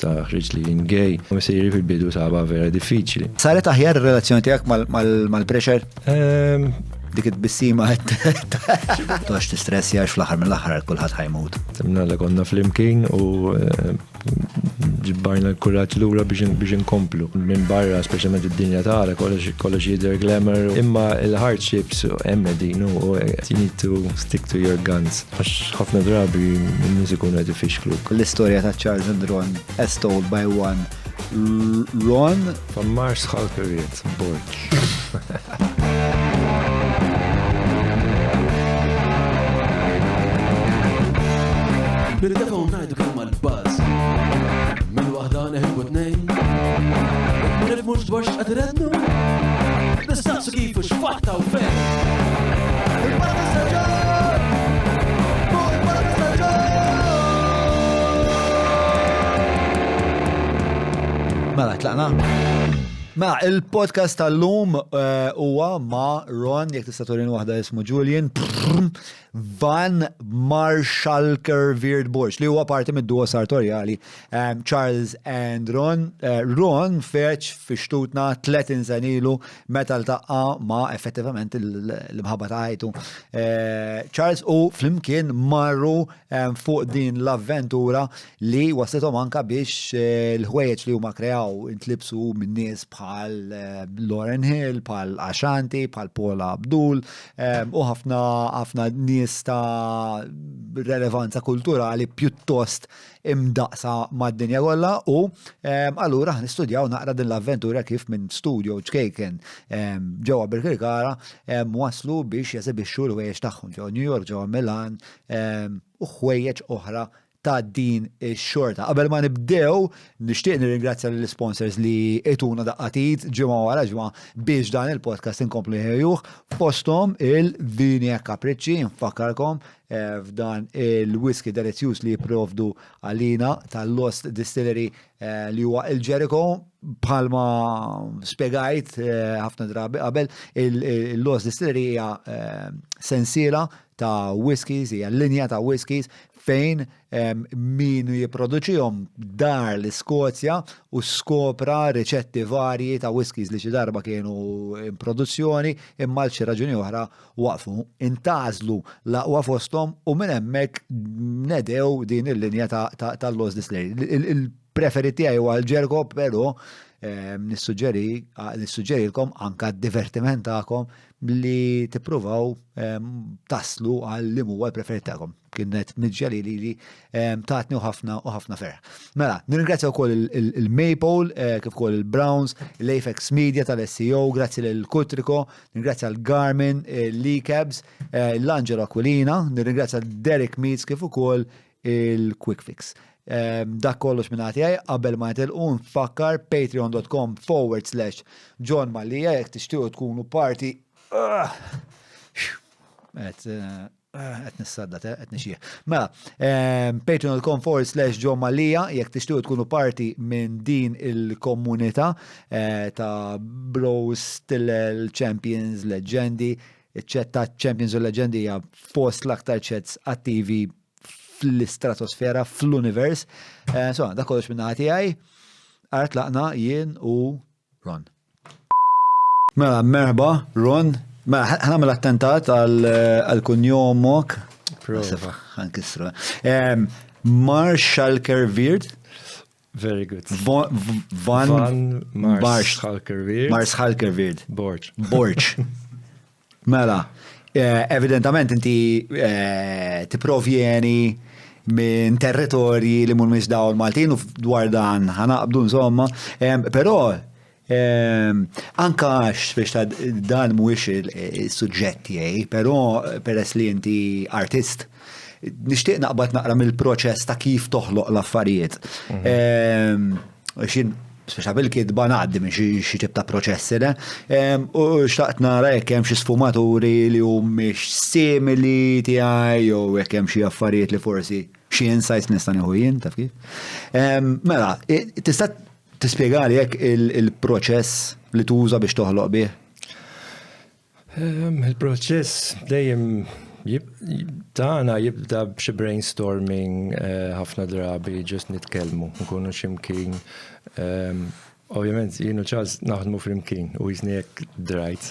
meta ħriġt li jien gay. Missieri fil-bidu saba vera diffiċli. Saret aħjar ir-relazzjoni tiegħek mal-pressure? Ehm, Dik it-tbissima Tox tistressja għax fl-aħħar mill-aħħar kulħadd ħajmut. Timna li konna flimkien u eh, ġibbarna l-kuraġġ lura biex inkomplu. Minn barra, speċjalment id-dinja tagħna, kollox kollox jidher glamour, imma il-hardships hemm qegħdin u you need to stick to your guns. Għax ħafna drabi n-nies ikunu qed ifixkluk. L-istorja ta' Charles and Ron as told by one Ron. Van Mars Halkeriet, Borg. Nirtefgħu ngħidu kemm għall-buzz. Minn waħda neħilbu tnejn. Ma nifhmux dwar x'qed irennu. Nistaqsu kif u x'fatta u fejn. Mela, tlaqna? Mela, il-podcast tal-lum eh, huwa ma' Ron, jekk tista' turin waħda ismu Julian, Van Marschalker Vierdborch, li huwa parti mid-duo sartoriali eh, Charles and Ron. Eh, Ron feċ fi xtutna 30 sen ilu meta ltaqa' ma' effettivament l-imħabba ta' ħajtu. Charles u flimkien marru fuq din l-avventura li waslithom anka biex eh, l-ħwejjeġ li huma kreaw intlibsu minn nies bħal eh, Lauren Hill, bħal Ashanti, bħal Paula Abdul eh, u ħafna ħafna nies ta' relevanza kulturali pjuttost imdaqsa mad-dinja kollha u allura nistudjaw naqra din l-avventura kif minn studio ċkejken ġewwa Birkirkara waslu biex jesibixxu l-ħwejjeġ tagħhom ġewwa New York, ġewwa Milan u ħwejjeġ oħra ta' din ix-xorta. Qabel ma nibdew, nixtieq nirringrazzja lill-isponsors li ituna daqqa t'id ġimgħa wara ġimgħa biex dan il-podcast inkomplu nħejjuh, fosthom il-Vini e Capricci, nfakkarkom eh, f'dan il-whisky delizzjuż li jipprovdu għalina tal-Lost Distillery eh, li huwa il-Jericho bħalma spjegajt eh, ħafna drabi qabel il-Lost Distillery hija sensiela ta' whiskies, hija linja ta' whiskies fejn min jipproduċihom dar l-Iskozja u skopra riċetti varji ta' whiskies li xi darba kienu in produzzjoni imma għal xi raġuni oħra waqfu. Intgħażlu l-aqwa fosthom u minn hemmhekk nedew din il-linja tal-Lost Distillery. Il-preferit tiegħi huwa l-Ġerko, però nissuġġeri nissuġġerilkom anka d-divertiment tagħkom li tippruvaw taslu għal li huwa l-preferit tagħkom. Kienet miġja li li tatni u ħafna u ħafna ferħ. Mela, nirringrazzja wkoll il-Maple, eh, kif ukoll il-Browns, l-Apex Media tal-SEO, grazzi lil Kutriko, nirringrazzja l-Garmin, l-Ecabs, eh, l-Angelo Aquilina, nirringrazzja Derek Meets kif ukoll il-Quick Fix. Dak kollox minn għati qabel ma nitilqu nfakkar patreon.com forward slash John Mallia jekk tixtiequ tkunu parti ah! Eh, qed nissadda, eh, qed nixjih. Mela, patreon.com forward slash John Mallia jekk tixtiequ tkunu parti minn din il-komunità eh, ta' bros, tillel, champions, leġendi, iċ-chat ta' Champions u Leġendi hija fost l-aktar chats attivi fl-istratosfera, fl-univers. Eh, so, da kollox minn tiegħi. Art laqna jien u Ron. Mela, merħba, Ron. Mela, ħanamel attentat għal kunjomok. Prova. Ħankisru. Marshall Kervierd. Very good. Van, Van Marshalkerweerd. Marshalkerweerd. Borg. Borg. Mela, eh, evidentament inti eh, tipprovjeni minn territorji li mhumiex dawn Maltin u dwar dan ħanaqbdu insomma, però anka għax biex ta' dan mhuwiex is-suġġett tiegħi, però peress li inti artist, nixtieq naqbad naqra mill-proċess ta' kif toħloq l-affarijiet. Mhm. Xin, speċa bil-kitba ngħaddi minn xi tip ta' proċessi, le? U xtaqt nara jekk hemm xi sfumaturi li humiex simili tiegħi jew jekk hemm xi affarijiet li forsi xi insights nista' nieħu jien, taf kif. Mela, tista' tispjegali jekk il-proċess li tuża biex toħloq bih? Ehm, il-proċess dejjem Tagħna jibda b'xi brainstorming ħafna drabi just nitkellmu, nkunu x'imkien. Ovvjament, jien u Charles naħdmu flimkien u jisni hekk drajt.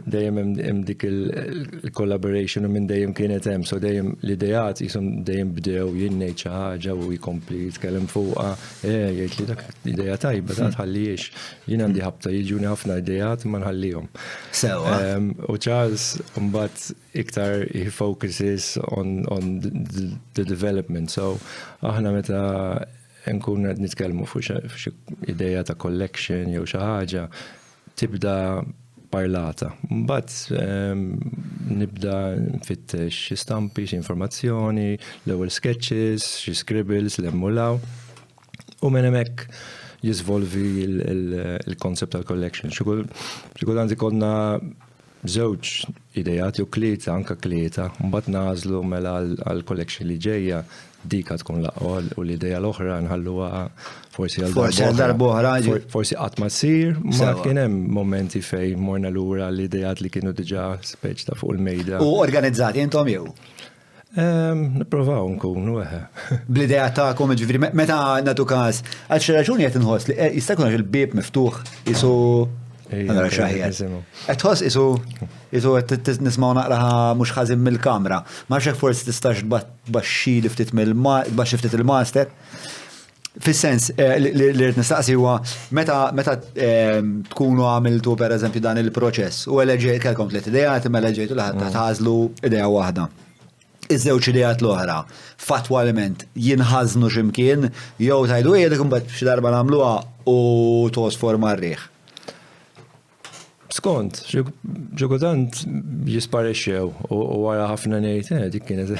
Dejjem hemm dik il-collaboration u minn dejjem kienet hemm, so dejjem l-ideat jisom dejjem bdew jien ngħid xi ħaġa u jkompli jitkellem fuqha, eh jgħid li dak idea tajba ta' tħallihiex. Jien għandi ħabta jiġuni ħafna ideat ma nħallihom. Sewa. U Charles mbagħad iktar he focuses on, on the, the development. So aħna meta nkunu qed nitkellmu fuq xi ideja ta' collection jew xi ħaġa, tibda parlata. Mbagħad nibda nfittex xi stampi, xi informazzjoni, l-ewwel sketches, xi scribbles, l-emmulaw. U minn hemmhekk jiżvolvi il-concept tal-collection. Xi kultant ikollna żewġ idejat jew tlieta, anka tlieta, mbagħad nagħżlu mela għall-collection li ġejja dik tkun l-aqwa u l-idea l-oħra nħalluha forsi għal Forsi għal darb'oħra. Forsi qatt ma ssir, ma kien hemm momenti fejn morna lura l-idejat li kienu diġà speċ ta' fuq il-mejda. U organizzati intom jew? Nipprovaw nkunu, eħe. Bl-idea tagħkom, ġifieri, meta nagħtu każ, għal xi raġuni qed inħoss li jista' jkun għax il-bieb miftuħ isu Allora xaħjar. Qed tħoss isu qed nismgħu naqra mhux ħażin mill-kamra. Ma nafx forsi tistax tbaxxi li ftit mill tbaxxi ftit il-master. Fis-sens li rrid nistaqsi huwa meta tkunu għamiltu pereżempju dan il-proċess u eleġej kellkom tliet ideat imma eleġejtu li ħadd tagħżlu idea waħda. Iż-żewġ ideat l-oħra fattwalment jinħażnu x'imkien jew tgħidu ejja dik imbagħad xi darba nagħmluha u tosfor mar-riħ. Skont, xi kultant jisparixxew u wara ħafna ngħid, dik kienet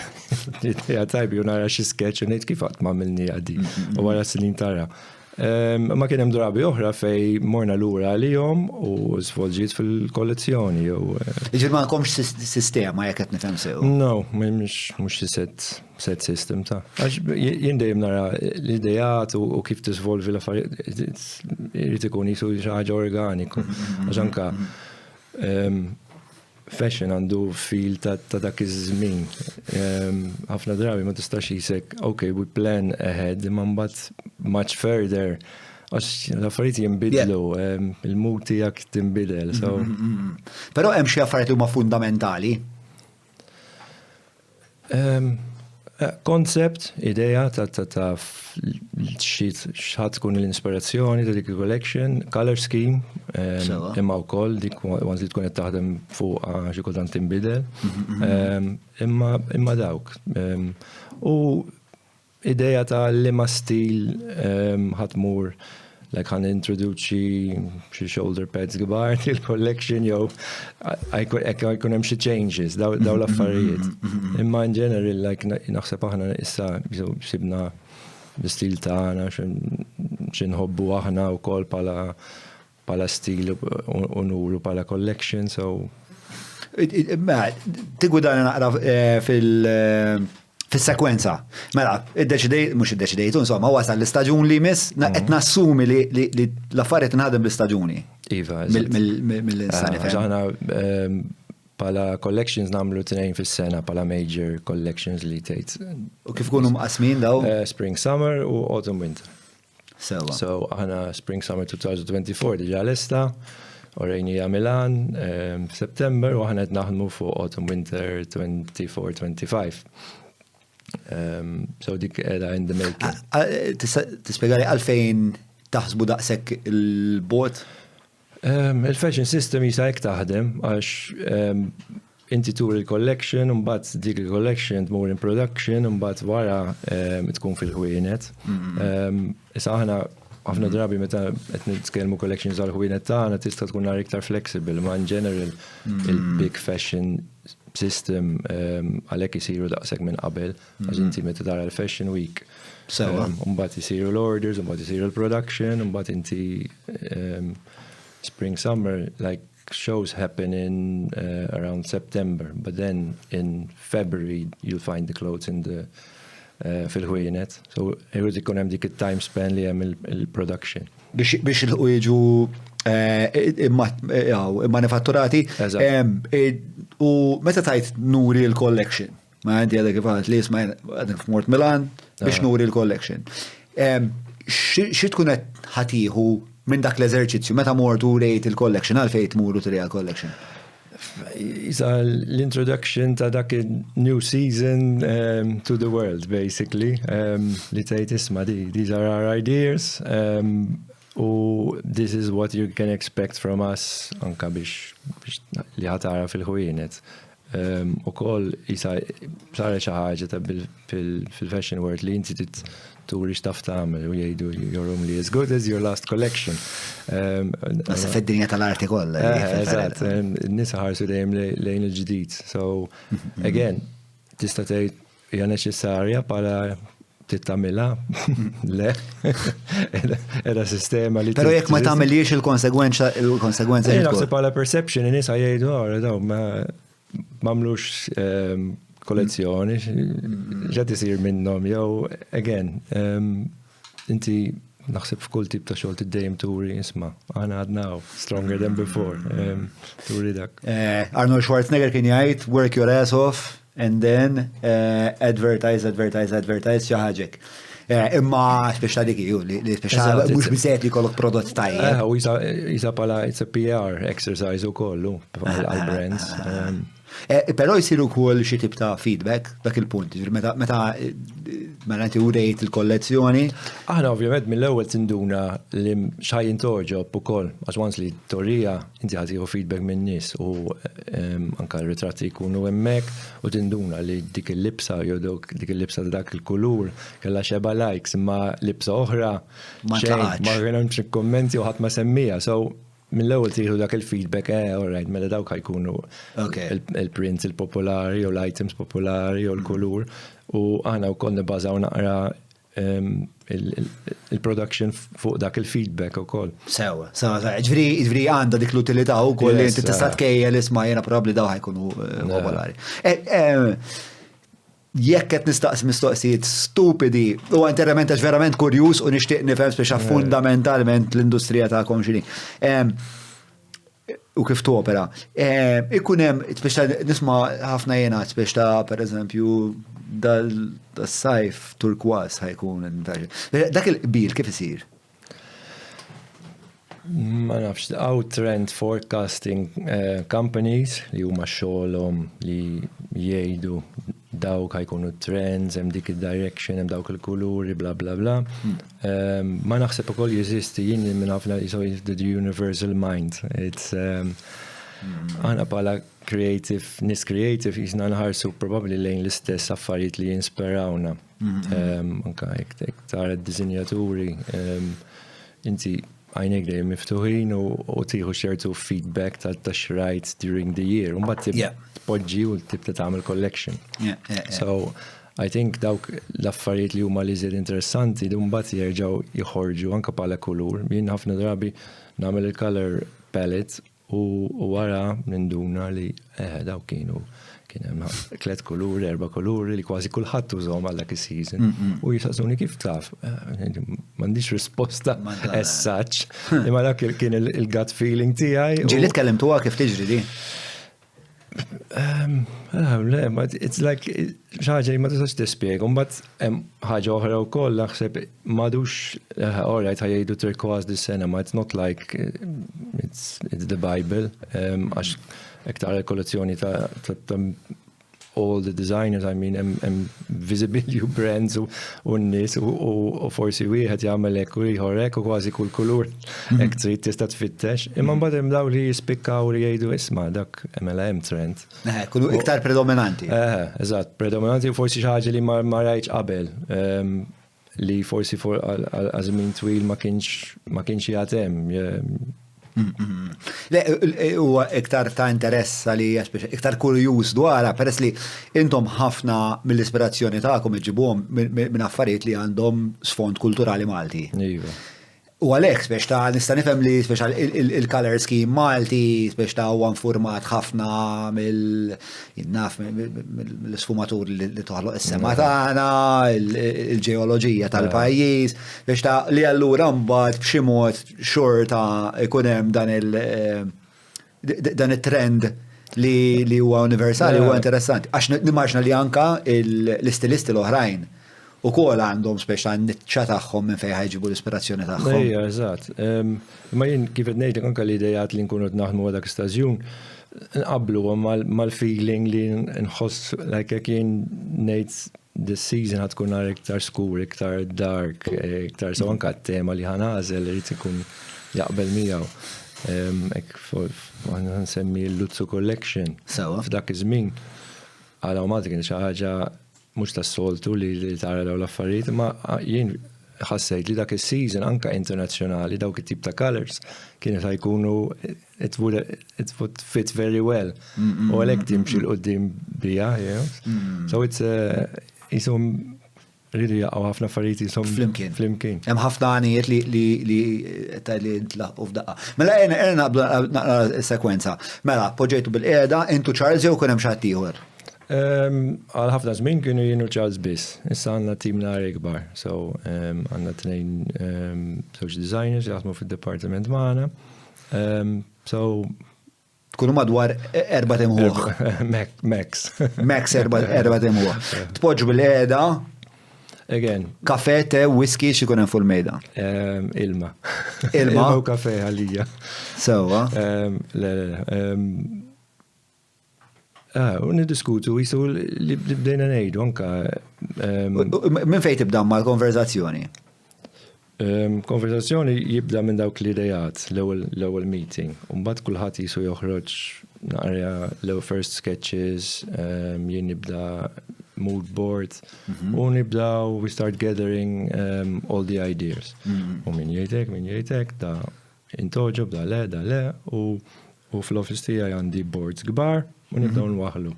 idea tajba u nara xi sketch u ngħid kif qatt ma għamilniha di u wara snin tara. Ma kien hemm drabi oħra fej morna lura għalihom u svolġiet fil-kollezzjoni jew. Jiġifieri ma għandkomx sistema jekk qed nifhem sew. No, mhux xi set system ta'. Għax jien dejjem nara l-idejat u kif tisvolvi l-affarijiet irid ikun jisu xi ħaġa organiku. Għax anka fashion għandu feel ta' dak iż-żmien. Ħafna drabi ma tistax jisek, ok, we plan ahead, imma mbagħad much further għax l-affarijiet jinbidlu, il-mood tiegħek tinbidel. So. Però hemm xi affarijiet li huma fundamentali. Concept, idea ta' xi tkun l-inspirazzjoni ta' dik il-collection, color scheme, imma wkoll dik once li tkun qed taħdem fuq xi kultant tinbidel. Imma dawk. U idea ta' liema stil ħa tmur, like ħa nintroduċi xi shoulder pads kbar il-collection jew jkun hemm xi changes daw l-affarijiet. Imma in general like naħseb aħna issa sibna l-istil tagħna xi nħobbu aħna wkoll pala stil u nuru pala collection, so. Mela, tigwidana naqra fil-sekwenza. Mela, iddeċidejt, mhux iddeċidejtu, insomma, wasal l-istaġun li jmiss, qed nassumi li l-affarijiet inħadem bl-istaġuni. Iva, Mill-insani. Aħna pala collections nagħmlu tnejn fis-sena, pala major collections li tgħid. U kif kunu mqasmin daw? Spring, summer u autumn, winter. Sewa. So aħna spring, summer 2024 diġà lesta, urejnieha Milan f'September u aħna qed naħdmu fuq autumn, winter 24-25. So dik qiegħda in the making. Tispjegali għalfejn taħsbu daqshekk il-bogħod? Il-fashion system jisa hekk taħdem għax inti tur il-collection, mbagħad dik il-collection tmur in production, mbagħad wara tkun fil-ħwienet. Issa aħna ħafna drabi meta qed nitkellmu collections għal ħwienet tagħna tista' tkun nhar iktar flexible, ma in general il-big fashion system għalhekk isiru daqshekk minn qabel, għax inti meta tara l-Fashion Week. Mbagħad isiru l-orders, mbagħad isiru l-production, mbagħad inti spring summer like shows happen in around September, but then in February you'll find the clothes in the fil-ħwienet. So irid ikun hemm dik it-time span li hemm il-production. Biex il jiġu Manifatturati. U meta tajt nuri l-collection, ma għandi għadha kif għadt li jisma' għadin f'Mort Milan biex nuri l-collection. Xi tkun qed ħatiħu minn dak l-eżerċizzju meta mortu rejt il-collection għalfejn tmuru turiha l-collection? Isa l-introduction ta' dak new season to the world, basically. Li tgħid isma' di, these are our ideas. U this is what you can expect from us anka biex li ħa tara fil-ħwienet. U koll isa saret xi ħaġa ta' fil-fashion world li inti turi x'taf tagħmel u jgħidu you're only as good as your last collection. Nasa fid-dinja tal-arti kollha. Eżatt, n-nies ħarsu dejjem lejn il-ġdid. So, again, tista' tgħid hija neċessarja bħala tittamilha le era sistema li Però jekk ma tagħmilix il-konsegwenza il-konsegwenza. Naħseb bħala perception in-nies jgħidu ora daw ma m'għamlux kollezzjoni ġed isir minnhom jew again inti naħseb f'kull tip ta' xogħol tiddejjem turi isma' aħna għadna stronger than before turi dak. Arnold Schwarzenegger kien jgħid work your ass off and then advertise, advertise, advertise xi ħaġek. Imma speċa dik ju li speċa mhux biżejjed li jkollok prodott tajjeb. U jisa pala it's a PR exercise ukoll għal brands. Però jsiru wkoll xi tip ta' feedback dak il-punt, meta meta mela inti urejt il-kollezzjoni. Aħna ovvjament mill-ewwel tinduna li x'ħa jintogħġob ukoll, għax once li torija inti ħa tieħu feedback minn nies u anka r-ritratti jkunu hemmhekk u tinduna li dik il-libsa jew dik il-libsa ta' dak il-kulur kellha xeba likes imma libsa oħra Ma xejn, tlaqatx. ma kien hemmx kummenti u ħadd ma semmija. So mill-ewwel tieħu dak il-feedback, all right, mela dawk ħajkunu il-prints il-popolari u l-items popolari u l-kulur. U aħna wkoll nibbażaw naqra il-production fuq dak il-feedback ukoll. Sewa, sewa. Ġifieri għandha dik l-utilità wkoll li inti tista' tkejjel isma' jiena probabbli daw ħajkunu popolari. Jekk qed nistaqsi mistoqsijiet stupidi, u interament għax verament kurjuż u nixtieq nifhem speċa fundamentalment l-industrija tagħkom x'inhi. U kif topera. Ikun hemm speċa nisma' ħafna jiena speċa ta' pereżempju dal-sajf turkwas ħa jkun. Dak il-qbil kif isir? Ma nafx, għaw trend forecasting companies li huma xogħolhom li jgħidu dawk ħajkunu trends, hemm dik il-direction, hemm dawk il-kuluri, bla bla bla. Ma naħseb ukoll jeżisti jien minn ħafna jiso the universal mind. It's aħna bħala creative, nies creative jisna nħarsu probably lejn l-istess affarijiet li jinspirawna. Anka jekk tara d-disinjaturi, inti għajnek dejjem miftuħin u tieħu ċertu feedback ta' xrajt during the year. U mbagħad tpoġġi u tibda tagħmel collection. So I think dawk l-affarijiet li huma li żied interessanti li mbagħad jerġgħu joħorġu anke bħala kulur. Jien ħafna drabi nagħmel il-color palette u wara ninduna li dawk kienu kien hemm tliet kuluri, erba' kuluri li kważi kulħadd użhom għal dak is-season. U jisaqsuni kif taf. M'għandix risposta as such. Imma dak kien il-gut feeling tiegħi. Ġieli tkellimtuha kif tiġri di? Le, ma it's like ħaġa li ma tistax tispjega. Mbagħad hemm ħaġa oħra wkoll naħseb m'għadux all right ħa jgħidu turquoise dis-sena, ma it's not like it's the Bible għax iktar il-kollezzjoni ta' all the designers, I mean, hemm visibility brands u n-nies u forsi wieħed jagħmel hekk u ieħor hekk u kważi kull kulur hekk trid tista' tfittex. Imma mbagħad hemm daw li jispikkaw li jgħidu isma' dak mela hemm trend. Kunu iktar predominanti. Eżatt, predominanti u forsi xi ħaġa li ma rajtx qabel. Li forsi għal żmien twil ma kienx jgħid hemm. Le, huwa iktar ta' interess għalija, speċa, iktar kurjuż dwarha, peress li intom ħafna mill-ispirazzjoni tagħkom iġibuhom minn affarijiet li għandhom sfond kulturali Malti. Iva. U għalhekk spex ta' nista' nifhem li spex il-color scheme Malti spex ta' huwa nfurmat ħafna mill naf mill-sfumatur li toħloq is-sema tagħna, il-ġeoloġija tal-pajjiż, biex ta' li allura mbagħad b'xi mod xorta ikun hemm dan il- eh, dan it-trend li li huwa universali huwa interessanti. Għax nimmaġna li anka l-istilisti l-oħrajn ukoll għandhom speċa niċċa tagħhom minn fejn ħajġibu l-ispirazzjoni tagħhom. Ejja, eżatt. Imma jien kif qed ngħidlek anke l-idejat li nkunu qed naħdmu għal dak istaġun nqabblu mal-feeling li nħoss like jekk jien ngħid this season ħad tkun nhar iktar skur, iktar dark, iktar so anka t-tema li ħanażel irid ikun jaqbel miegħu. Hekk nsemmi l-Luzzu Collection. Sewa. F'dak iż-żmien għal Malta kien xi ħaġa mhux tas-soltu li tara dawn l-affarijiet, imma jien ħassejt li dak is-season anka internazzjonali dawk it-tip ta' colors kienet ħa jkunu it would, it would fit very well. U għalhekk timxi 'l quddiem biha, you know. Mm. So it's uh, jisom rridu jaqgħu ħafna affarijiet jisom flimkien. Flimkien. Hemm ħafna għanijiet li li li li ntlaħqu f'daqqa. Mela ejna ejna naqblu naqra sekwenza. Mela, poġġejtu bil-qiegħda, intu Charles jew kun hemm xi ħadd ieħor? Għal ħafna żmien kienu jien u Charles biss. Issa għandna tim nar ikbar. So għandna tnejn żewġ designers jaħdmu fid-dipartiment magħna. So Tkunu madwar erba' timħuħ. Max. Max erba' timħuħ. Tpoġġu bil-qiegħda. Again. Kafe, te, whisky, x'ikun hemm fuq il-mejda? Ilma. Ilma. Ilma u kafe għalija. Sewwa. Le, le, le. Ah, u niddiskutu jisu li bdejna ngħidu anka. Minn fejn tibda mal-konverzazzjoni? Konverzazzjoni jibda minn dawk l-idejat l-ewwel meeting. U mbagħad kulħadd jisu joħroġ naqra l-ewwel first sketches, jien nibda mood board mhm. u nibda we start gathering all the ideas. Mhm. U min jgħidek, min jgħidek, da intogħġob, da le, da le, u U fl-office tiegħi għandi boards kbar u nibdew mhm. nwaħlu.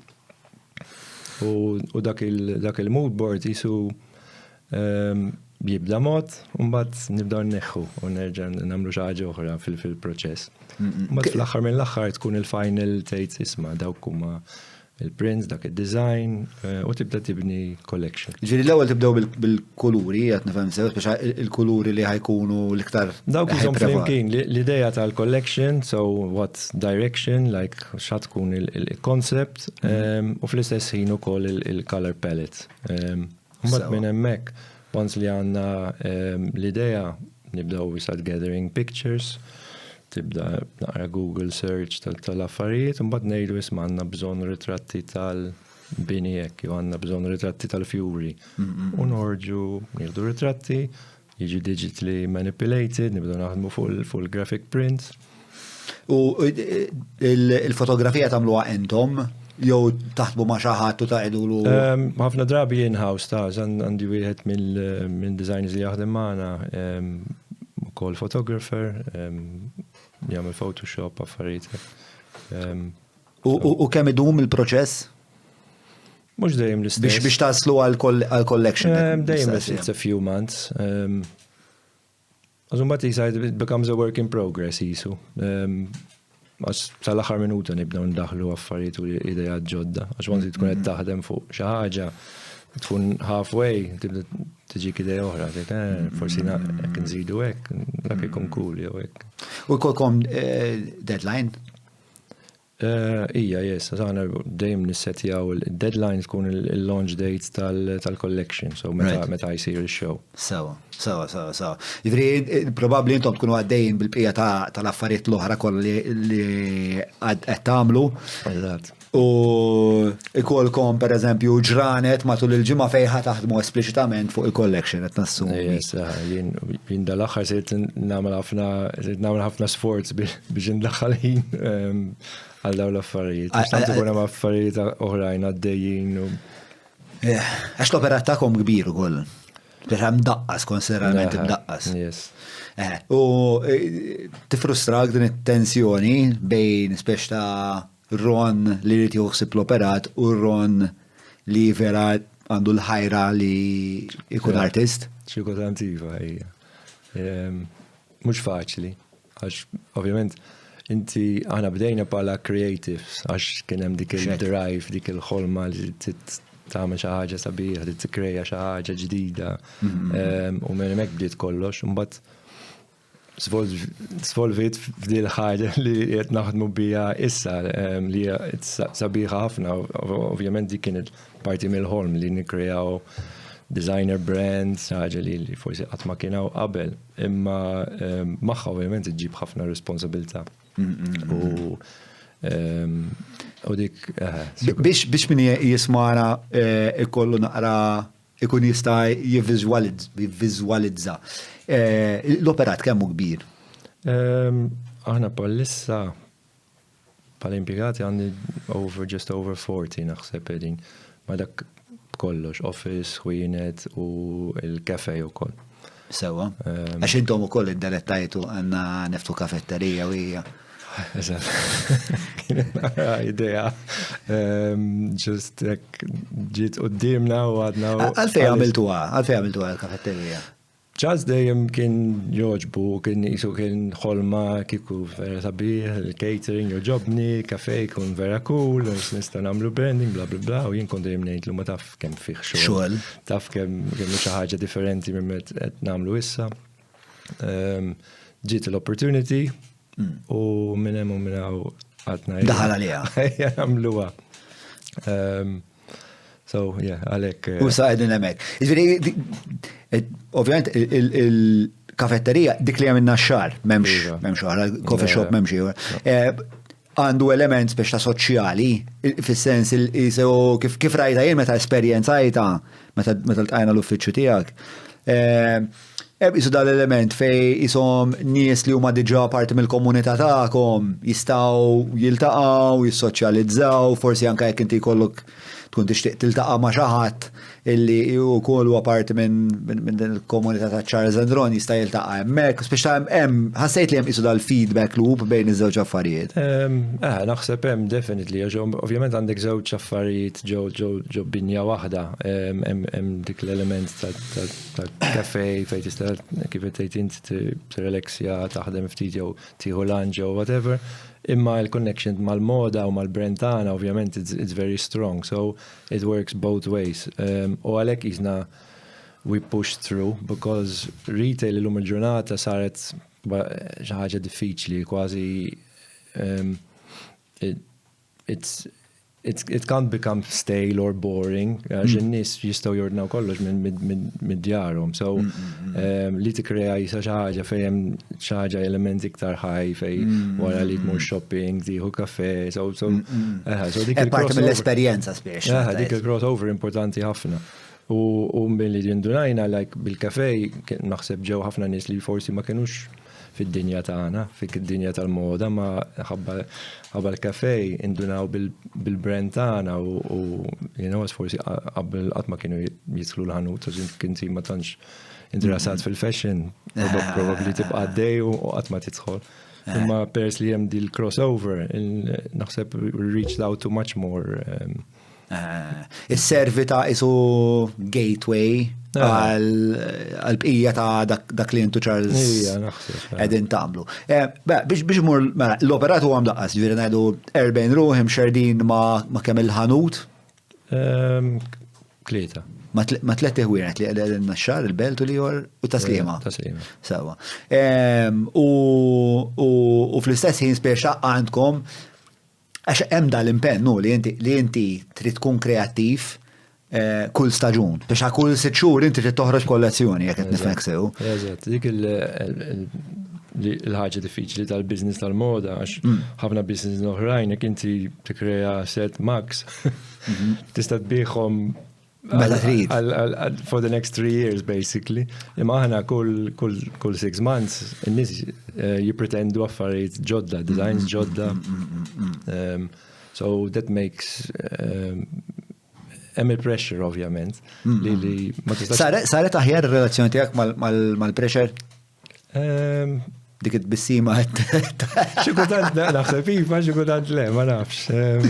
U dak il-mood board jisu ehm, jibda mod, u mbagħad nibdew nneħħu u nerġa' nagħmlu xi ħaġa oħra fil-proċess. Mbagħad fl-aħħar mill-aħħar tkun il-final tgħid isma' dawk huma il-prints, dak id-design, eh, u tibda tibni collection. Ġifieri l-ewwel tibdew bil-kuluri, qed nifhem sew, speċa il-kuluri li ħajkunu l-iktar. Dawk jisom flimkien, l-idea tal-collection, so what direction, like xa tkun il-concept, mhm. ehm, u fl-istess ħin ukoll il-color palette. Ehm, mbagħad minn hemmhekk, once li għandna ehm, l-idea, nibdew we start gathering pictures, Tibda naqra Google search tal-affarijiet, imbagħad ngħidu isma' għandna bżonn ritratti tal-bini hekk, jew għandna bżonn ritratti tal-fjuri. U noħorġu nieħdu ritratti, jiġi digitally manipulated, nibdew naħdmu fuq il-graphic prints. U il-fotografija tagħmluha intom jew taħdmu ma' xi ħadd u tgħidulu? Ħafna drabi in-house ta' għandi wieħed minn designers li jaħdem magħna ukoll photographer, jagħmel Photoshop affarijiet. U kemm idum il-proċess? Mhux dejjem l-istess. Biex taslu għal collection. Dejjem it's a few months. Għax imbagħad jisa it becomes a work in progress jisu. Għax sal-aħħar minuta nibdew ndaħlu affarijiet u idejat ġodda. Għax once tkun qed taħdem fuq xi ħaġa, tkun halfway, tibda tiġik idea oħra, tgħid eh, forsi hekk nżidu hekk, dak ikun cool jew hekk. U jkollkom eh, deadline? Eh, ija, yes, aħna dejjem nissetjaw il-deadline tkun il-launch date tal-collection, so meta jsir il-show. Sewa, sewa, sewa, sewa. Jiġifieri probabbli intom tkunu għaddejjin bil-bqija tal-affarijiet l-oħra kollha li qed tagħmlu. Eżatt. U ikolkom per eżempju ġranet matul il-ġimgħa fejn ħa taħdmu espliċitament fuq il-collection qed nassumi. Yes, jien dal-aħħar sirt nagħmel ħafna sirt nagħmel ħafna sforz biex indaħħal ħin ehm, għal dawn l-affarijiet. Tant ikun hemm affarijiet oħrajn għaddejjin. Eh, għax l-operat tagħkom kbir ukoll. Biex hemm daqqas konsiderament imdaqqas. Yes. Eh, u eh, tifrustrak din it-tensjoni bejn spex ta' Ron li jrid juħsib l-operat u Ron li vera għandu l-ħajra li jkun artist. Xi kultant iva, hija. Ehm, Mhux faċli, għax ovvjament inti aħna bdejna bħala creatives għax kien hemm dik il-drive, dik il-ħolma li tagħmel xi ħaġa sabiħa, li tikkreja xi ħaġa ġdida. U minn hemmhekk bdiet kollox, imbagħad svolvit f'dil ħaġa li qed naħdmu biha issa li hija sabiħa ħafna. Ovvjament dik kienet parti mill-ħolm li nikkrejaw designer brands, ħaġa li forsi qatt ma kien hawn qabel. Imma magħha ovvjament iġġib ħafna responsabilità. U u dik. Biex min jismana ikollu naqra ikun jista' jivviżwalizza. L-operat kemm hu kbir? Aħna bħalissa bħala impjegati għandi over just over 40 naħseb qegħdin. Ma dak b'kollox, office, ħwienet u l-cafe ukoll. Sewa. Għax intom ukoll iddelettajtu għandna niftu kafetterija u hija. Eżatt. Kienet naqra idea. Just hekk ġiet quddiemna u għadna. Għalfejn għamiltuha, għalfejn għamiltuha l-kafetterija? Charles dejjem kien jogħġbu, kien qisu kien ħolma kieku vera sabiħ, il-catering jogħġobni, kafe jkun vera cool, nista' nagħmlu branding, bla bla bla, u jien kont dejjem ngħidlu ma taf kemm fih xogħol. Taf kemm kemm xi ħaġa differenti minn qed nagħmlu issa. Ehm, ġiet l-opportunity u minn hemm u minn hawn għadna. Daħal għaliha. Ejja nagħmluha. Ehm, So, yeah, għalek. Eh, u sa' għedin emek. Ġviri, eh, ovvijament, il-kafetterija, dik li għamilna xar, memx, iva. memx oħra, coffee shop memx ieħor. Eh, għandu element biex ta' soċjali, fis-sens kif kif rajta jien meta esperjenzajta, meta ltqajna l-uffiċċju tiegħek. Hemm qisu dal-element fejn qishom nies li huma diġà parti mill-komunità tagħkom jistgħu jiltaqgħu, jissoċjalizzaw, forsi anke jekk inti jkollok tkun tixtieq tiltaqa' ma' xi ħadd illi wkoll huwa parti minn din il-komunità ta' Charles and Ron jista' jiltaqa' hemmhekk, speċi ta' hemm ħassejt li hemm qisu dal-feedback loop bejn iż-żewġ affarijiet. Eh, naħseb hemm definitely, għax ovvjament għandek żewġ affarijiet ġo ġo binja waħda, hemm dik l-element ta' cafe fejn tista' kif qed tgħid int tirrelaxja, taħdem ftit jew tieħu lunch jew whatever. Imma l-connection mal-moda u mal-brand tagħna ovvjament it's very strong, so it works both ways. U għalhekk qisna we push through because retail illum il-ġurnata saret xi ħaġa diffiċli kważi it's it can't become stale or boring, għax mm. in-nies jistgħu jordnaw kollox minn djarhom. So mm, mm, ehm, li tikkrea jisa xi ħaġa fejn hemm xi ħaġa element iktar ħaj fej wara li tmur shopping, tieħu kafe, so so eh, so dik eh, il-parti mill-esperjenza spiex. Eh, dik il-crossover importanti ħafna. U milli indunajna like bil-kafe naħseb ġew ħafna nies li forsi ma kinux fid-dinja tagħna, fid-dinja tal-moda, ma ħabba ħabba l-kafe indunaw bil-brand tagħna u you know, forsi qabel qatt ma kienu jidħlu l-ħanut, għax kien ma tantx interessat fil-fashion, probabbli tibqa' għaddej u qatt ma tidħol. Imma peress li hemm dil-crossover, naħseb reached out to much more um, Eh, is-servi ta' isu gateway eh. għal-bqija ta' dak li intu Charles qegħdin tagħmlu. Eh, biex mur mela, l-operat huwa mdaqqas, ġifieri ngħidu 40 ruħ imxerdin ma' kemm il-ħanut. Ehm, tlieta. Ma tlet iħwienet li qegħdin naxxar il-belt u liħor u taslima. Taslima. Sewa. Ehm, u fl-istess ħin speċa għandkom Għax hemm dan l-impenn hu li inti li inti trid tkun kreattiv eh, kull staġun. Biex għal kull sitt xhur inti trid toħroġ kollezzjoni jekk qed nifhmek sew. Eżatt, dik il-ħaġa diffiċli tal-business tal-moda għax mm. ħafna business oħrajn jekk inti tikkrea set max mhm. tista' tbieħhom Meta trid. For the next three years, basically. Imma aħna kull, kull, kull six months, in-nies eh, jippretendu affarijiet ġodda, designs mm, ġodda. Mm, mm, so that makes hemm il-pressure ovvjament li li ma tistax. Saret aħjar ir-relazzjoni tiegħek mal-pressure? Ehm, dik it-tbissima. Xi kultant naħseb iva, xi kultant le, ma nafx. Ehm,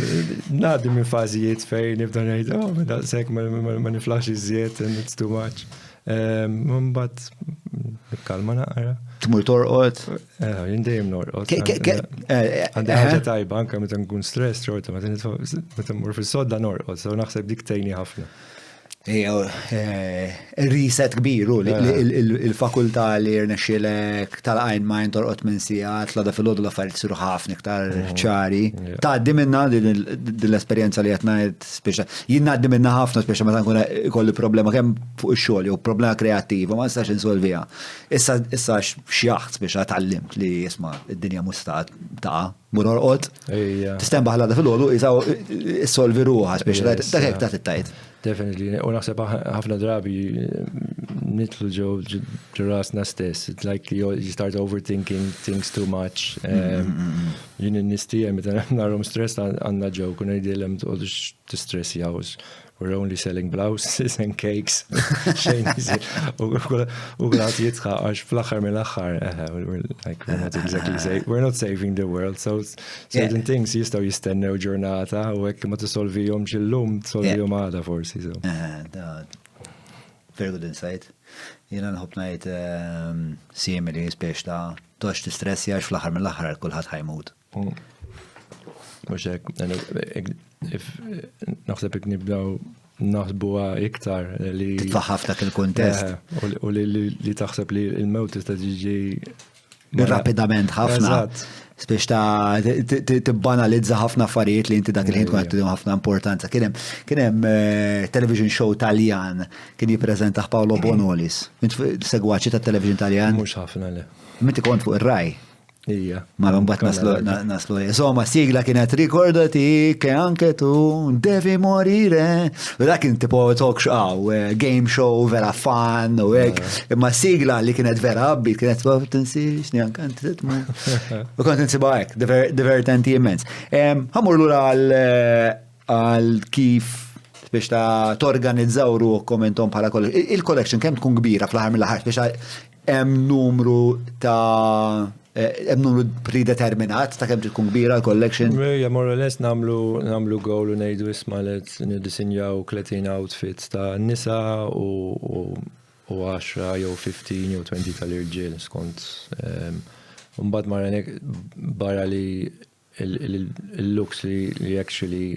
ngħaddi minn fażijiet fejn nibda ngħid, oh, daqshekk ma niflax iżjed and it's too much. Ehm, mbagħad nikkalma naqra. Tmur torqod? Eh, jien dejjem norqod. Eh, Għandi eh, ħaġa tajba anke meta nkun stress xorta meta mmur fis-sodda norqod, so naħseb dik tgħinni ħafna. Reset kbir u il-fakultà li rnexxielek tal-għajn ma torqod minn sigħat l fil-ħodu l-affarijiet isiru ħafna iktar mm. ċari. Tgħaddi minna din l-esperjenza li qed ngħid speċa. Jien ngħaddi minna ħafna speċa meta nkun ikolli problema kemm fuq ix-xogħol jew problema kreattiva ma nistax insolviha. Issa issa xjaħt biex tgħallimt li isma' id-dinja mhux ta' taqa' mur orqod. Tistenbaħ l-għada filgħodu isa issolvi ruħha biex dak hekk ta' tittajt. Definitely, u naħseb ħafna drabi nitlu ġew ġo rasna stess. It's like you start overthinking things too much. Mm, mm, mm, Jien in-nies tiegħi meta narhom stress għandna ġew kun ngħidilhom toqgħodux tistressjaw. We're only selling blouses and cakes. Xejn U kulħadd jidħaq għax fl-aħħar mill-aħħar, eh, we're like we're not exactly say, we're not saving the world, so certain things jistgħu jistennew ġurnata u hekk ma tisolvihomx illum, tsolvihom għada forsi. So. Eh, very good insight. Jiena nħobb ngħid ehm, simili spiex ta' tox tistressja għax fl-aħħar mill-aħħar kulħadd ħajmut. Mhux hekk, naħseb jekk nibdew naħsbuha iktar li. Titfaħħa f'dak il-kuntest. Eh, u li taħseb li l-mewt tista' tiġi rapidament ħafna. Spiex ta' tibbanalizza ħafna affarijiet li inti dak il-ħin tkun qed ħafna importanza. Kien hemm eh, television show Taljan kien jippreżentah Paolo Bonolis. Int segwaċi ta' television Taljan? Mhux ħafna le. Inti kont fuq ir-raj. Ija. Ma mbagħad naslu naslu. Insomma, sigla kienet ricordati che anche tu devi morire. U dak kien tipo talk show, eh, game show vera fun u hekk. Imma sigla li kienet vera abbi kienet ma tinsiex neanche inti titmu. U kont insibha hekk, divertenti immens. Ħamur lura eh, għal kif biex ta' torganizzaw ruħkom intom bħala collection. Il-collection kemm tkun kbira fl-aħħar mill-aħħar biex Hemm numru ta' hemm numru predeterminat ta' kemm tkun kbira l-collection? Ejja, more or less nagħmlu nagħmlu goal u ngħidu isma' let niddisinjaw 30 outfits ta' nisa u u 10 jew 15 jew 20 tal-irġiel skont. Mbagħad barra li il-looks li actually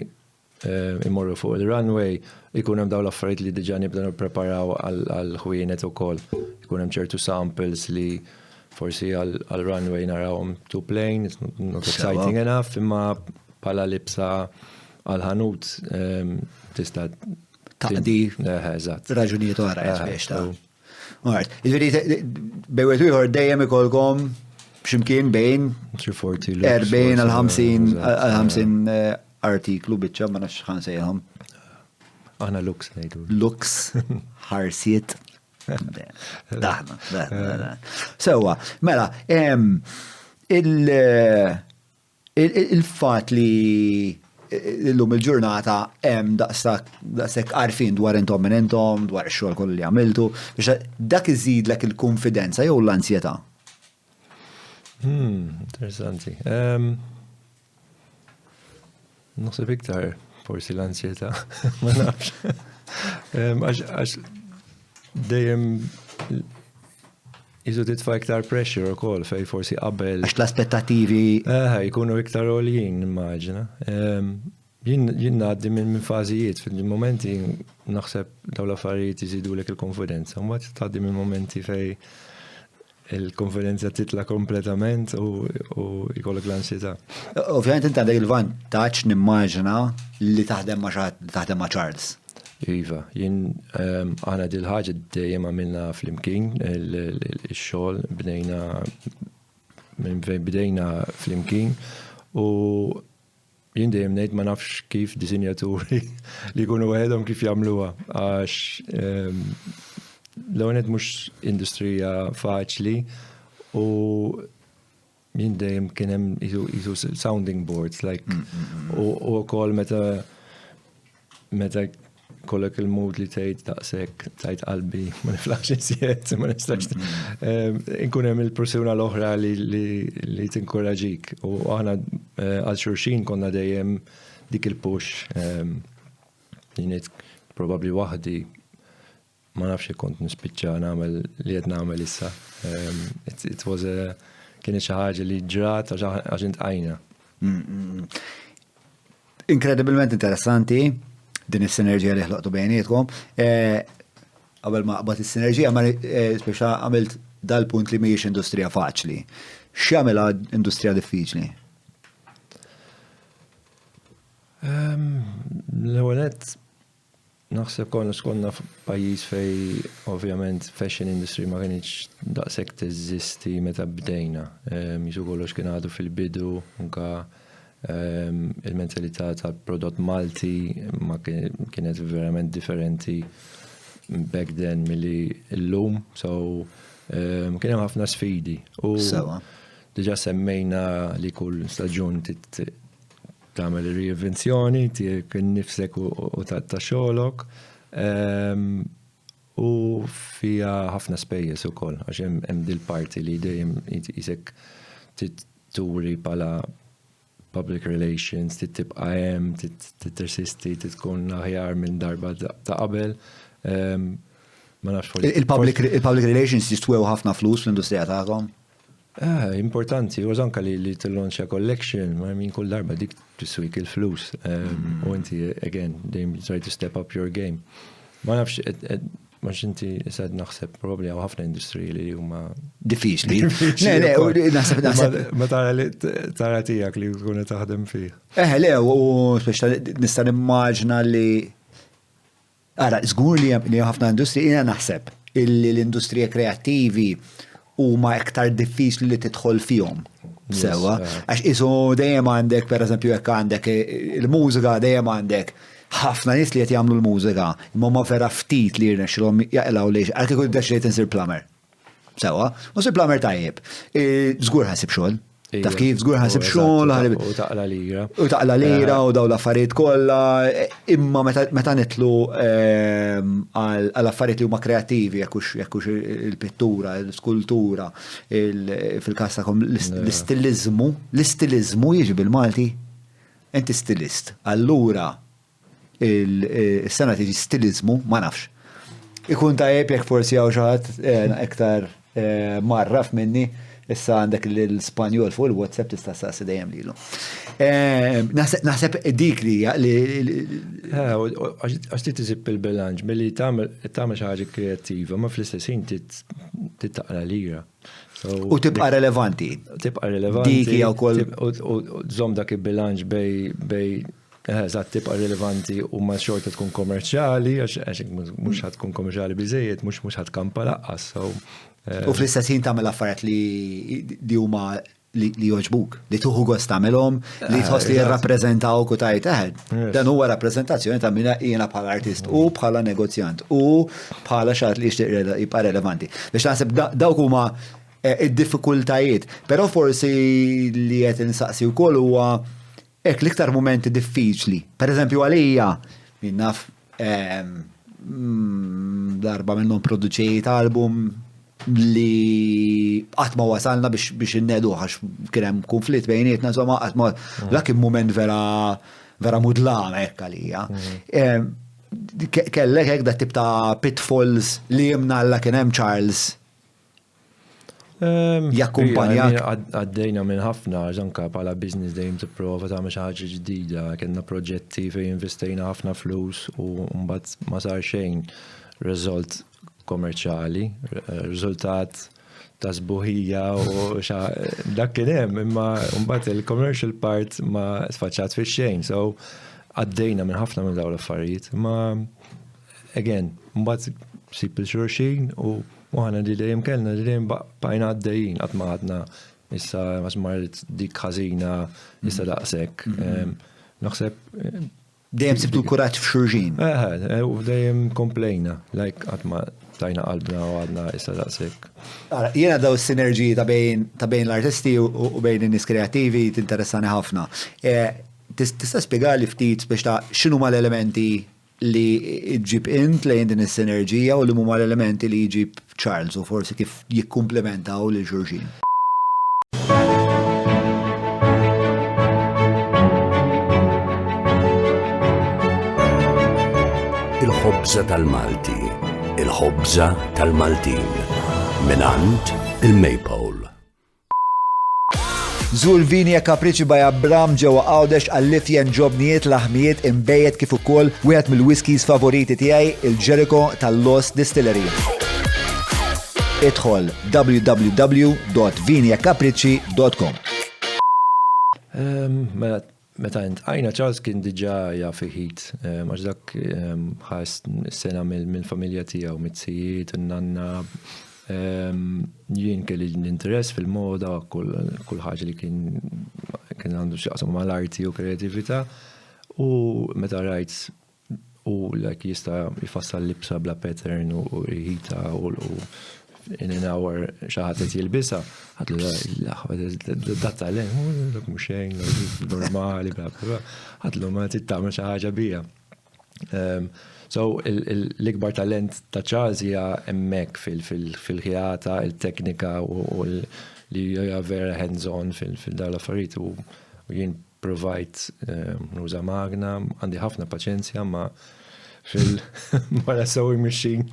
imorru fuq il-runway, ikun hemm dawn l-affarijiet li diġà nibda nippreparaw għall-ħwienet ukoll. Ikun hemm ċertu samples li forsi għall-runway narawhom too plain, it's not exciting enough, imma bħala libsa għall-ħanut tista' taqdi eżatt. Raġunijiet oħra biex ta' Alright, jiġifieri bejn wieħed ieħor dejjem ikolkom x'imkien bejn 40 għal 50 għal 50 eh, artiklu biċċa ma nafx ħan sejħom. Aħna looks ngħidu. Looks, ħarsiet. Daħna, daħna. Sewa, mela, il- Il-fatt li illum il-ġurnata hemm daqshekk għarfien dwar intom minn intom, dwar ix-xogħol kollu li għamiltu, biex dak iżidlek il-kunfidenza jew l-ansjetà? Hmm, interessanti. Naħseb iktar forsi l-ansjetà, ma nafx. Għax dejjem Jisu titfa' iktar pressure ukoll fej forsi qabel. Għax l-aspettativi. Eh, jkunu iktar għoljin, immaġina. Jien ngħaddi minn fażijiet, fil-momenti naħseb dawn l-affarijiet iżidulek il-konfidenza, mbagħad tgħaddi minn momenti fej il-konfidenza titla kompletament u jkollok l-ansjetà. Ovvjament inti għandek il-vantaġġ nimmaġina li taħdem ma' taħdem ma' Charles. Iva, jien ehm, aħna dil-ħaġa dejjem għamilna flimkien ix-xogħol bnejna minn fejn bdejna flimkien u jien dejjem ngħid ma nafx kif disinjaturi li jkunu waħedhom kif jagħmluha għax ehm, l-ewwel mhux industrija faċli u Jien dejjem kien hemm jisu sounding boards, like, mm, mm, mm, u wkoll meta meta kollok il-mood li tgħid daqshekk tajt qalbi ma niflax iżjed, ma nistax. Inkun hemm il-persuna l-oħra li tinkoraġik u aħna eh, għal xulxin konna dejjem dik il-push. Jien probabbli waħdi. ma nafx kont nispiċċa nagħmel li qed nagħmel issa. It, it was a kienet xi ħaġa li ġrat għax intqajna. Mm, mm, mm. Inkredibilment interessanti din is-sinerġija li ħloqtu bejnietkom. Eh, qabel ma qbad is-sinerġija, ma eh, speċa għamilt dal-punt li mhijiex industrija faċli. X'jagħmilha industrija diffiċli? Ehm, l-ewwel Naħseb konna skonna f'pajjiż fej ovvjament fashion industry ma kienx daqshekk teżisti meta bdejna. Ehm, jisu kollox kien għadu fil-bidu, anka ehm, il-mentalità tal-prodott Malti ma kienet verament differenti back then milli llum, so ehm, kien hemm ħafna sfidi. U diġà semmejna li kull staġun tagħmel ir-reinvenzjoni tiegħek innifsek u ta' xogħolok. Ehm, u fija ħafna spejjeż ukoll għax hemm dil-parti li dejjem isek turi pala public relations, tibqa' hemm, tirsisti, tkun aħjar minn darba ta' qabel. Ehm, ma nafx Il-public relations jistwew ħafna flus fl-industrija tagħkom? Eh, importanti, u anka li li tillonċja collection, ma min kull darba dik tiswik il-flus. Ehm, mm. U inti, again, dejjem try to step up your game. Ma nafx, ma inti sad naħseb probabli għaw ħafna industriji li huma diffiċli. Le, le, naħseb naħseb. Ma tara li tara tiegħek li tkun taħdem fih. Eh, le, u speċa nista' nimmaġna li Ara, żgur li hemm ħafna industriji, jiena naħseb illi l-industrija kreattivi huma iktar diffiċli li tidħol fihom. Sewa, għax isu dejjem għandek, per eżempju, jekk għandek il-mużika dejjem għandek ħafna nies li qed jagħmlu l-mużika, imma huma vera ftit li jirnexxilhom jaqilgħu lejx, għal kieku deċidejt insir plumber. Sewa, u sib plumber tajjeb. E, żgur ħasib xogħol. Taf kif, żgur ħasib xogħol. U taqla lira. U taqla lira u daw l-affarijiet kollha. E, imma meta nitlu ehm, għal affarijiet li huma kreattivi, jekk il-pittura, l-skultura, fil-każ tagħkom l-istilizmu, l-istilizmu jiġi bil-Malti. Inti stilist. Allura, il-sena tiġi stilizmu, ma nafx. Ikun tajjeb jekk forsi hawn xi ħadd eh, iktar eh, marraf minni, issa għandek l-Spanjol fuq il-WhatsApp tista' saqsi dejjem lilu. Eh, naħseb dik li li. Għax trid tisib il-bilanċ billi tagħmel xi ħaġa kreattiva, ma fl-istess ħin titaqla lira. U tibqa' relevanti. Tibqa' relevanti. Dik hija wkoll. U tżomm dak il-bilanċ bej eh, eżatt tibqa' rilevanti u ma xorta tkun kommerċjali, għax mhux ħadd tkun kommerċjali biżejjed, mhux mhux ħadd kampa laqqas. Eh, u fl-istess ħin tagħmel affarijiet li huma li joġbuk, li tuħu gost tagħmelhom, li eh, tħoss li jirrappreżentawk u tajt eħed. Dan huwa rappreżentazzjoni ta' mina jiena bħala artist u bħala negozjant u bħala xatt li jixtieq jibqa' relevanti. Biex naħseb dawk huma eh, id-diffikultajiet. Però forsi li qed insaqsi wkoll huwa hekk l-iktar mumenti diffiċli. Per eżempju għalija, min naf ehm, mm, darba minnhom produċejt album li qatt ma wasalna biex biex innedu għax kien hemm konflitt bejnietna insomma qatt ma mm. dak kien mument vera vera mudlam hekk għalija. Mm. Ehm, kellek hekk dat tip ta' pitfalls li jimnalla kien hemm Charles Ehm, jakkumpanjak. Għaddejna minn ħafna, anka bħala business dejjem tipprova tagħmel xi ħaġa ġdida, kellna proġetti fejn investejna ħafna flus u mbagħad ma sar xejn result kommerċjali, riżultat ta' sbuħija u dak kien hemm, imma mbagħad il-commercial part ma sfaċċat fix-xejn, so għaddejna minn ħafna minn dawn l-affarijiet, imma again, mbagħad sib il-xurxin u aħna li dejjem kellna li dejjem bqajna għaddejjin qatt ma għadna issa ma marret dik ħażina issa daqshekk. Mm-hmm. Naħseb Dejjem sibtu l-kuraġġ f'xurxin. Eh, u dejjem komplejna, like qatt ma tajna qalbna u għadna issa daqshekk. Ara, jiena daw s-sinerġiji ta' bejn ta' bejn l-artisti u bejn in-nies kreattivi tinteressani ħafna. Eh, tista' spjegali ftit biex ta' x'inhuma l-elementi li ġġib int lejn din is-sinerġija u li huma l-elementi li jġib Charles u forsi kif jikkumplementaw lil xulxin. Il-ħobża tal-Malti. Il-ħobża tal-Maltin mingħand il-Maypole. Żur Vini e Capricci by Abram ġewwa Għawdex għall-ifjen ġobnijiet, laħmijiet, inbejjed kif ukoll wieħed mill-whiskies favoriti tiegħi, il-Jericho tal-Lost Distillery. Idħol www.viniecapricci.com. Mela Meta iltqajna Charles kien diġà jaf iħit, għax dak ħa s-sengħa mill-familja tiegħu, mit-zijiet, in-nanna. Jien kelli l-interess fil-moda, kull ħaġa li kien kien għandu x'jaqsam mal-arti u kreatività. U meta rajt u like jista' jfassal libsa bla pattern u jħita u in an hour xi ħadd qed jilbisha. Għedtlu dat talent, dak mhux xejn, normali, bla bla. Għedtlu ma trid tagħmel xi ħaġa bija. So l-ikbar talent ta' Charles hija hemmhekk fil-ħjata, il-teknika u li hija vera hands-on fil-dawn l-affarijiet u jien Provajt nuża magna, għandi ħafna paċenzja ma fil wara sewing machine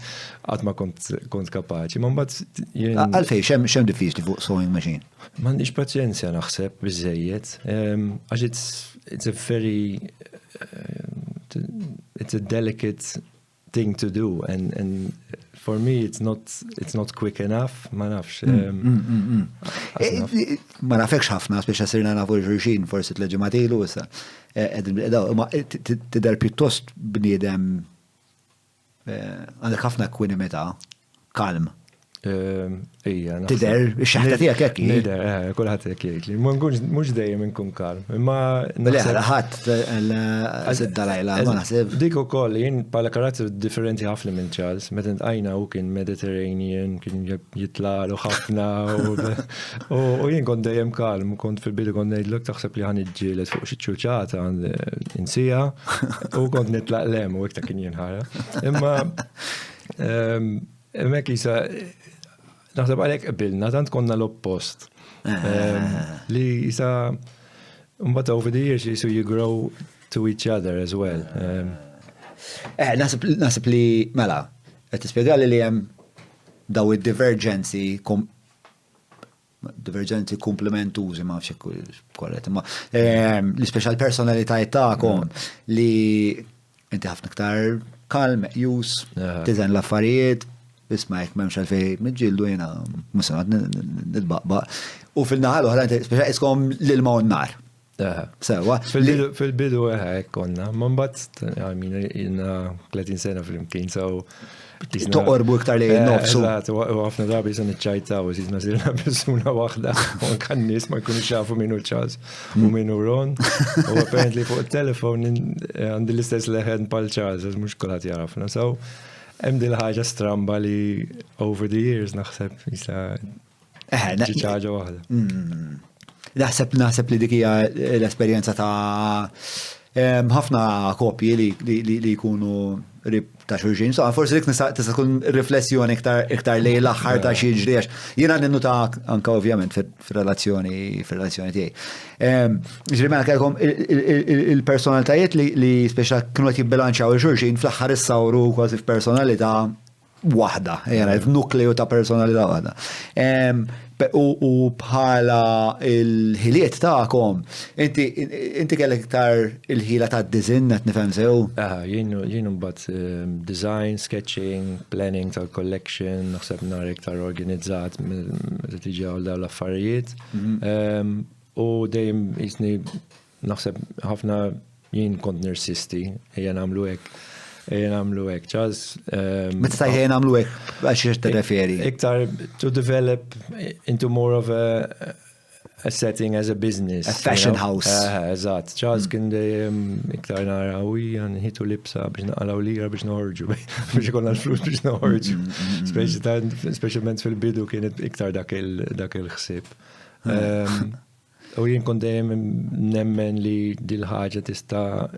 qatt ma kont kont kapaċi. Ma mbagħad jien. Għalfejn x'hemm x'hemm diffiċli fuq sewing machine? M'għandix paċenzja naħseb biżejjed. Għax it's it's a very it's a delicate thing to do and, and for me it's not it's not quick enough, ma nafx. Mm, mm, mm, eh, ma nafekx ħafna, speċa sirna nafu xulxin forsi tleġimgħat ilu issa. Eh, ma eh, tidher pjuttost bniedem għandek ħafna ekwinimità, kalm. Ehm, ija, Tidher, ix-xaħta tiegħek hekk. Tidher, eh, kulħadd hekk jgħid li. Ma nkunx mhux dejjem inkun kalm. Imma Le, ħadd eh, ma naħseb. Dik ukoll jien bħala karattru differenti ħafna minn Charles, meta ntqajna hu kien Mediterranean, kien jitlalu ħafna u jien kont dejjem kalm, kont fil-bidu kont ngħidlek taħseb li ħan iġġieled fuq xi ċuċata insija u kont nitlaq lem u iktar kien jinħara. Imma ehm, Hemmhekk isa naħseb għalhekk qbilna tant konna l-oppost. Eh. Ehm, li isa mbagħad over the years jisu you grow to each other as well. Ehm. Eh, naħseb li mela, qed tispjegali li hemm daw id-divergenzi divergenzi komplementużi ma nafx korrett, imma ehm, l-ispeċjal personalitajiet tagħkom li inti ħafna iktar kalm, meqjus, tiżen l-affarijiet, isma' jekk m'hemmx għalfejn niġġieldu jiena mhux se nitbaqbaq. U fil-naħa l-oħra inti speċa iskom l-ilma u n-nar. Sewa. Fil-bidu eħe konna, ma mbagħad għalmin ilna 30 sena flimkien, so Toqorbu iktar li eh, nofsu. Eżatt, u ħafna drabi se niċċajtaw, jisna sirna persuna waħda, u anka n-nies ma jkunu xafu minnu Charles u minnu Ron. U apparently fuq il-telefon eh, għandi l-istess leħen pal Charles, għax mhux kulħadd jarafna. So, hemm dil ħaġa stramba li over the years naħseb jisa Eh, ġiet ħaġa waħda. Mm. Naħseb naħseb li dik hija l-esperjenza ta' ħafna kopji li jkunu rib ta' xulxin. So, forsi dik tista' tkun riflessjoni iktar lejn l-aħħar ta' xi jiġri għax jiena ninnu ta' anka ovvjament fir-relazzjoni fir-relazzjoni tiegħi. Ġifieri mela kellkom il-personalitajiet li speċa kienu qed jibbilanċjaw il-xulxin fl-aħħar issawru kważi f'personalità waħda, jena, f'nukleu ta' personalità waħda. U bħala il-ħiliet ta'kom, inti inti kellek iktar il-ħila ta' design qed nifhem sew? Aha, jien jien mbagħad design, sketching, planning tal-collection, naħseb nar iktar organizzat meta tiġi għal dawn l-affarijiet. Mhm. U dejjem jisni Naħseb ħafna jien kont nirsisti, ejja nagħmlu hekk, ejja nagħmlu hekk. Charles. Ehm, Meta tajt ejja nagħmlu hekk, għal xiex tirreferi? Iktar to develop into more of a a setting as a business. A fashion you know? house. Eh, eżatt. Charles mm. kien dejjem iktar nara u nħitu libsa biex naqalaw lira biex noħorġu, biex ikollna l-flus biex noħorġu. Mm, mm, Speċjalment fil-bidu kienet iktar dak il-ħsieb. Ehm, U jien kont dejjem nemmen li dil-ħaġa tista'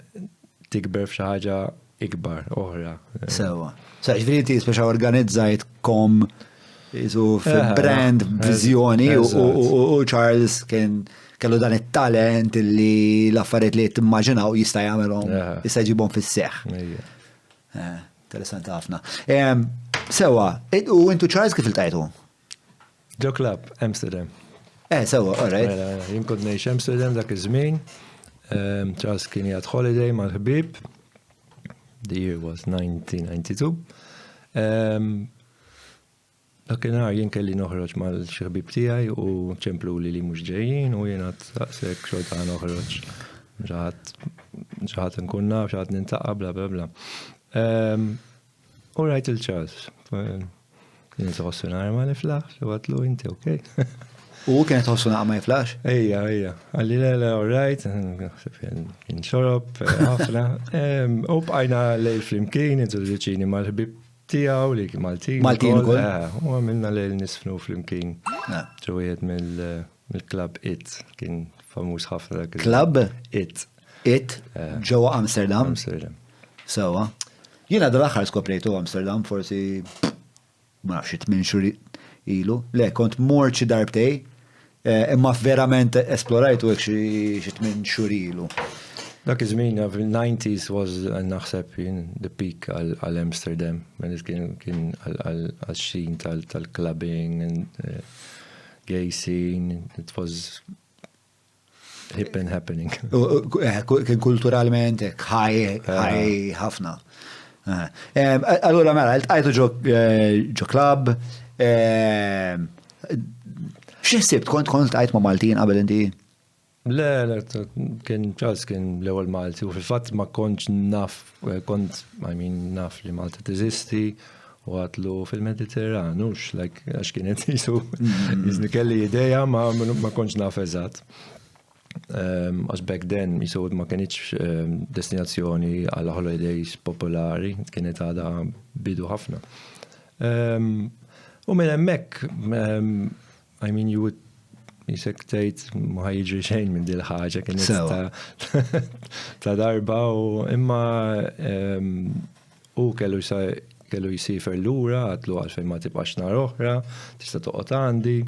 tikber f'xi ħaġa ikbar, oħra. Sewa. Sa ġifieri inti speċa organizzajt kom jisu brand viżjoni u Charles kien kellu dan it-talent li l-affarijiet li timmaġinaw jista' jagħmelhom, jista' jġibhom fis-seħħ. Eh, interessanti ħafna. Sewa, u intu Charles kif iltqajtu? Ġo club, Amsterdam. Eh, sewa, all right. Mela, mela, jien kont ngħix Amsterdam dak iż-żmien. Charles kien jgħad holiday mal-ħbieb. The year was 1992. Dakinhar jien kelli noħroġ mal xi ħbieb tiegħi u ċempluli li mhux ġejjin u jien għad daqshekk xorta noħroġ. Xi ħadd nkun naf, xi ħadd nintaqa' bla bla bla. U rajt il-Charles. Kien tħossu nara ma niflaħx, u għatlu inti, ok. U kien tħossu nara ma jiflaħx? Ejja, ejja. Għalli le, le, all right, kien xorob, ħafna. U bqajna lejl flimkien, introduċini mal-ħbib tiegħu li kien Maltin. Maltin ukoll. Eh, u għamilna lejl nisfnu flimkien. Eh. Ġo mill-club It, kien famuż ħafna dak. Club? It. It, eh. ġewwa Amsterdam. Amsterdam. Sewa. Jiena dal-aħħar skoprejtu Amsterdam, forsi ma nafx xi tmien xhur ilu. Le, kont mort xi darbtej, eh, imma verament esplorajtu hekk xi tmien xhur ilu. Dak iż-żmien fil-90s was eh, naħseb jien the peak għal Amsterdam, meta kien kien għal scene tal-clubbing and eh, gay scene, it was Hip and happening. Eh, kien kulturalment ħaj ħaj ħafna. Eh, allura mela, għajtu ġo eh, club. X'ħsibt kont kont għajt ma' Maltin qabel inti? Le, le, kien Charles kien l-ewwel Malti u fil-fatt ma kontx naf, kont, I mean, naf li Malta teżisti u għatlu fil-Mediterran, ux, like, għax kienet jisu, mm. jizni kelli ideja ma, ma kontx naf eżatt. Ehm, għax back then jisu ma kienx ehm, destinazzjoni għal holidays popolari, kienet għada bidu ħafna. Ehm, u minn hemmhekk, I mean you would jisek tgħid ma ħajġri xejn minn dil ħaġa kienet ta' darba u imma u kellu kellu jsifer lura għatlu għalfejn ma tibqax nhar oħra, tista' toqgħod għandi.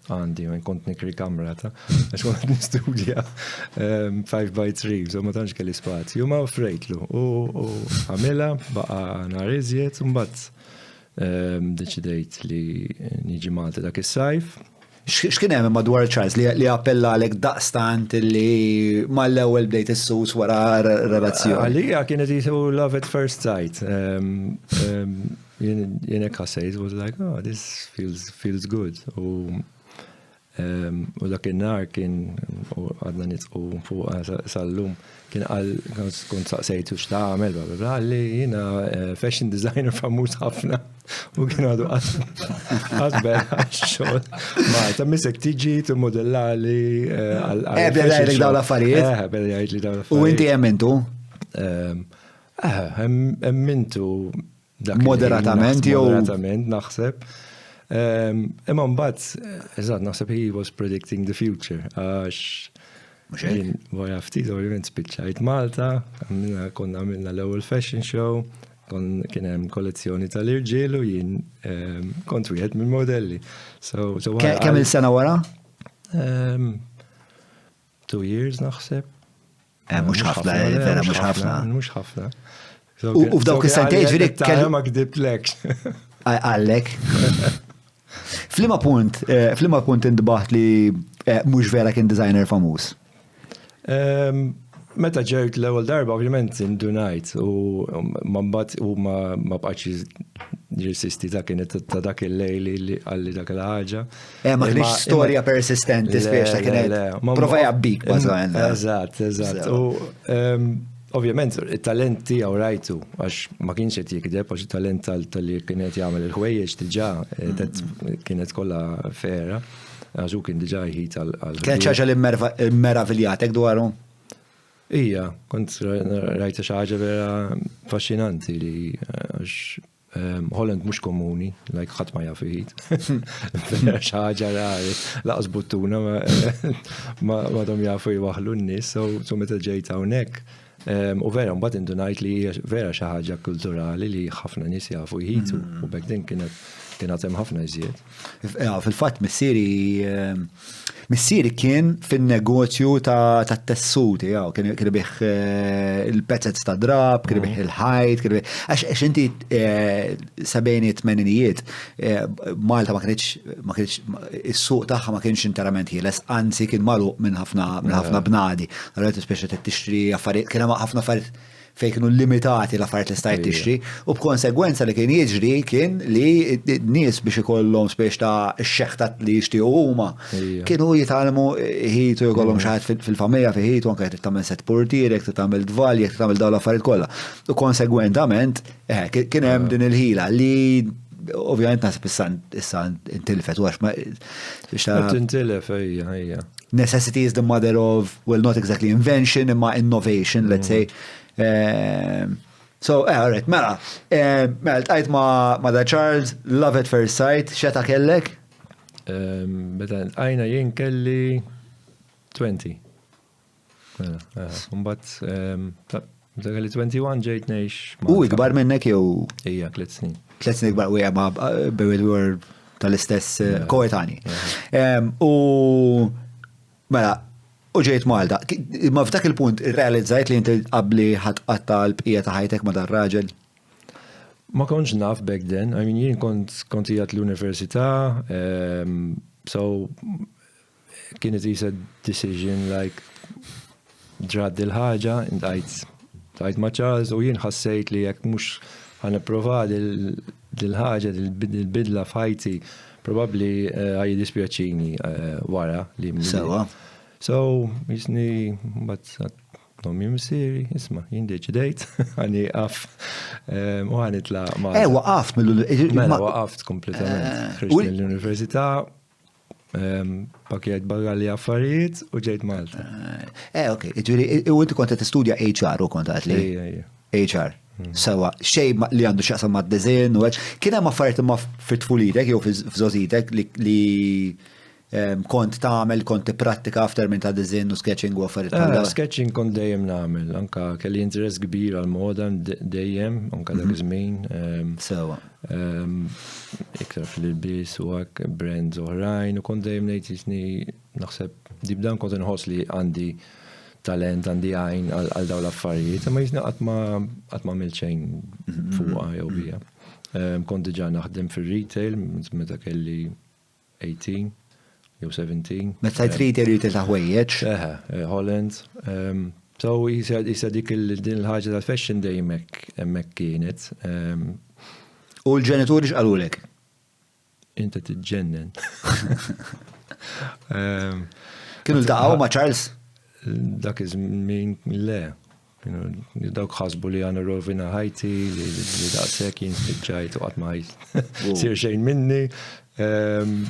Għandi, ma kont nikri kamra ta' għax kont nistudja 5 by 3, so ma tantx kelli spazju, ma offrejtlu u għamilha baqa' nhar iżjed, mbagħad Deċidejt li niġi Malta dak is-sajf. X'kien hemm madwar Charles li appellalek daqstant li mal-ewwel bdejt issus wara relazzjoni? Għalija kienet jisu love at first sight. Jien hekk ħassejt, was like, oh, this feels, feels good. U U dak in-nhar kien, u għadna nitqu fuq sal-lum, kien qal, kont saqsejtu x'tagħmel, bla bla bla, li jiena eh, fashion designer famuż ħafna. U kien għadu qatt bela xogħol. Malta misek tiġi timmodellali eh, għal. Eh, beda jgħidlek dawn l-affarijiet. Eh, beda jgħidli dawn l-affarijiet. U inti emmintu? Ehm, eh, emmintu Moderatament jew. Moderatament naħseb. Ehm, imma mbagħad, eżatt, naħseb he was predicting the future għax jien wara ftit ovvjament spiċċajt Malta, konna għamilna l-ewwel fashion show, kien hemm kollezzjoni tal-irġiel u jien ehm, kont wieħed mill-modelli. Kemm il-sena wara? Ehm, two years naħseb. Eh, mhux ħafna, eh, vera mhux ħafna. Mhux ħafna. U f'dawk is-sentejn ġifieri kellu ma kdiblekx. Għallek. Flima punt, eh, flima punt intbaħt li mhux vera kien designer famuż. Ehm, meta ġejt l-ewwel darba ovvjament indunajt u ma mbagħad u ma bqgħetx jirsisti ta' kienet ta' dak il-lejl li għalli dak il-ħaġa. Eh, ma kienx storja persistenti spiex ta' kienet. Prova jabbik, bażikament. Eżatt, eżatt. U ehm, ovvjament it-talent tiegħu rajtu għax ma kienx qed jikdeb għax it-talent tal-li kien qed jagħmel il-ħwejjeġ diġà eh, mm. kienet kollha fera. Għax hu kien diġà jħid għal. Kienet xi ħaġa li meraviljatek dwaru? Ija, kont rajta xi ħaġa vera affaxxinanti li għax ehm, Holland mhux komuni, like ħadd ma jaf iħid. Vera xi ħaġa rari, laqas buttuna ma dom jafu jwaħlu n-nies, so meta ġejt hawnhekk. Ehm, u vera mbagħad indunajt li hija vera xi ħaġa kulturali li ħafna nies jafu jħitu mm. u back then kienet Kien għad hemm ħafna iżjed. Fil-fatt missieri missieri kien fin-negozju tat-tessuti, kien ibigħ il-pezzez ta' drab, kien ibigħ il-ħajt, kien ibigħ għax inti sebgħinijiet tmeninijiet Malta ma kienx ma kienx is-suq tagħha ma kienx interament ħieles, anzi kien magħluq minn ħafna minn ħafna bnadi. Allura speċi tixtri affarijiet, kien hemm ħafna affarijiet fejn kienu limitati l-affarijiet li stajt tixtri u b'konsegwenza li kien jiġri kien li nies biex ikollhom spiex ta' x-xeħta li jixtiequ huma kienu jitgħallmu ħitu jkollhom xi ħadd fil-familja fi ħitu anke jekk tagħmel set portier, jekk tagħmel tval, jekk tagħmel dawn l-affarijiet kollha. U konsegwentament eh, kien hemm din il-ħila li ovvjament naħseb issa issa intilfet u għax ma Tintilef ejja ejja. Necessity is the mother of, well, not exactly invention, imma innovation, let's say. So, eh, all right, mela, eh, mela, tqajt ma, ma da Charles, love at first sight, xeta kellek? Meta għajna jien kelli 20. Mela, eh, mbagħad meta kelli 21 ġejt ngħix. U ikbar minnek jew? Ija, tliet snin. Tliet snin ikbar u ma we were tal-istess eh, koetani. U mela, u ġejt Malta. Ma f'dak il-punt irrealizzajt li inti qabli ħatqatta l-bqija ta' ħajtek ma dar raġel? Ma kontx naf back then, I mean jien kont kont qiegħed l-università, so kienet isa decision like ġrat dil-ħaġa, intqajt tqajt ma' Charles u jien ħassejt li jekk mhux ħa nipprova dil-ħaġa, dil-bidla f'ħajti, probabbli eh, ħa jiddispjaċini eh, wara li. Sewa. So, jisni, mbagħad Ommi missieri, isma', jien deċidejt, ħa nieqaf ehm, u ħa nitlaq ma'. Eh, waqaft mill Mela, waqaft kompletament. Eh, Ħriġt mill-università, ehm, pakjajt bagalli affarijiet u ġejt Malta. Eh, ok, ġifieri, u inti kont qed tistudja HR u kont għad li. HR. Hmm. Sewa, xej li għandu x'jaqsam mad-design u hekk. Kien hemm affarijiet imma fit-tfulitek jew f'żożitek li kont tagħmel, kont tipprattika f'termini ta' design u sketching u affarijiet bħal dawn? Sketching kont dejjem nagħmel, anka kelli interess kbir għall-moda dejjem, anka dak mhm. iż-żmien. Sewa. Iktar fil-ilbies u hekk brands oħrajn u kont dejjem ngħid jisni naħseb dibdan kont inħoss li għandi talent, għandi għajn għal dawn l-affarijiet, imma jisni qatt ma qatt ma għamilt xejn mhm. fuqha jew bija. Kont diġà naħdem fir-retail meta kelli 18 jew 17. Meta tgħid retail, retail ta' ħwejjeġ? Eħe, eh, Holland. Ehm, so jisa dik din il-ħaġa tal-fashion dejjem hekk hemmhekk kienet. Ehm, U l-ġenituri x'qalulek? Inta tiġġennen. Ehm, Kienu ltaqgħu ma' Charles? Dak iż-żmien le. Dawk ħasbu li għana rovina ħajti, li daqshekk jien spiċċajt u qatt ma sir xejn minni. Ehm,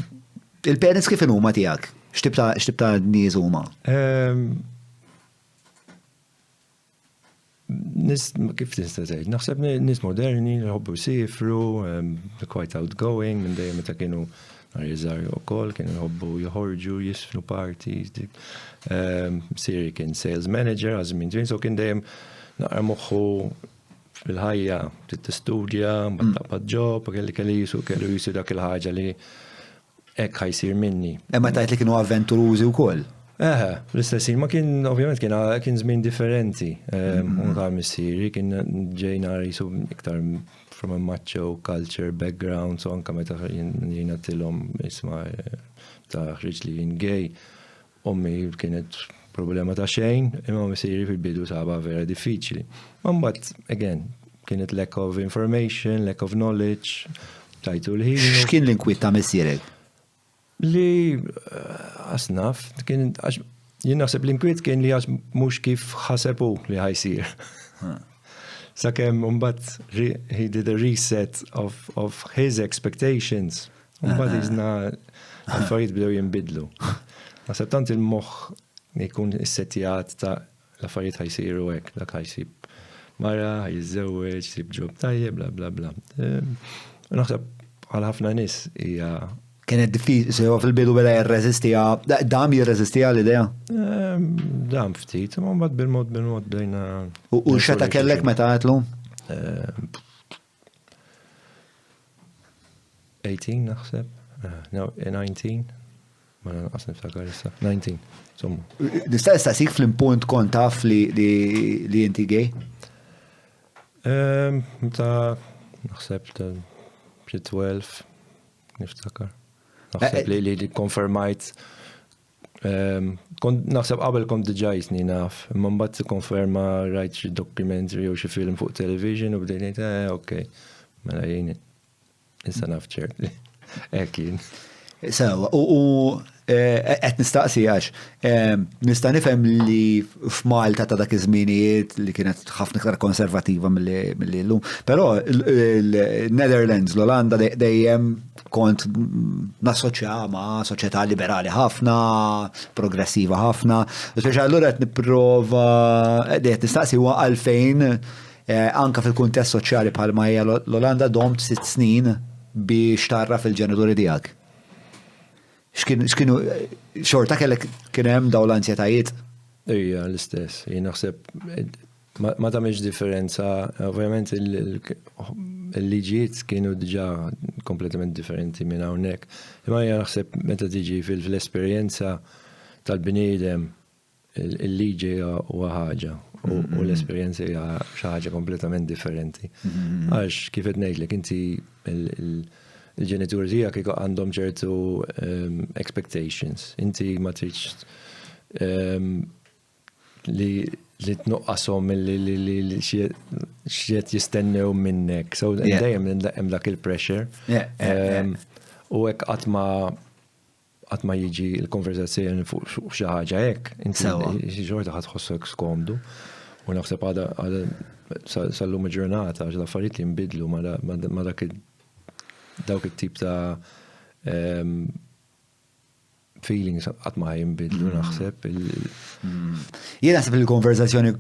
Il-parents kif huma tiegħek? X'tib ta' nies huma? Ehm, nis, kif tista' tgħid, naħseb nies moderni, jħobbu jsifru, ehm, quite outgoing, minn dejjem meta kienu nhar iżgħar ukoll, kienu jħobbu joħorġu, jisfnu parties. Ehm, Siri kien sales manager għal żmien twil, so kien dejjem naqra moħħu fil-ħajja, trid tistudja, mbagħad mm. taqbad ġob, kelli kelli jisu kellu jisu dak il-ħaġa li Hekk ħa jsir minni. Imma tgħid li kienu avventurużi wkoll. Eħe, fl-istess ħin, ma kien, ovvjament kien kien żmien differenti. Ehm, mm-hmm. Anka missieri kien ġejna jisu iktar from a macho culture background, so anka meta jiena tilhom isma' ta' ħriġ li jien gay, Ommi kienet problema ta' xejn, imma missieri fil-bidu saba vera diffiċli. Ma mbagħad, again, kienet lack of information, lack of knowledge, tajtu l-ħin. X'kien l-inkwiet ta' missierek? Li eh, asnaf, kien għax jien naħseb l-inkwiet kien li għax mhux kif ħasebu li ħajsir. Sakemm mbagħad he did a reset of, of his expectations. Mbagħad iżna affarijiet bdew jinbidlu. Naħseb tant il-moħħ jkun issettjat ta' l-affarijiet ħajsiru hekk, dak ħajsib mara, ħajżewweġ, sib ġob tajjeb, bla bla bla. Ehm, naħseb għal ħafna nies hija Kienet diffiċli, sewa fil-bidu beda jirreżistiha, dam jirreżistiha l-idea? Ehm, dam ftit, ma mbagħad bil-mod bil-mod bdejna. U xeta kellek meta għatlu? Ehm, 18 naħseb, no, 19, ma lanqas niftakar issa, 19, insomma. Nista' nistaqsik fl-impunt kont taf li li inti gay? Ehm, ta' naħseb ta' xi 12, niftakar. Naħseb eh, li li konfermajt ehm, kont naħseb qabel kont diġà jisni naf, imma mbagħad konferma rajt xi documentary jew xi film fuq television u bdejt ngħid, eh, ok, mela jien Issa naf ċert li hekk jien. Sewa, u eh, qed nistaqsi għax eh, nista' nifhem li f'Malta ta' dak iż-żminijiet li kienet ħafna iktar konservativa milli llum, però il-Netherlands, l-Olanda dejjem kont nassoċja ma' soċjetà liberali ħafna, progressiva ħafna. Speċa allura qed nipprova qed nistaqsi huwa għalfejn Anke fil-kuntest soċjali bħalma hija l-Olanda domt sitt snin biex tgħarraf il-ġenituri tiegħek. X'kienu xorta kellek kien hemm dawn l-ansjetajiet? Ija, l-istess. Jien naħseb ma tagħmilx differenza, ovvjament il-liġijiet kienu diġà kompletament differenti minn hawnhekk. Imma jien naħseb meta tiġi fil-esperjenza tal-bniedem Il-liġi huwa ħaġa u l-esperjenza hija xi ħaġa kompletament differenti. Għax kif qed ngħidlek inti il-ġenituri tiegħek għandhom ċertu ehm, expectations. Inti ma tridx ehm, li li tnuqqashom li xiet jistennew minnek. So dejjem hemm dak il-pressure. Ehm, u hekk qatt ma qatt ma jiġi l-konverzazzjoni fuq xi ħaġa hekk, inti xi xorta ħadd tħossok skomdu. U naħseb għada sal-lum il-ġurnata għax l-affarijiet li nbidlu ma dak dawk it-tip ta' ehm, feelings qatt ma jinbidlu mm. naħseb. Mm. Jien naħseb il-konverzazzjoni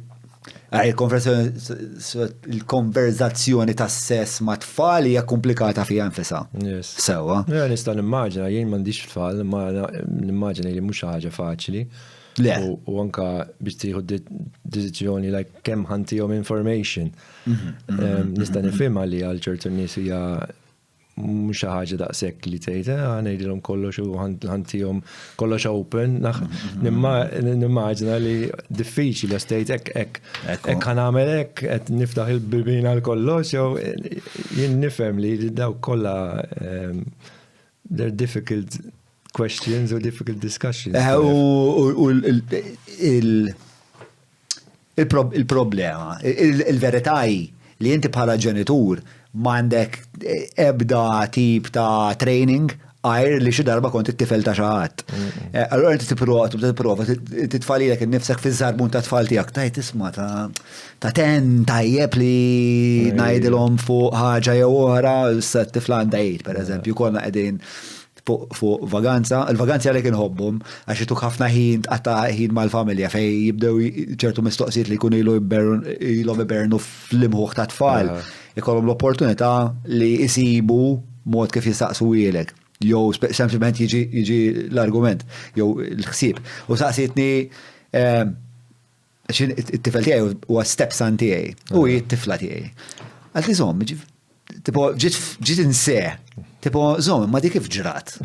Ah, il-konverzazzjoni ta' sess ma' tfal hija komplikata fiha nfisha. Sewwa. Nista' nimmaġina, jien m'għandix tfal, ma nimmaġina li mhux ħaġa faċli. Le. U anka biex tieħu deċiżjoni like kemm ħantihom information. Mhm, mhm, mhm, nista' nifhimha li għal ċertu nies hija mhux xi ħaġa daqshekk li tgħid, eh, ngħidilhom kollox u ħantihom kollox open. Nimmaġina li diffiċli li tgħid hekk hekk hekk ħa nagħmel hekk qed niftaħ il-bibien għal kollox jew jien nifhem li dawk kollha ehm, they're difficult questions u difficult discussions. Eh, u il Il-problema, il-verità hi li inti bħala ġenitur m'għandek ebda tip ta' training għajr li xi darba kont it-tifel ta' xi ħadd. Eh, allura inti tipprova tibda tipprova titfa' lilek innifsek fiż-żarbun ta' tfal tiegħek tajt isma' ta' ten tajjeb li ngħidilhom fuq ħaġa jew oħra, issa t-tifla għandha jgħid pereżempju, konna qegħdin fuq vaganza. Il-vaganzi għalhekk inħobbhom għax ituk ħafna ħin tqatta' ħin mal-familja fejn jibdew ċertu mistoqsijiet li jkunu ilu ilhom ibernu fl-imħuħ ta' tfal. Ikollhom l-opportunità li jsibu mod kif jistaqsu ilek. Jew sempliċement jiġi l-argument jew l-ħsieb. U saqsietni ehm, it-tifel tiegħi huwa stepson tiegħi u hi t-tifla tiegħi. Għalt li żomm, tipo ġiet inse, tipo żomm, ma dik kif ġrat.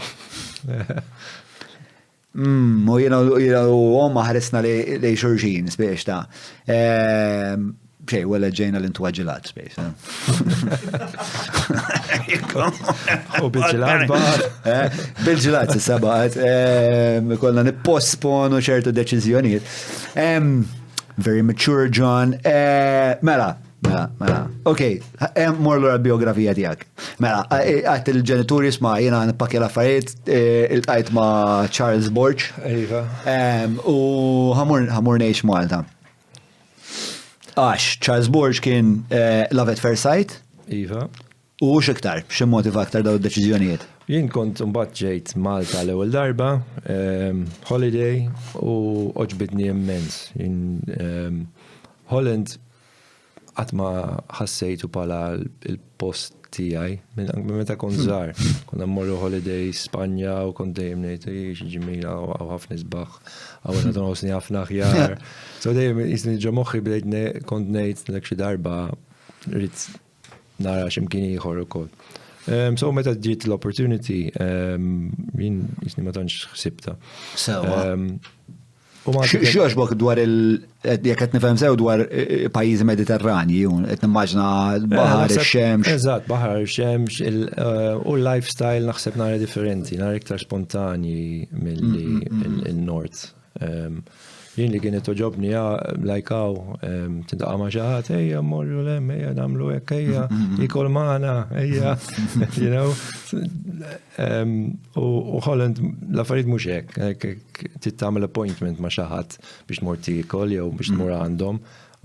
Mm, u jiena u omma ħaresna li xurxin, spiex ta' ehm, Xej, wella ġejna l-intwaġilat, spiex. Eh. U bil-ġilat baqgħet. Eh, bil-ġilat issa baqgħet. Ehm, konna nipposponu ċertu deċiżjonijiet. Ehm, very mature, John. Eh, mela, mela, mela. Ok, mor lura l-biografija tiegħek. Mela, għat il-ġenituri sma jiena nipakja l-affarijiet, iltqajt ma' Charles Borg. Iva. Ehm, u ħamur ngħix Malta. Għax, Charles Borg kien eh, love at first sight. Iva. U x'iktar, x'immotiva aktar daw id-deċiżjonijiet? Jien kont mbagħad ġejt Malta l-ewwel darba, ehm, holiday, u oġbidni immens. Jien ehm, Holland qatt ma ħassejtu bħala l-post tiegħi minn meta kont hmm. żgħar. Konna mmorru holiday Spanja u kont dejjem ngħid xi ġimila u ħafna isbaħ, hawn qed nħossni ħafna aħjar. So dejjem jisni ġo moħħi bdejt kont ngħid lek xi darba rrid nara x'imkien ieħor ukoll. So meta ġiet l-opportunity, jien jisni ma tantx ħsibta. Sewa. X'joġbok dwar il jekk qed nifhem sew dwar eh, pajjiżi Mediterranji, qed nimmaġna l-baħar, eh, ix-xemx. Eżatt, baħar, ix-xemx, eh, u l-lifestyle naħseb nara differenti, nara iktar spontanji milli mm, mm, mm. il-Nord. Jien li kienet toġobni, like hawn, tintaqa' ma' xi ħadd, ejja mmorru lem, ejja nagħmlu hekk, ejja ikol magħna, ejja, you know. U Holland l-affarijiet mhux hekk, trid tagħmel appointment ma' xi ħadd biex tmur tiekol jew biex tmur għandhom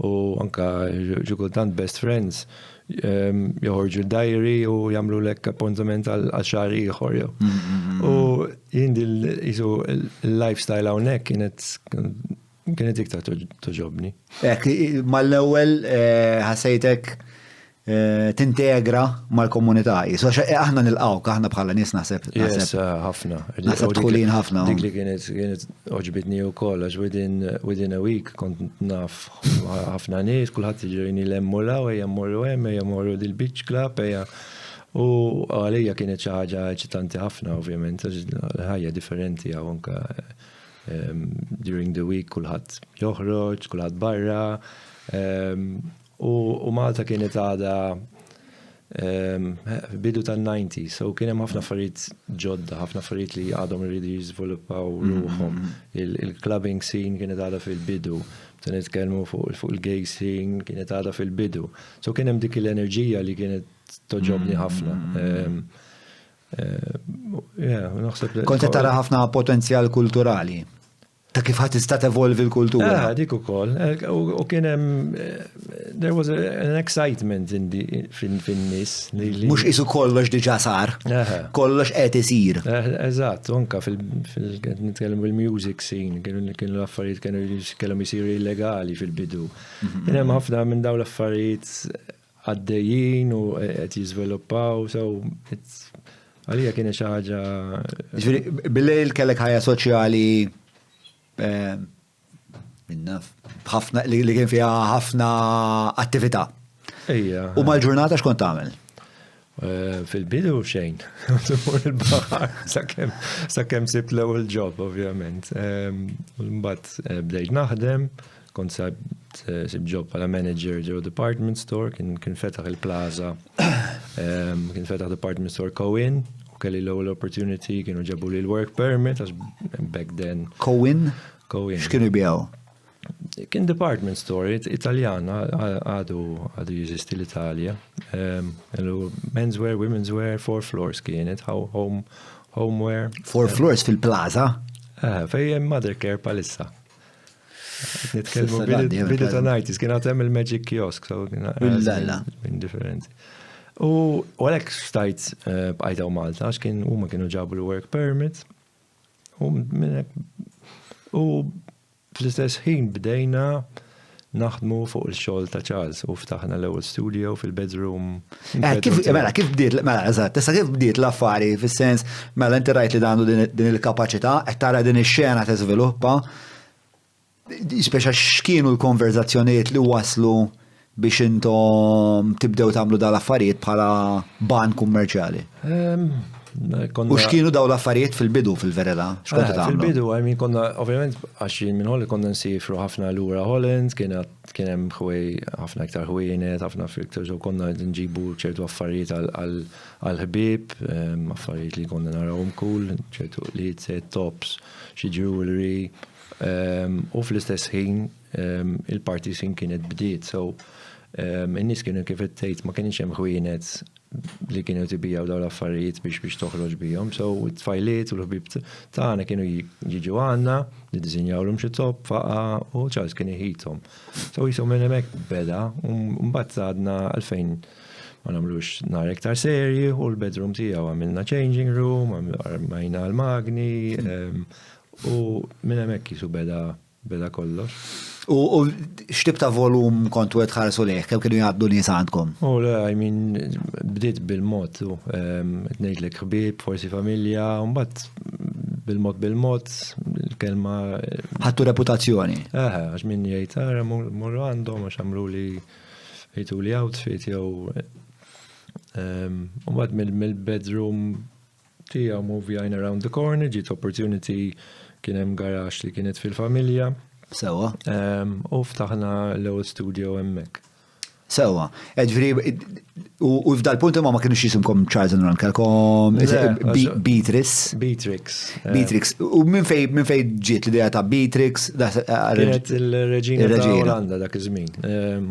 u anka xi kultant best friends joħorġu diary u jagħmlu lek appointment għal xahar ieħor jew. U jien jisu l-lifestyle hawnhekk kienet kienet iktar toġobni. Ek, mal-ewwel eh, ħassejtek eh, tintegra mal-komunità. So, eh, aħna nilqawk, aħna bħala nies naħseb. Yes, ħafna. Naħseb tħulin ħafna. Dik li kienet kienet oġbitni wkoll għax within within a week kont naf ħafna nies, kulħadd jiġrini l-hemm u law, ejja mmorru hemm, ejja mmorru dil-beach club, ejja. U għalija kienet xi ħaġa eċitanti ħafna ovvjament, ħajja differenti hawn anke during the week kulħadd joħroġ, kulħadd barra. U Malta kienet għadha bidu tan-90s, so kien hemm ħafna affarijiet ġodda, ħafna affarijiet li għadhom iridu jiżviluppaw ruħhom. Il-clubbing scene kienet għadha fil-bidu, se nitkellmu fuq il-gay scene kienet għadha fil-bidu. So kien hemm dik l-enerġija li kienet toġobni ħafna. Kont tara ħafna potenzjal kulturali. Ta' kif ħadd tista' tevolvi l-kultura. Ah, dik ukoll. Eh, u kien hemm eh, there was an excitement fin-nies. Mhux isu kollox diġà sar. Kollox qed isir. Eh, eżatt, anka fil-nitkellmu il-music scene, kienu l-affarijiet kienu kellhom isiru illegali fil-bidu. Mhm. Kien hemm ħafna minn dawn l-affarijiet għaddejjin u qed jiżviluppaw, so it's għalija kienet xi ħaġa. Ġifieri bil-lejl kellek ħajja soċjali eh, minnaf, ħafna li kien fiha ħafna attività. Ejja. U mal-ġurnata x'kont tagħmel? Eh, fil-bidu xejn, mur il-baħar, sakemm sibt l-ewwel job, ovvjament. Ehm, mbagħad eh, bdejt naħdem, Kont sibt job bħala manager ġo department store, kien kien fetaħ il-plaza, ehm, kien fetaħ department store Cohen, u kelli l-ewwel opportunity, kienu ġabu li l-work permit, għax back then. Cohen? Cohen. X'kienu jbijaw? Kien department store, Italjan, għadu għadu jeżisti l-Italja. Ehm, menswear, womenswear, four floors kienet, home, homeware. Four floors fil-plaza? Eh, fejn Mothercare palissa. Nitkellmu bidu ta' 90s, kien għatem il-Magic Kiosk, so kien differenti. U għalek stajt eh, bqajta u Malta, għax kien huma kienu ġabu l-work permit. U u fl-istess ħin bdejna naħdmu fuq il-xogħol ta' Charles u ftaħna l-ewwel studio fil-bedroom. Eh, kif mela kif bdiet mela eżatt, issa kif bdiet l-affari fis-sens mela inti rajt li għandu din il-kapaċità qed tara din ix-xena tiżviluppa. Speċa x'kienu l-konverzazzjonijiet li waslu biex intom tibdew tagħmlu dal-affarijiet bħala ban kummerċjali? Ehm, u x'kienu daw l-affarijiet fil-bidu fil-verità? X'kontu eh, tagħmlu? Fil-bidu, I mean, konna ovvjament għax minn Holland konna nsifru ħafna lura Holland, kien hemm ħwej ħafna iktar ħwienet, ħafna iktar ġew konna nġibu ċertu affarijiet għal-ħbieb, ehm, affarijiet li konna narawhom cool, ċertu li tops, xi jewelry, ehm, u fl-istess ħin ehm, il-party scene kienet bdiet, so in-nies kienu kif qed tgħid ma kienx hemm ħwienet li kienu tibijaw dawn l-affarijiet biex biex toħroġ bihom. So it-tfajliet u l-ħbib tagħna kienu jiġu għandna, niddisinjawlhom xi top, faqa u Charles kien iħithom. So jisom minn hemmhekk beda, u mbagħad għadna għalfejn ma nagħmlux nar iktar serji u l-bedroom tiegħu għamilna changing room, armajna l-magni, u minn hemmhekk jisu beda Beda kollox. U x'tip ta' volum kontu qed tħarsu lejh, kemm kienu jgħaddu nies għandkom? U le, I mean, bdiet bil-mod, qed ngħidlek ħbieb, forsi familja, u mbagħad bil-mod bil-mod, il-kelma. Ħadtu reputazzjoni. Eħe, għax min jgħid, ara morru għandhom għax għamlu li jgħidu li outfit jew. U mbagħad mill-bedroom tiegħu movjajna around the corner, ġiet opportunity kien hemm garax li kienet fil-familja. Sewa. U ftaħna l-ewwel studio hemmhekk. Sewa. Eh, ġifieri, u f'dal punt imma ma kienux jisimkom Charles and Ron, kelkom Beatrice. Beatrix. Eh. Beatrix. U minn fej minn fej ġiet l-idea ta' Beatrix? Eh, kienet il-reġina ta' Olanda dak iż-żmien.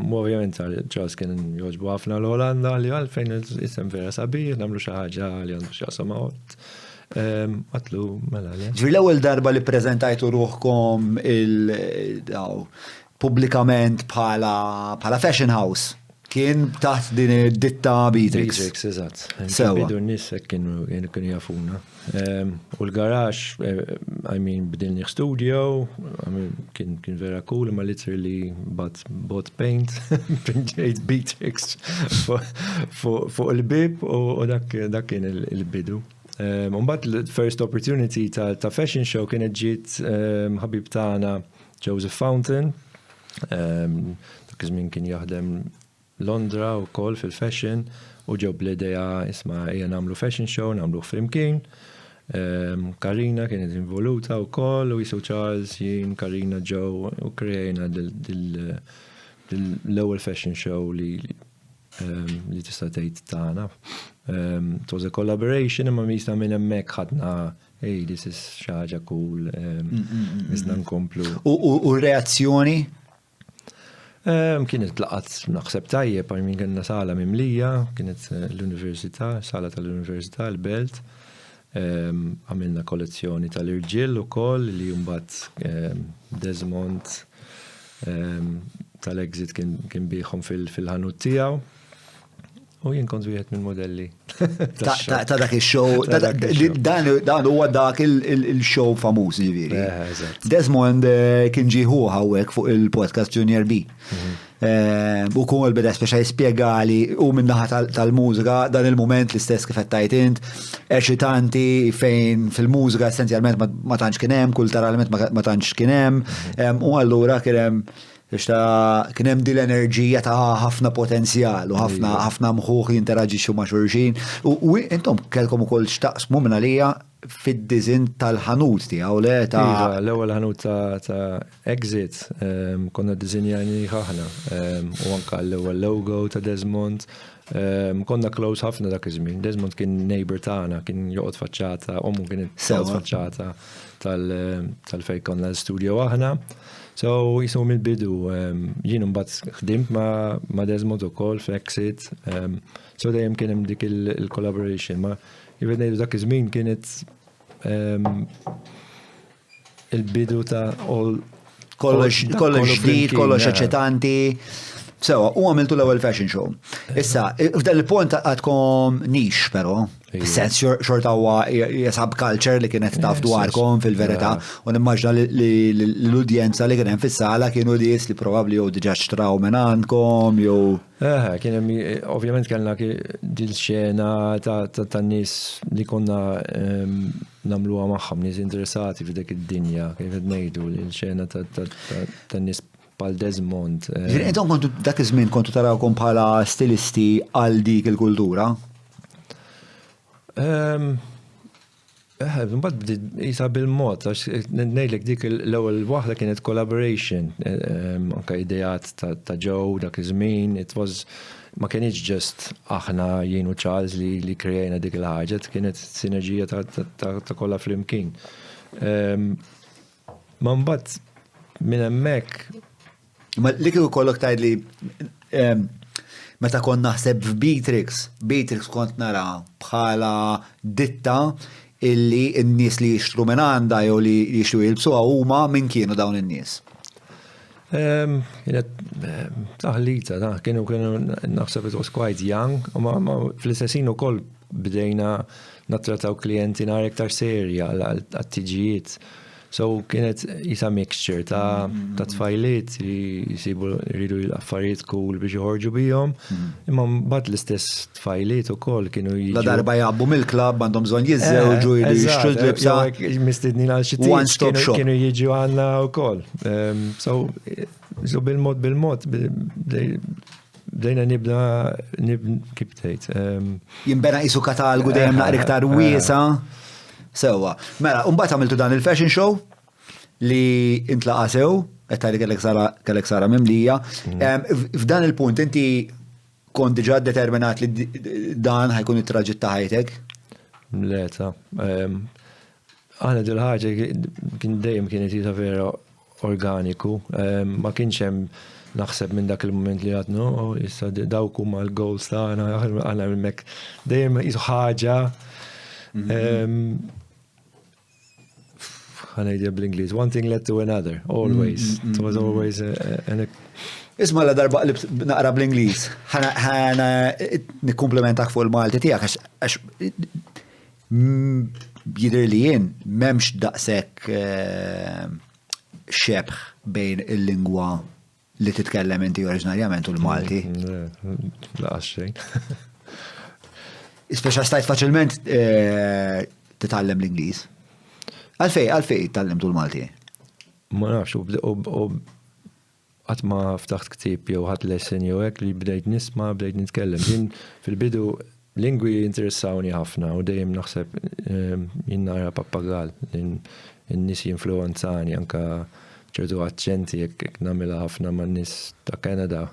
Ovvjament Charles kien jogħġbu ħafna l-Olanda li għalfejn isem vera sabiħ, nagħmlu xi ħaġa li għandu x'jaqsam ma' Għatlu, mela le. Ġifieri l-ewwel darba li preżentajtu ruħkom il pubblikament bħala bħala fashion house kien taħt din id-ditta Beatrix. Beatrix, eżatt. Sewa. Bidu n-nies hekk kienu kienu jafuna. Ehm, u l-garax, eh, I mean, bdilni studio, I mean, kien kien vera cool, ma literally bat bot paint, pinġejt Beatrix fuq il-bib u dak dak kien il-bidu. Ehm, Mbagħad l-first opportunity ta' fashion show kienet ġiet ehm, ħabib tagħna Joseph Fountain, dak iż-żmien kien jaħdem Londra wkoll fil-fashion u ġew bl-idea isma' ejja nagħmlu fashion show, nagħmluh flimkien. Karina kienet involuta wkoll u jisu Charles, jien, Karina, Joe u kreajna l-ewwel fashion show li li tista' tgħid tagħna. It was a collaboration imma jisna minn hemmhekk ħadna Hey, this is xi ħaġa cool, iżda nkomplu. U r-reazzjoni? Kienet laqat naħseb tajjeb, għal min kellna sala mimlija, kienet eh, l-università, sala tal-università, l-belt. Għamilna kollezzjoni tal-irġiel ukoll li mbagħad Desmond tal-Exit kien biħom fil-ħanut tiegħu. U jien kont wieħed mill-modelli. Ta' dak il-show, dan huwa dak il-show famuż ġifieri. Eh, Desmond eh, kien ġieħu hawnhekk fuq il-podcast Junior B. Mhm. Eh, u kun il-beda speċa jispjegali u minnaħa tal-mużika dan il-moment l-istess kif qed tajt int, eċitanti fejn fil-mużika essenzjalment ma tantx kien hemm, kulturalment ma tantx kien hemm, mhm. u allura kien hemm Biex ta' kien hemm din l-enerġija ta' ħafna potenzjal u ħafna iva. ħafna mħuħ jinteraġixxu ma' xulxin. U intom kellkom ukoll x'taqsmu minn għalija fid-diżin tal-ħanut tiegħu le ta' Iva, l-ewwel ħanut ta' Exit ehm, konna ddisinjani aħna ehm, u anka l-ewwel logo ta' Desmond. Ehm, konna close ħafna dak iż-żmien. Desmond kien neighbor tagħna, kien joqgħod faċċata, ommu kienet toqgħod faċċata tal-fejn konna l-studio aħna. So jismu mill-bidu, jien mbagħad ħdimt ma' Desmond ukoll f'Exit, so dejjem kien hemm dik il-collaboration. Ma jibed ngħidu dak iż-żmien kienet il-bidu ta' all kollox kollox ġdid, kollox eċitanti. Sewa, u għamiltu l-ewwel fashion show. Issa, f'dan il-punt għadkom nix, però. Sens xorta huwa subculture li kienet taf dwarkom fil-verità u nimmaġna li l-udjenza li kien hemm fis-sala kienu nies li probabbli jew diġà xtraw minn għandkom jew. Eh, kien hemm ovvjament kellna dil xena ta' nies li konna ehm, nagħmluha magħhom, nies interessati f'dik id-dinja, kif qed ngħidu, l-xena ta' nies bħal Desmond. Eh. Intom kontu dak iż-żmien kontu tarawkom bħala stilisti għal dik il-kultura? Ehm, eh, mbagħad bdiet isa bil-mod, għax ngħidlek dik l-ewwel waħda kienet collaboration, eh, ehm, anke ideat ta' Joe dak iż-żmien, it was ma kienx just aħna jien u Charles li li krejna dik il-ħaġa, kienet sinerġija ta' kollha flimkien. Ehm, Ma mbagħad minn hemmhekk. Ma li kieku kollok tgħidli meta kont naħseb f'Beatrix, Beatrix kont nara bħala ditta illi n-nies li jixtru minn għandha jew li jixtru jilbsuha huma min kienu dawn in-nies? Kienet taħlita, kienu kienu naħseb it was quite young, u ma fl-istess ħin ukoll bdejna nattrataw klijenti nhar iktar serja għat-tiġijiet. So kienet jisa mixture ta' ta' tfajliet li jisibu jridu l-affarijiet cool biex joħorġu bihom. Imma mbagħad l-istess tfajliet ukoll kienu jiġu. La darba jgħabbu mill-klabb għandhom bżonn jiżżewġu, jridu jixtru l-libsa. Mistednin għal xi One stop shop. Kienu jiġu għandna wkoll. So bil-mod bil-mod. Bdejna nibda, kif tgħid. Jinbena qisu katalgu dejjem naqra iktar wiesa. Sewwa. Mela, mbagħad għamiltu dan il-fashion show li intlaqa sew, qed tgħid kellek sala kellek sala mimlija. Mm. F'dan il-punt inti kont diġà determinat li dan ħa jkun it-traġitt ta' ħajtek? Le, ta' aħna dil-ħaġa kien dejjem kienet jisa vera organiku. Ma kienx hemm naħseb minn dak il-moment li għadnu, oh, issa dawk huma l-goals tagħna, aħna hemmhekk dejjem qisu ħaġa. Mhm. Ħa ngħidha bl-Ingliż, one thing led to another, always. Mm, mm, It was mm, always an Isma la darba qlibt naqra bl-Ingliż. Ħana nikkumplementak fuq il-Malti tiegħek għax Jidher li jien m'hemmx daqshekk xebh bejn il-lingwa li titkellem inti oriġinarjament u l-Malti. Laqas xejn. Speċa stajt faċilment eh, titgħallem l-Ingliż. Għalfej, għalfej tgħallimtu l-Malti? Ma nafx, u Qatt ma ftaħt ktieb jew ħadt lesson jew hekk li bdejt nisma' bdejt nitkellem. Jien fil-bidu lingwi jinteressawni ħafna u dejjem naħseb jien nara pappagall li n-nies jinfluwenzani anke ċertu aċċenti jekk nagħmilha ħafna man-nies ta' Canada.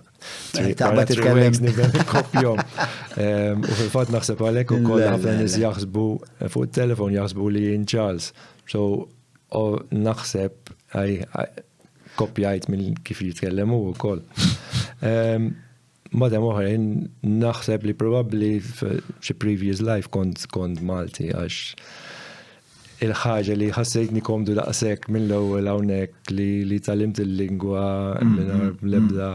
Taqbad titkellem. Nibda nikkopjhom. U fil-fatt naħseb għalhekk ukoll ħafna nies jaħsbu fuq it-telefon jaħsbu li jien Charles. So naħseb kopjajt minn kif jitkellem hu wkoll. Ehm, Madam oħra, naħseb li probabbli f'xi previous life kont kont Malti għax il-ħaġa li ħassejtni komdu daqshekk mill-ewwel hawnhekk li li tgħallimt il-lingwa mm, mingħajr mm, mm. l-ebda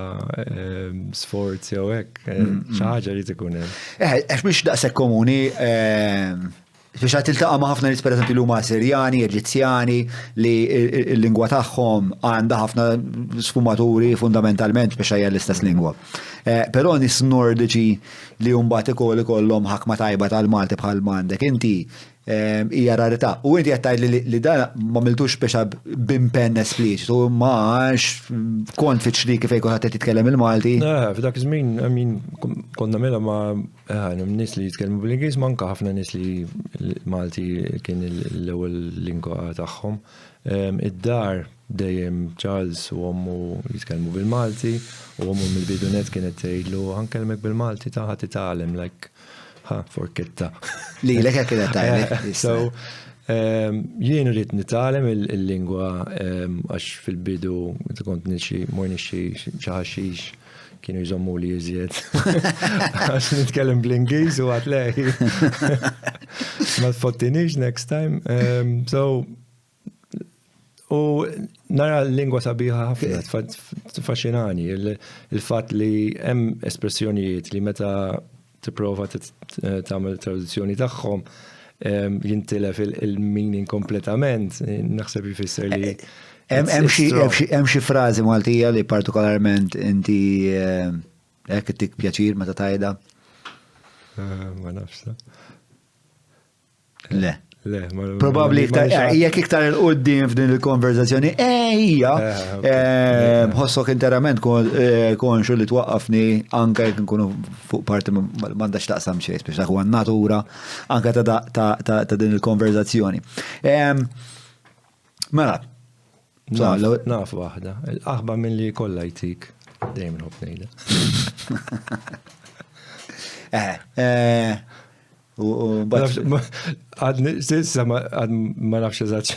ehm, sforz jew hekk, eh, xi ħaġa li tkun hemm. Eh, għax mhix daqshekk komuni ehm, Biex għad tiltaqa' ma' ħafna nies pereżempju li huma Sirjani, Eġizzjani, li l-lingwa tagħhom għandha ħafna sfumaturi fundamentalment biex hija l-istess lingwa. Eh, però nies Nordiċi li mbagħad ukoll ikollhom ħakma tajba tal-Malti bħal m'għandek inti eh, hija rarità. U inti qed tgħid li dan ma miltux biex b'impenn espliċitu, ma għax kont fi ċriki fejn kulħadd qed jitkellem il-Malti. F'dak iż-żmien, I mean, konna mela ma' Hemm nies li jitkellmu bl-Ingliż, ma anke ħafna nies li Malti kien l-ewwel lingwa tagħhom. Id-dar dejjem Charles u ommu jitkellmu bil-Malti u ommu mill-bidu nett kienet tgħidlu ħa nkellmek bil-Malti ta' ħa titgħallem like ħa forketta. Lilek hekk kienet tgħidlek. So jien ridt nitgħallem il-lingwa għax fil-bidu meta kont nixtri mor nixtri xi ħaxix kienu jżommu li iżjed. Għax nitkellem bl-Ingliż u għat lej. Ma tfottinix next time. Um, so, u nara l-lingwa sabiħa ħafna, tfaxxinani, il-fatt li hemm espressjonijiet li meta tipprova tagħmel traduzzjoni tagħhom jintilef il-meaning kompletament, naħseb jfisser li. Hemm xi frażi Maltija li partikolarment inti hekk ittik pjaċir meta tgħidha? Eh, ma nafx. Le. Le, Probabli iktar, eh, jekk iktar il-qoddim f'din il-konverzazzjoni, eh, hija, eh, eh, ħossok interament konxu li twaqqafni anka jekk nkunu fuq parti m'għandax taqsam xejn, biex dak huwa natura anka ta' din il-konverzazzjoni. Mela, Naf waħda, il-qaħba minn li kollha jtik, dejjem nħobb ngħidha. Eh, eh, Għadni, sissa ma nafx eżatt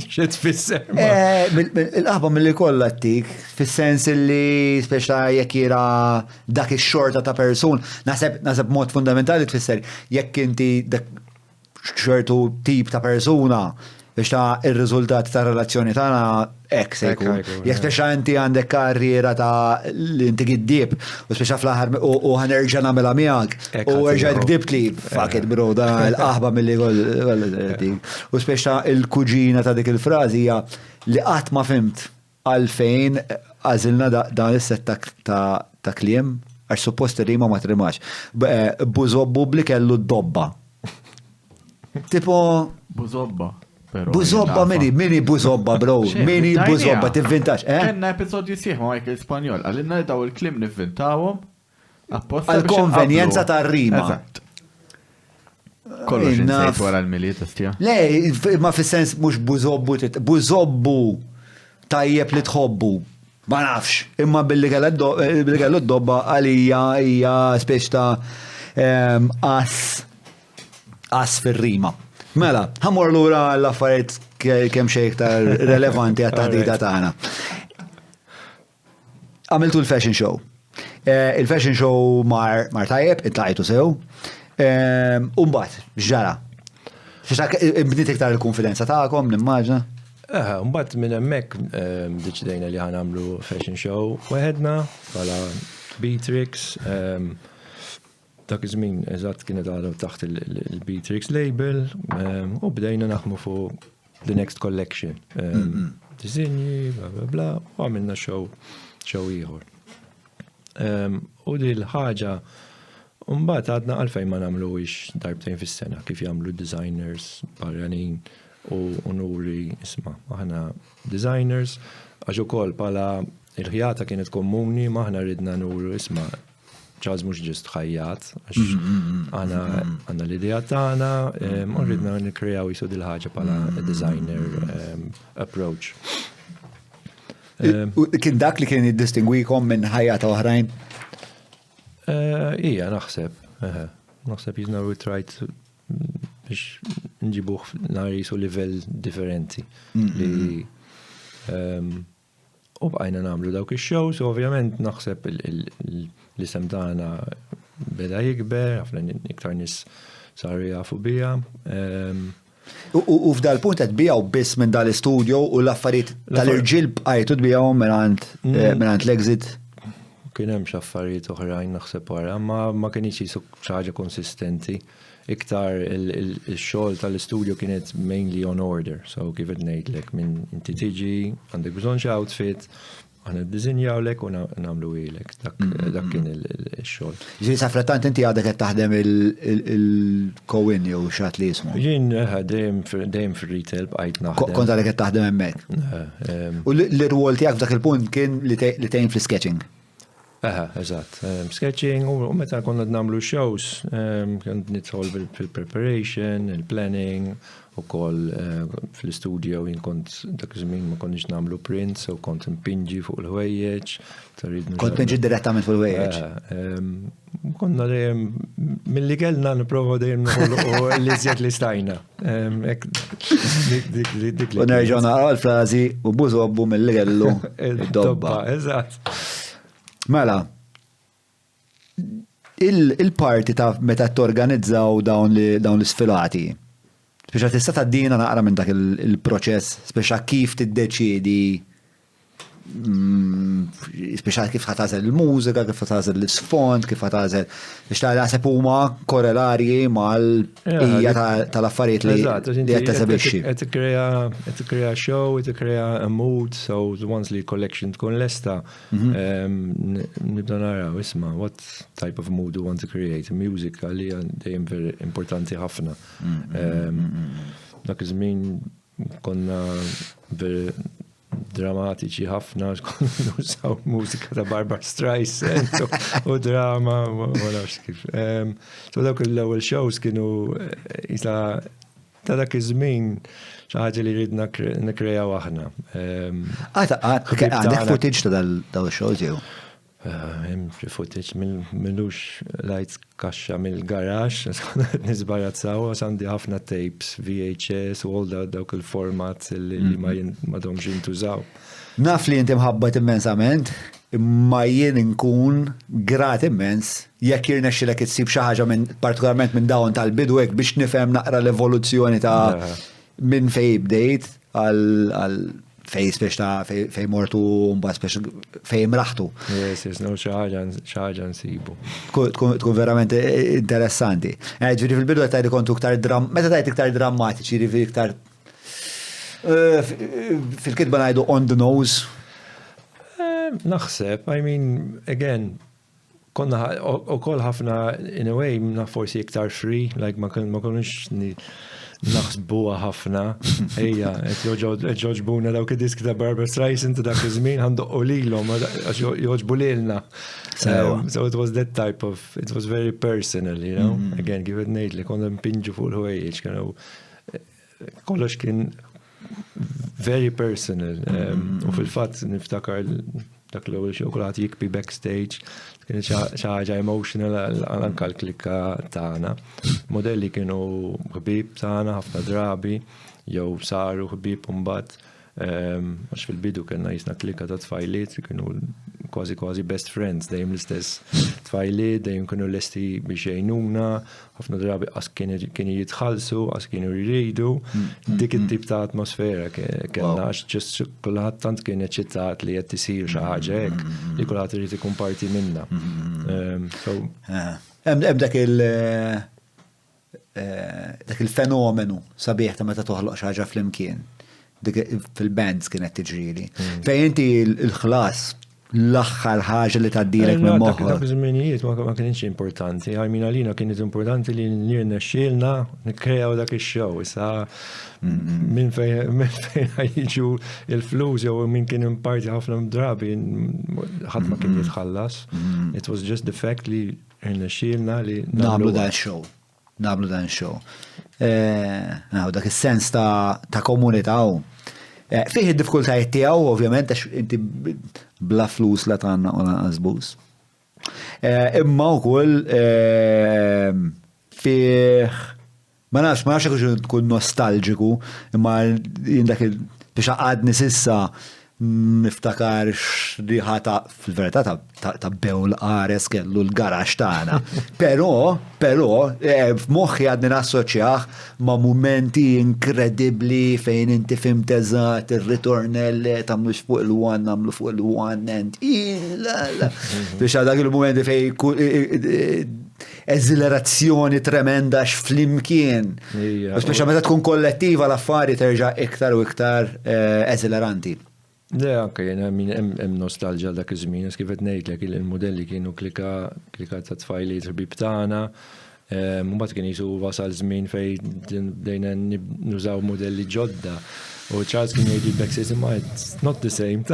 xi tfisser. Eh, il-qaħba mill-li kollha tik, fis-sens li speċa jekk jira dak ix-xorta ta' persun, naħseb naħseb mod fundamentali tfisser jekk inti dak ċertu tip ta' persuna biex ta' il-riżultat ta' relazzjoni tagħna hekk se jkun. Jekk speċa inti għandek karriera ta' li inti giddieb u speċa fl-aħħar u ħanerġa' nagħmilha miegħek u erġa' gdibt li fuck it bro da l-qaħba milli U speċa il-kuġina ta' dik il-frażi hija li qatt ma fimt għalfejn għażilna dan is-sett ta' kliem għax suppost ir-rima ma trimax. Eh, Buzobbu bli kellu d-dobba. Tipo. Buzobba. Buzobba mini, mini buzobba bro, mini buzobba, tivvintax, eh? Kenna episodju sieħ ma' Michael Spanjol, għalinna li daw il-klim nivvintawhom. Għal-konvenjenza tar-rima. Eżatt. Kollox insejt wara l-Milied, ostja. Le, ma fis-sens mhux bużobbu, bużobbu tajjeb li tħobbu. Ma nafx, imma billi kellu d-dobba għalija hija speċ ta' as as fir-rima. Mela, ħamor lura l-affarijiet kemm xejn iktar relevanti għat-taħdita tagħna. Għamiltu l-fashion show. Eh, il-fashion show mar, mar tajjeb, intlaqajtu sew. Ehm, Umbat, ġara. Bniet iktar il-konfidenza tagħkom, nimmaġna. Eh, mbagħad minn hemmhekk ehm, deċidejna li ħanamlu fashion show weħedna bħala Beatrix. Ehm, dak iż-żmien eżatt kienet għadha taħt il-Beatrix label u bdejna naħmu fuq the next collection. Disinji, bla bla bla, u għamilna show show ieħor. U di l-ħaġa Mbagħad għadna għalfejn ma nagħmluhiex darbtejn fis-sena kif jagħmlu designers barranin u nuri isma' aħna designers għax ukoll bħala il-ħjata kienet komuni ma aħna ridna nuru isma' Charles mhux ġust ħajjat, għax aħna għandna l-idea tagħna, u ridna nikkreaw jisu dil-ħaġa bħala designer approach. Kien dak li kien jiddistingwikom minn ħajjata oħrajn? Eh, ija, naħseb. Naħseb jizna we tried biex nġibuh nar jisu livell differenti li U bqajna nagħmlu dawk ix-shows u ovvjament naħseb l-isem tagħna beda jikber, ħafna iktar nies saru jafu bija. Ehm, u f'dal punt qed tbijaw biss minn dal-istudio u l-affarijiet tal-irġiel bqajtu tbijawhom mingħand eh, mingħand l-exit. Kien hemm xi affarijiet oħrajn naħseb wara, ma ma kienx jisu xi ħaġa konsistenti. Iktar il-xogħol tal-istudio kienet mainly on order, so kif qed ngħidlek minn inti tiġi, għandek bżonn xi outfit, aħna ddisinjawlek u nagħmlu ilek. Dak mm-hmm. kien il-xogħol. Ġifieri sa frattant inti għadek qed taħdem il-Cohen jew xat li jismu. Jien eh, dejjem fir-retail bqajt naħdem. Kont għadek qed taħdem hemmhekk. Eh, u l-irwol tiegħek f'dak il-punt kien li tgħin fl-sketching. Aha, eżatt. Sketching u meta konna nagħmlu shows, kont nidħol fil-preparation, il-planning, u koll fl-studio jien kont dak iż-żmien ma konniex nagħmlu prints, so kont impinġi fuq il-ħwejjeġ. Kont pinġi direttament fuq il-ħwejjeġ. Konna dejjem milli kellna nipprova dejjem noħolqu l-iżjed li stajna. U nerġgħu naqraw l-frażi u bużobbu milli kellu id-dobba. Eżatt. Mela, il-parti ta' meta torganizzaw dawn l-isfilati, speċa tista' tgħaddina naqra minn dak il-proċess, speċa kif tiddeċiedi speċa kif ħatażel il-mużika, kif ħatażel l-isfond, kif ħatażel biex ta' naħseb huma korelarji mal-hija tal-affarijiet li qed tesebixxi. Qed tikkrea show, qed tikkrea a mood, so the ones li collection tkun lesta, mhm. nibda naraw isma' what type of mood do you want to create. Music għalija dejjem very importanti ħafna. Mhm. Dak iż-żmien konna very dramatiċi ħafna, nużaw mużika ta' Barbara Streisand u drama, ma nafx kif. So dawk l-ewwel shows kienu eh, isa ta' dak iż-żmien xi ħaġa li ridna nikkrejaw aħna. Għada, għandek footage ta' dal shows jew? Hemm xi footage m'ilux lajt kaxxa mill-garaxx, nisbarazzaw għax għandi ħafna tapes, VHS u all dawk il-formats li ma m'għadhomx jintużaw. Naf li inti mħabbat immensament, imma jien inkun grat immens jekk jirnexxilek issib xi ħaġa minn partikolarment minn dawn tal-bidu hekk biex nifhem naqra l-evoluzzjoni ta' minn fejn bdejt għal fej spiex ta' fej mortu mbagħad spiex fej mraħtu. Yes, yes, no, xi ħaġa nsibu. Tkun verament interessanti. Eh, ġifieri fil-bidu qed tgħid kontu iktar dram, meta tgħid iktar drammatiċi, ġifieri iktar eh, fil-kitba ngħidu on the nose. Eh, naħseb, I mean, again, konna u koll ħafna in a way na forsi iktar free, like ma konniex naħsbuha ħafna. Ejja, qed jogħġbuna dawk id-diski ta' Barbra Streisand ta' dak iż-żmien ħa ndoqqu lilhom għax jogħġbu lilna. So it was that type of, it was very personal, you know. Again, kif qed ngħidlek, konna npinġu fuq il-ħwejjeġ, kienu kollox kien very personal. U fil-fatt niftakar dak l-ewwel xi kulħadd jikbi backstage, kien xi ħaġa emotional anke l-klikka tagħna. Modelli kienu ħbieb tagħna ħafna drabi, jew saru ħbieb imbagħad. Għax fil-bidu kellna jisna klika ta' tfajliet, kienu kważi kważi best friends, dejjem l-istess tfajliet, dejjem kienu lesti biex jgħinuna, ħafna drabi qas kienu jitħallsu, qas kienu jridu, dik it-tip ta' atmosfera kellna, għax just kulħadd tant kien eċitat li qed isir xi ħaġa hekk, li kulħadd irid ikun parti minna. Hemm dak il- dak il-fenomenu sabiħ ta' meta toħloq xi ħaġa flimkien. Dik fil-bands kienet tiġrili. Fejn inti l-ħlas l-aħħar ħaġa li tgħaddilek minn Dak moħħok. iż-żminijiet ma kienx importanti. I mean, għalina kienet importanti li nirnexxielna nikkreaw dak ix-show. Issa minn fejn jiġu il-flus jew minn kien imparti, ħafna drabi ħadd ma kien jitħallas. It was just the fact li rnexxielna li Nagħmlu dan show. Nagħmlu dan show. Dak is-sens ta' komunità u. Fih id-diffikultajiet tiegħu, ovvjament, għax inti bla flus la tgħannaq u lanqas tbus. Imma wkoll fih, ma nafx jekk tkun nostalġiku, imma jien dak il biex għadni s'issa niftakar x'riħa ta' fil-verità ta' bewl qares kellu l-garaxx tagħna. Però, f'moħħi għadni nassoċjah ma' momenti inkredibbli fejn inti fhimt eżatt ir-ritornell tagħmlux fuq il-one, nagħmlu fuq il-one and la la. Biex għal dak il-momenti fejn eżilerazzjoni tremenda flimkien. Speċa meta tkun kollettiva l-affari terġa' iktar u iktar eżileranti. Le, anke jena min hemm nostalġa dak iż-żmien, kif qed ngħidlek, il-modelli kienu klika ta' tfajliet ħbieb tagħna. Mbagħad kien jisu wasal żmien fejn bdejna nużaw modelli ġodda. U Charles kien jgħid backstage, "Imma it's not the same.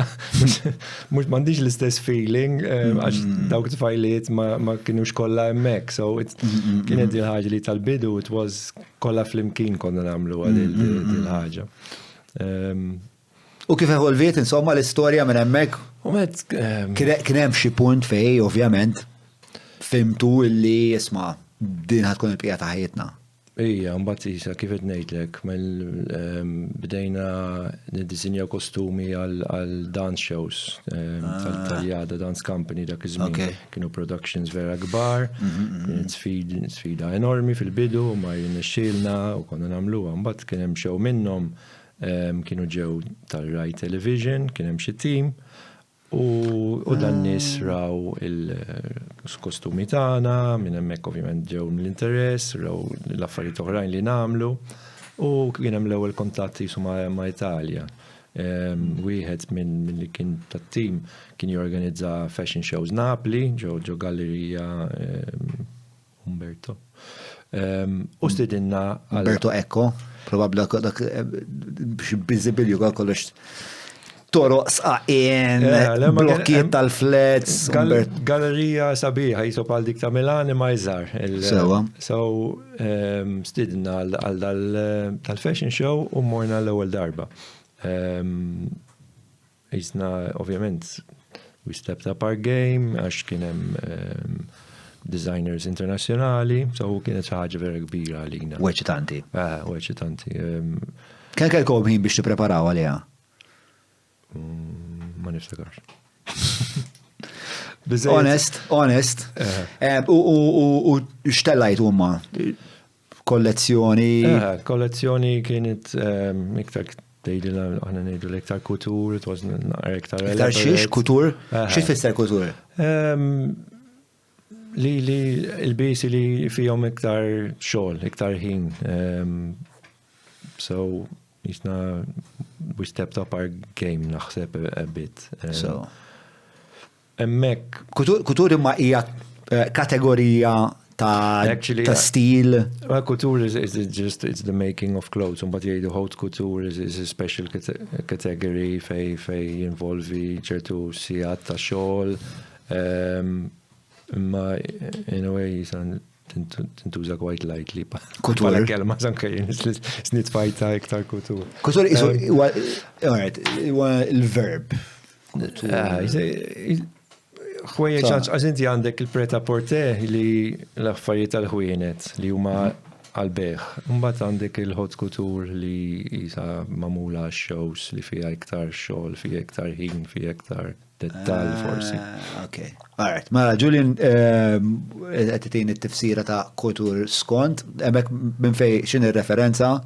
Mhux m'għandix l-istess feeling għax dawk tfajliet ma kienux kollha hemmhekk." So kienet il ħaġa li tal-bidu it was kollha flimkien konna nagħmlu għal il-ħaġa. U kif evolviet insomma l-istorja minn hemmhekk? U met Kien hemm xi punt fej ovvjament fhimtu illi isma' din ħa tkun il-bqija ta' ħajjitna. Ija, mbagħad isa kif qed ngħidlek, bdejna niddisinjaw kostumi għal dance shows tal-Jada Dance Company dak iż-żmien. Kienu productions vera kbar, kienet sfida enormi fil-bidu, ma jirnexxielna u konna nagħmluha. Mbagħad kien hemm show minnhom kienu ġew tal-Rai Television, kien hemm xi team, u dan nies raw il-kostumi tagħna, minn hemmhekk ovvjament ġew mill-interess, raw l-affarijiet oħrajn li nagħmlu, u kien hemm l-ewwel kontatti jisu ma' Italja. Wieħed minn li kien tat-team kien jorganizza fashion shows Napli, ġo gallerija Umberto. U stidinna Umberto Eco, probabli dak biex biżibilju kollox toroq sqaqien, Le, ma blokkijiet tal-flats. Gallerija sabiħa, jisu bħal dik ta' Milan imma iżgħar. Sewa. So, stidna għal dal-fashion show u morna l-ewwel darba. Jisna, ovvjament, we stepped up our game, għax kien hemm designers internazzjonali, so kienet xi ħaġa vera kbira għalina. U eċitanti. Ah, u eċitanti. Kemm kellkom ħin biex tippreparaw għaliha? Ma niftakarx. Biżejjed. Honest, honest. U x'tellajt huma? Kollezzjoni. Kollezzjoni kienet iktar tgħidilha aħna ngħidu l-iktar couture, it was naqra iktar Iktar xiex, elaborate. Couture? Xi tfisser couture? Li il-bisi li fihom iktar xogħol, iktar ħin. So, jisna, we stepped up our game naħseb a bit. So. Hemmhekk. Couture imma hija kategorija ta' Actually, ta' stil. Well, couture is, is just it's the making of clothes. Mbagħad jgħidu haute couture is, is a special category fej fej jinvolvi ċertu sigħat ta' xogħol. Imma in a way jisan tintuża quite lightly. Couture. Bħala kelma anke jien snit fajta iktar couture. Couture isu alright, huwa il-verb. Ah, Ħwejjeġ għax inti għandek il-pret-à-porter li l-affarijiet tal-ħwienet li huma għal-beħ. Mbagħad għandek il-haute couture li jisa magħmula shows li fiha iktar xogħol, fiha iktar ħin, fiha iktar dettal forsi. Ah, ok. Alright. Mela, Julian qed itini t-tifsira ta' couture skont, hemmhekk minn fej x'inhi r-referenza?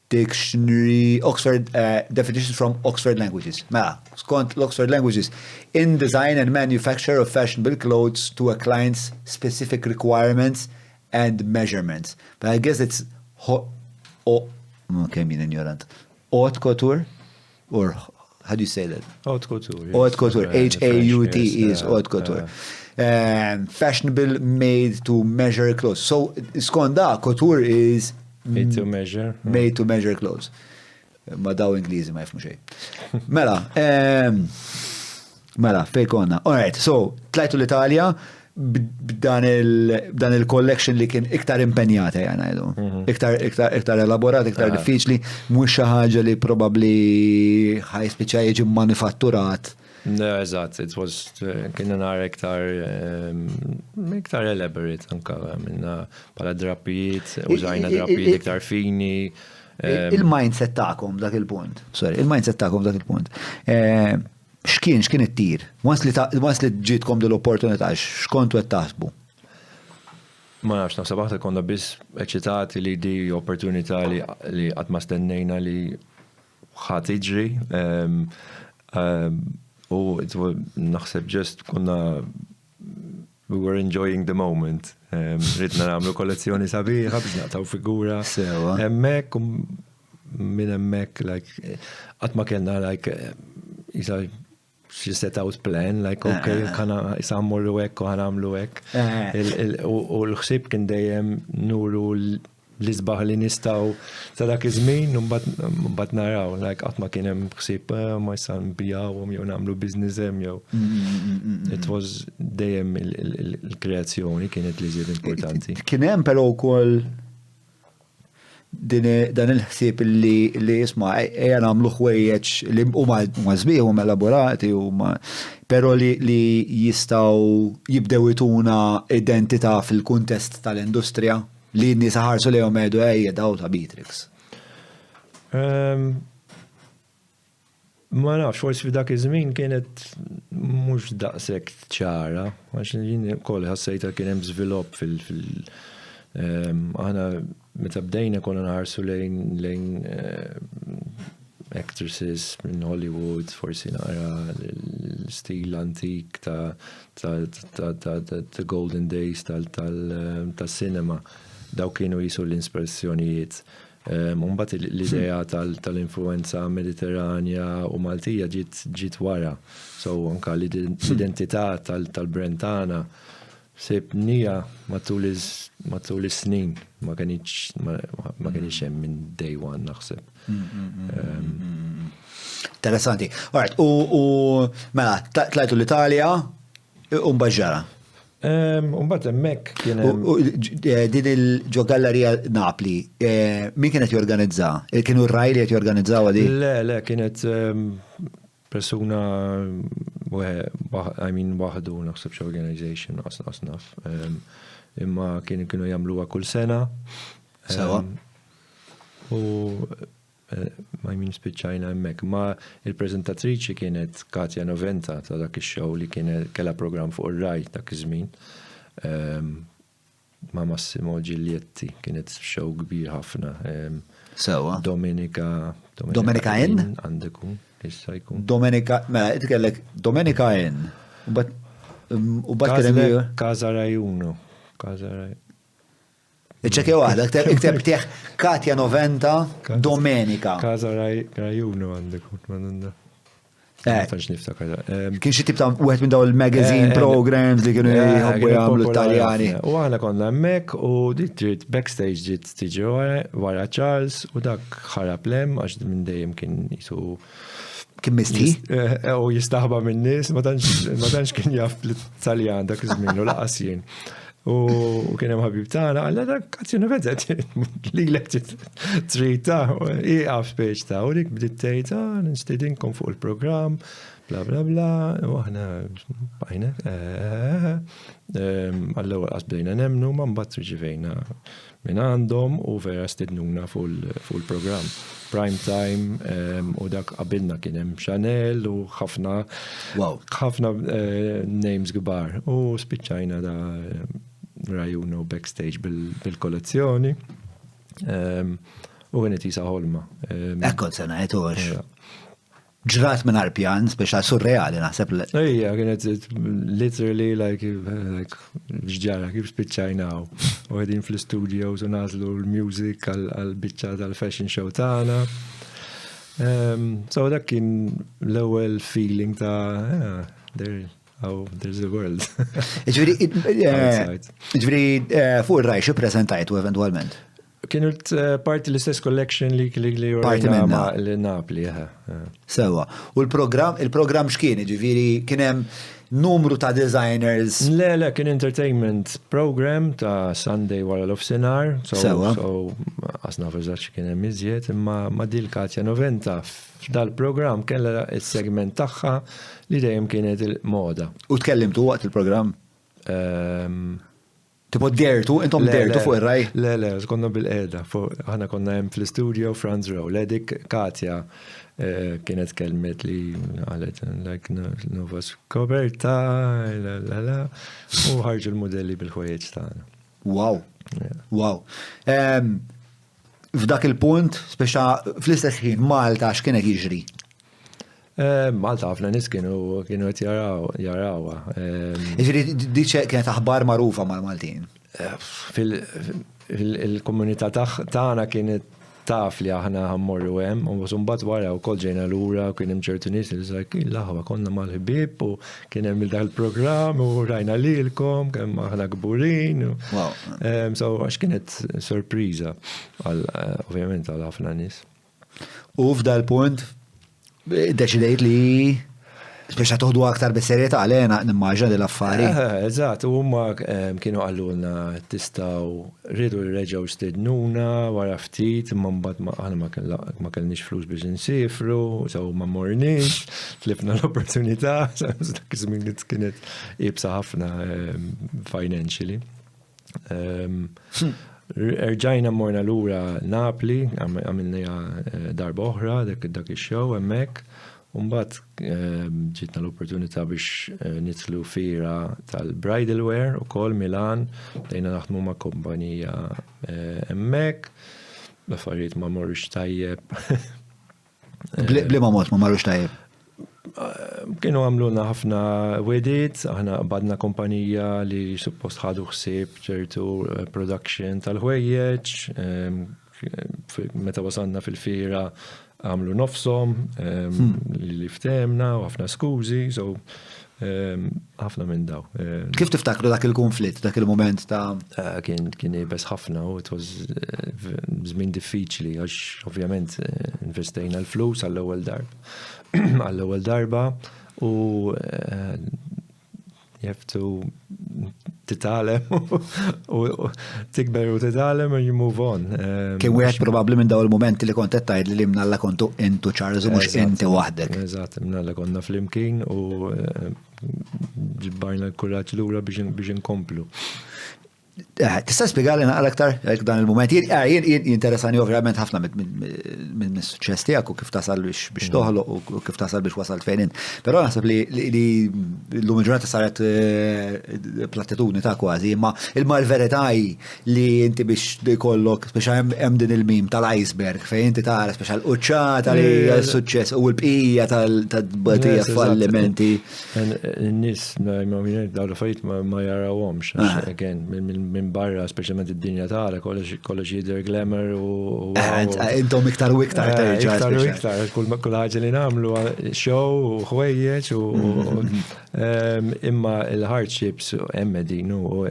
Dictionary, Oxford, uh, definitions from Oxford Languages. Mela, skont l-Oxford Languages, in design and manufacture of fashionable clothes to a client's specific requirements and measurements. But I guess it's ho, o, okay, min ignorant. Haute couture? Or how do you say that? Haute couture. Yes. Haute couture, H-A-U-T is haute couture. Fashionable made to measure clothes. So, skont da, couture is Made to measure. Made to measure clothes. Ma daw Ingliżi ma jifmu xejn. Mela, mela, fej konna. All right, so, tlajtu l-Italja b'dan il-collection li kien iktar impenjata jgħan għajdu. Iktar, iktar, iktar elaborat, iktar diffiċli, mhux xi ħaġa li probabbli ħajspiċċa jiġi manifatturat. No, eżatt, it was, kien nar iktar, iktar elaborate anka minna bħala drapijiet, użajna drapijiet iktar fini. Il-mindset tagħkom dak il-punt, sorry, il-mindset tagħkom dak il-punt. X'kien, x'kien it-tir? Once li once li ġietkom din l-opportunità, x'kontu qed taħsbu? Ma nafx, naħseb aħna konna biss eċitati li di opportunità li qatt ma stennejna li ħa tiġri. U naħseb just konna we were enjoying the moment. Ridna nagħmlu kollezzjoni sabiħa biex naqtaw figura. Sewa. Hemmhekk minn hemmhekk like qatt ma kellna like isa xi set out plan, like okay, kana isa mmorru hekk u ħa nagħmlu hekk. U l-ħsieb kien dejjem nuru l-isbaħ li nistgħu ta' dak iż-żmien u mbagħad naraw, like qatt ma kien hemm ħsieb ma issa nbijawhom jew nagħmlu business hemm jew. It was dejjem il-kreazzjoni kienet li żied importanti. Kien hemm però wkoll dan il-ħsieb li li jisma' ejja nagħmlu ħwejjeġ li huma sbieħ huma elaborati huma però li li jistgħu jibdew ituna identità fil-kuntest tal-industrija li n-nies iħarsu lejhom jgħidu ejja daw ta' Beatrix. Ma nafx, forsi f'dak iż-żmien kienet mhux daqshekk ċara, għax jien ukoll ħassejtha kien hemm żvilupp fil aħna meta bdejna konna nħarsu lejn lejn actresses minn Hollywood, forsi naqra l-stil antik ta' ta' ta' the golden days tal-cinema. Dawk kienu jisu l-inspirazzjonijiet. Mbagħad l-idea tal-influenza Mediterranja u Maltija ġiet wara. So anka l-identità tal-brand tagħna sibnija matul is-snin ma kinitx ma kinitx hemm minn day one naħseb. Interessanti. Alright, u mela tlajtu l-Italja u mbagħad ġara. Mbagħad hemmhekk kien hemm. Din il-ġo gallerija Napli, min kienet jorganizza? Kienu r-raj li qed jorganizzaw għadi? Le, le, kienet persuna, I mean, waħdu naħseb xi organization, naqas naf. Imma kienu jagħmluha kull sena. Sewa. U I mean spiċċajna hemmhekk. Ma il-preżentatriċi kienet Katja Noventa ta' dak ix-show li kienet kellha programm fuq ir-Rai dak iż-żmien. Ma' Massimo Giglietti kienet show kbir ħafna. Sewa. Domenica Domenica In? Għandu jkun, issa jkun. Domenica, mela, inti kellek Domenica In. U bat u bat kien hemm Casa Rai Uno. Casa Rai. Iċċekkja waħda, ikteb tieħ Katja Noventa Domenica. Casa Rai Uno għandu jkun, ma nunda. Eh. Tantx niftakar. Kien xi tip ta' wieħed minn dawn il-magazine eh, programs li kienu eh, jħobbu jagħmlu Taljani. U aħna konna hemmhekk u dik trid backstage ġiet tiġi wara Charles u dak ħarab lem għax minn dejjem kien jisu Kien misti? U jistaħba minn nies, ma tantx kien jaf l-Taljan dak iż-żmien u laqas jien. U kien hemm ħabib tagħna qal dak kazzjoni vedet lilek trid ta' ieqaf speċ ta' u dik bdiet tgħid ah, nistedinkom fuq il-programm, bla bla bla, u aħna bajna eh, eh, għall-ewwel qas bdejna nemmnu ma mbagħad riċivejna minn għandhom u vera stidnuna fuq il-programm. Prime time u dak qabilna kien hemm Chanel u ħafna ħafna eh, names kbar. U spiċċajna da Rajuno backstage bil-kollezzjoni. U kienet jisa ħolma. Ekkol sena, għetu Ġrat mingħajr pjan, speċa surreali naħseb. Ejja, kienet literally like, like x'ġara kif spiċċajna u qegħdin fl-studios u nażlu l-music għal-biċċa tal-fashion show tagħna. Um, so dak kien l-ewwel feeling ta' ah, there, oh, there's a world. Ġifieri, eh, ġifieri eh, fuq ir-raj xi preżentajtu eventwalment? Kienu eh, parti l-istess collection li li li parti minna li Napli. Eh, eh. Sewa. U l-programm il-programm x'kien, ġifieri kien hemm numru ta' designers. Le, le, kien entertainment program ta' Sunday wara l-ofsinar. Sewa. So, għasna eżatt kien hemm iżjed, imma ma' dil Katja Noventa f'dal-program kellha il-segment tagħha li dejjem kienet il-moda. U tkellimtu waqt il-programm? Ehm, Tipo dertu, intom dertu fuq ir-raj? Le, le, konna bil-qeda, aħna konna hemm fl-studio Franz Row. Le dik Katja eh, kienet kelmet li għalet like nova skoperta, la la la, u ħarġu l-modelli bil-ħwejjeġ tagħna. Wow. Wow. F'dak il-punt, speċa fl-istess ħin Malta x'kienet jiġri? Eh, Malta ħafna nies kienu kienu qed jaraw jarawha. Ehm, Jiġifieri dik kienet aħbar magħrufa mal-Maltin. Eh, fil-komunità tagħna kienet taf li aħna ħammorru hemm u mbagħad wara wkoll ġejna lura u kien hemm ċertu nies li sak il-aħwa konna mal-ħbieb u kien hemm dak il-programm u rajna lilkom kemm aħna kburin. Ehm, so għax kienet sorpriża eh, ovvjament għal ħafna nies. U f'dal punt deċidejt li speċa toħdu aktar bis-serjetà le nimmaġina li l-affari. Eh, eżatt, u huma eh, kienu qalulna tistgħu rridu reġgħu stednuna wara ftit, imma mbagħad aħna ma kellniex flus biex insifru, so ma morniex, tlifna l-opportunità, dak iż-żmien kienet iebsa ħafna eh, financially. Ehm, rġajna morna lura Napli, għamilna eh, darba oħra dak dak ix-show hemmhekk. Umbagħad ehm, ġitna l-opportunità biex eh, nitlu fira tal-bridal wear ukoll Milan, bdejna naħdmu ma' kumpanija eh, hemmhekk. L-affarijiet ma morrux tajjeb. Bliema mod ma marrux tajjeb? Kienu għamluna ħafna wedit, aħna qbadna kompanija li suppost ħadu ħsieb ċertu eh, production tal-ħwejjeġ, ehm, meta wasalna fil-fira għamlu nofsom ehm, hmm. li ftemna u ħafna skużi, so ehm, ħafna minn daw. Kif tiftakru dak il-konflitt, dak il-moment ta' eh, kien kien ibes ħafna u it was eh, żmien diffiċli għax ovvjament investejna l-flus għall-ewwel darba. Għall-ewwel darba u eh, you have to titgħallem u tikber u titgħallem and you move on. Ehm, Kien wieħed probabbli minn daw il-momenti li kont qed tgħid li mnalla kontu intu Charles u mhux inti waħdek. Eżatt, mnalla konna flimkien u eh, ġibbarna l-kuraġġ lura biex inkomplu. Eh, tista' spjegali naqra aktar eh, dan il-mument? Jien eh, jinteressani ovvjament ħafna minn suċċess tiegħek u kif tasal biex mm. toħloq u kif tasal biex wasalt fejn int. Però naħseb li l-lum il-ġurnata saret plattitudni ta' kważi, imma il-mal verità hi li inti biex ikollok speċa hemm din il-mim tal-iceberg fejn inti tara speċa l-quċċata li suċċess u l-bqija tal-batija fallimenti. In-nies, dawn l-affarijiet ma jarawhomx, ah. again, minn minn barra, speċjalment id-dinja tagħna, kollox jidher glamour u. Eh, eh, intom iktar u iktar eh, terġa'. Iktar u iktar, kull ħaġa li nagħmlu show u ħwejjeġ u ehm, imma il-hardships hemm din u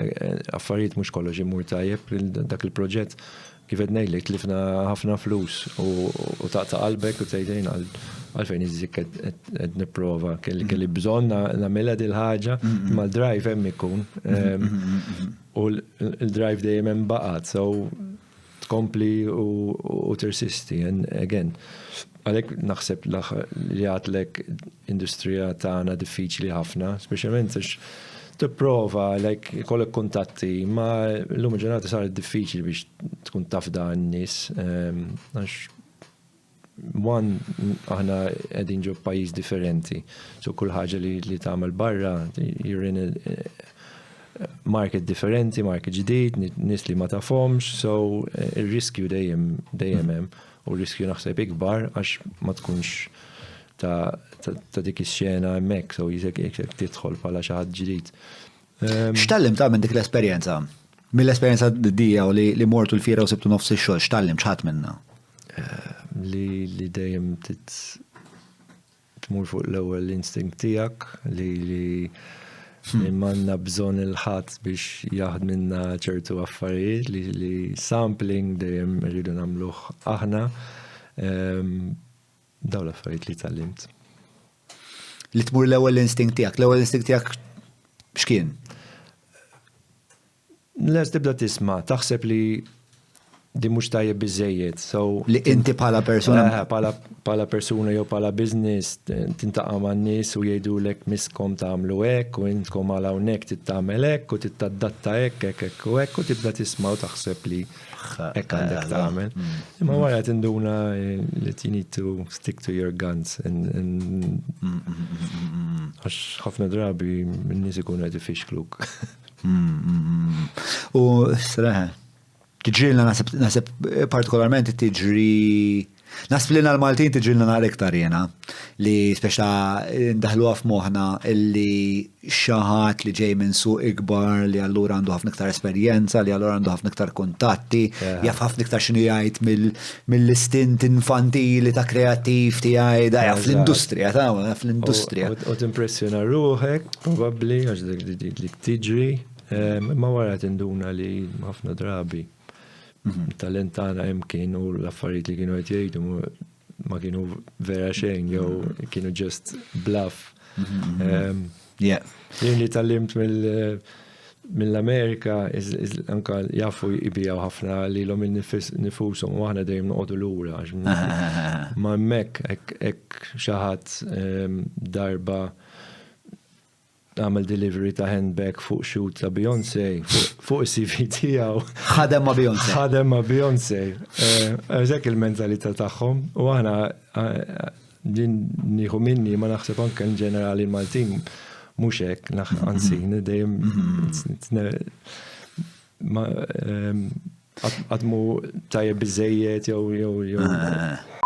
affarijiet mhux kollox imur tajjeb dak il-proġett Kif qed ngħidlek tlifna ħafna flus u taqta' qalbek u tgħid jien għalfejn iżżik qed nipprova kelli kelli bżonn nagħmilha dil ħaġa imma l-drive hemm ikun. U l-drive dejjem hemm baqgħet, so tkompli u tirsisti and again. Għalhekk naħseb li għadlek industrija tagħna diffiċli ħafna, speċjalment għax tipprova like ikollok kuntatti, ma llum il-ġurnata saret diffiċli biex tkun taf da n-nies ehm, għax one aħna qegħdin ġo pajjiż differenti. So kull ħaġa li, li tagħmel barra you're in a market differenti, market ġdid, nies li ma tafhomx, so eh, ir-riskju dejjem dejjem hemm u r-riskju naħseb ikbar għax ma tkunx ta' ta' dik ix-xena hemmhekk, so jisek jekk tidħol bħala xi ħadd ġdid. Ehm, X'tallim ta' minn dik l-esperjenza? Mill-esperjenza d-dija u li mortu l-fiera u sibtu nofs ix-xogħol, x'tallim x'ħadd minna? Ehm, li li dejjem tit tmur fuq l-ewwel instinct tiegħek li li hmm. manna bżonn il-ħadd biex jaħdminna ċertu affarijiet li, li sampling dejjem rridu nagħmluh aħna. Ehm, Dawn l-affarijiet li tgħallimt. Li tmur l-ewwel instinct tiegħek, l-ewwel instinct tiegħek x'kien? Les tibda tisma', taħseb li di mhux tajjeb biżejjed. So li inti bħala persuna. Eh, bħala persuna jew bħala business tintaqa' man-nies u jgħidulek miskom tagħmlu hekk u intkom għal hawnhekk titagħmel hekk u tittadatta hekk hekk hekk u hekk u tibda tisma' u taħseb li Hekk għandek tagħmel. Mm. Imma wara tinduna eh, li you need to stick to your guns. Mm, mm, għax ħafna drabi n-nies ikunu qed ifixkluk. U sreħ, tiġrilna naħseb partikolarment tiġri Nasb li l-Maltin tiġrilna naqra iktar jena li speċa ndaħluha f'moħħna illi xi ħadd li ġej minn suq ikbar li allura għandu ħafna iktar esperjenza, li allura għandu ħafna iktar kuntatti, jaf ħafna iktar x'inhu jgħid mill-istint infantili ta' kreattiv tiegħi, da jaf l-industrija, ta' jaf l-industrija. U timpressjona ruħek, probabbli, għax dik li tiġri, imma wara tinduna li ħafna drabi It-talent tagħna hemm kien u l-affarijiet li kienu qed jgħidu ma kienu vera xejn jew kienu just bluff. Ehm, jien li tallimt mill-Amerika anka jafu jibijaw ħafna li l-om nifusom u aħna dejjem noqogħdu lura. Ma hemmhekk hekk xi ħadd ehm, darba għamel delivery ta' handbag fuq shoot ta' Beyoncé, fuq is-CV tiegħu. Ħadem ma' Beyoncé. Ħadem ma' Beyoncé. Eżek eh, il-mentalità tagħhom u aħna eh, din nieħu minni ma naħseb anke in ġenerali l-Maltin mhux hekk, anzi dejjem ehm, għatmu tajjeb biżejjed jew jew jew. Eh.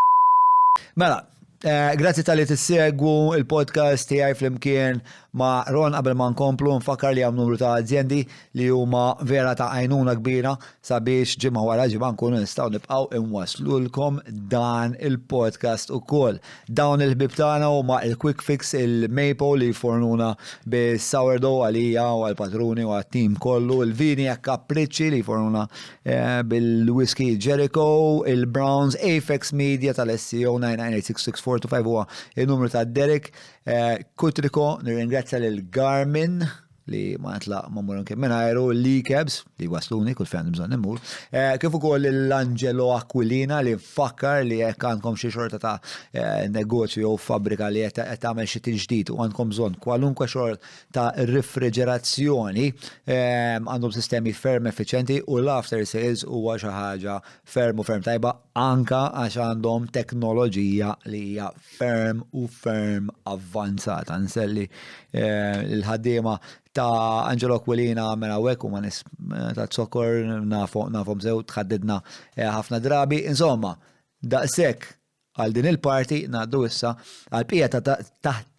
Mela, eh, grazzi tal-li tissegwu il-podcast tiegħi flimkien ma' Ron qabel ma nkomplu nfakkar li hawn numru ta' azjendi li huma vera ta' għajnuna kbira sabiex ġimgħa wara ġimgħa nkunu nistgħu nibqgħu inwaslulkom dan il-podcast ukoll. Dawn il-ħbieb tagħna huma il-Quick Fix, il-Maple li jfornuna bis-sourdough għalija u għall-patruni u għat-tim kollu, il-Vini a Capricci li jfornuna eh, bil-whisky Jericho, il-Browns, Apex Media tal-SEO 9986645 huwa il-numru ta' Derek, eh, Kutriko, nirringrazzja lil Garmin li ma nitlaq ma mmur anke mingħajru, l-e-cabs li wasluni kull fejn bżonn immur, eh, kif ukoll l-Angelo Aquilina li fakkar li jekk għandkom xi xorta ta' eh, negozju jew fabbrika li qed tagħmel xi tiġdid u għandkom bżonn kwalunkwe xort ta' rifriġerazzjoni eh, għandhom sistemi ferm effiċjenti u l-after sales huwa xi ħaġa ferm u ferm tajba anka għax għandhom teknoloġija li hija ferm u ferm avvanzata. Nselli eh, l-ħaddiema ta' Angelo Aquilina minn hawnhekk huma nies eh, ta' zokkor nafhom sew tħaddidna eh, ħafna drabi. Insomma, daqshekk għal din il-parti ngħaddu issa għal bqija ta'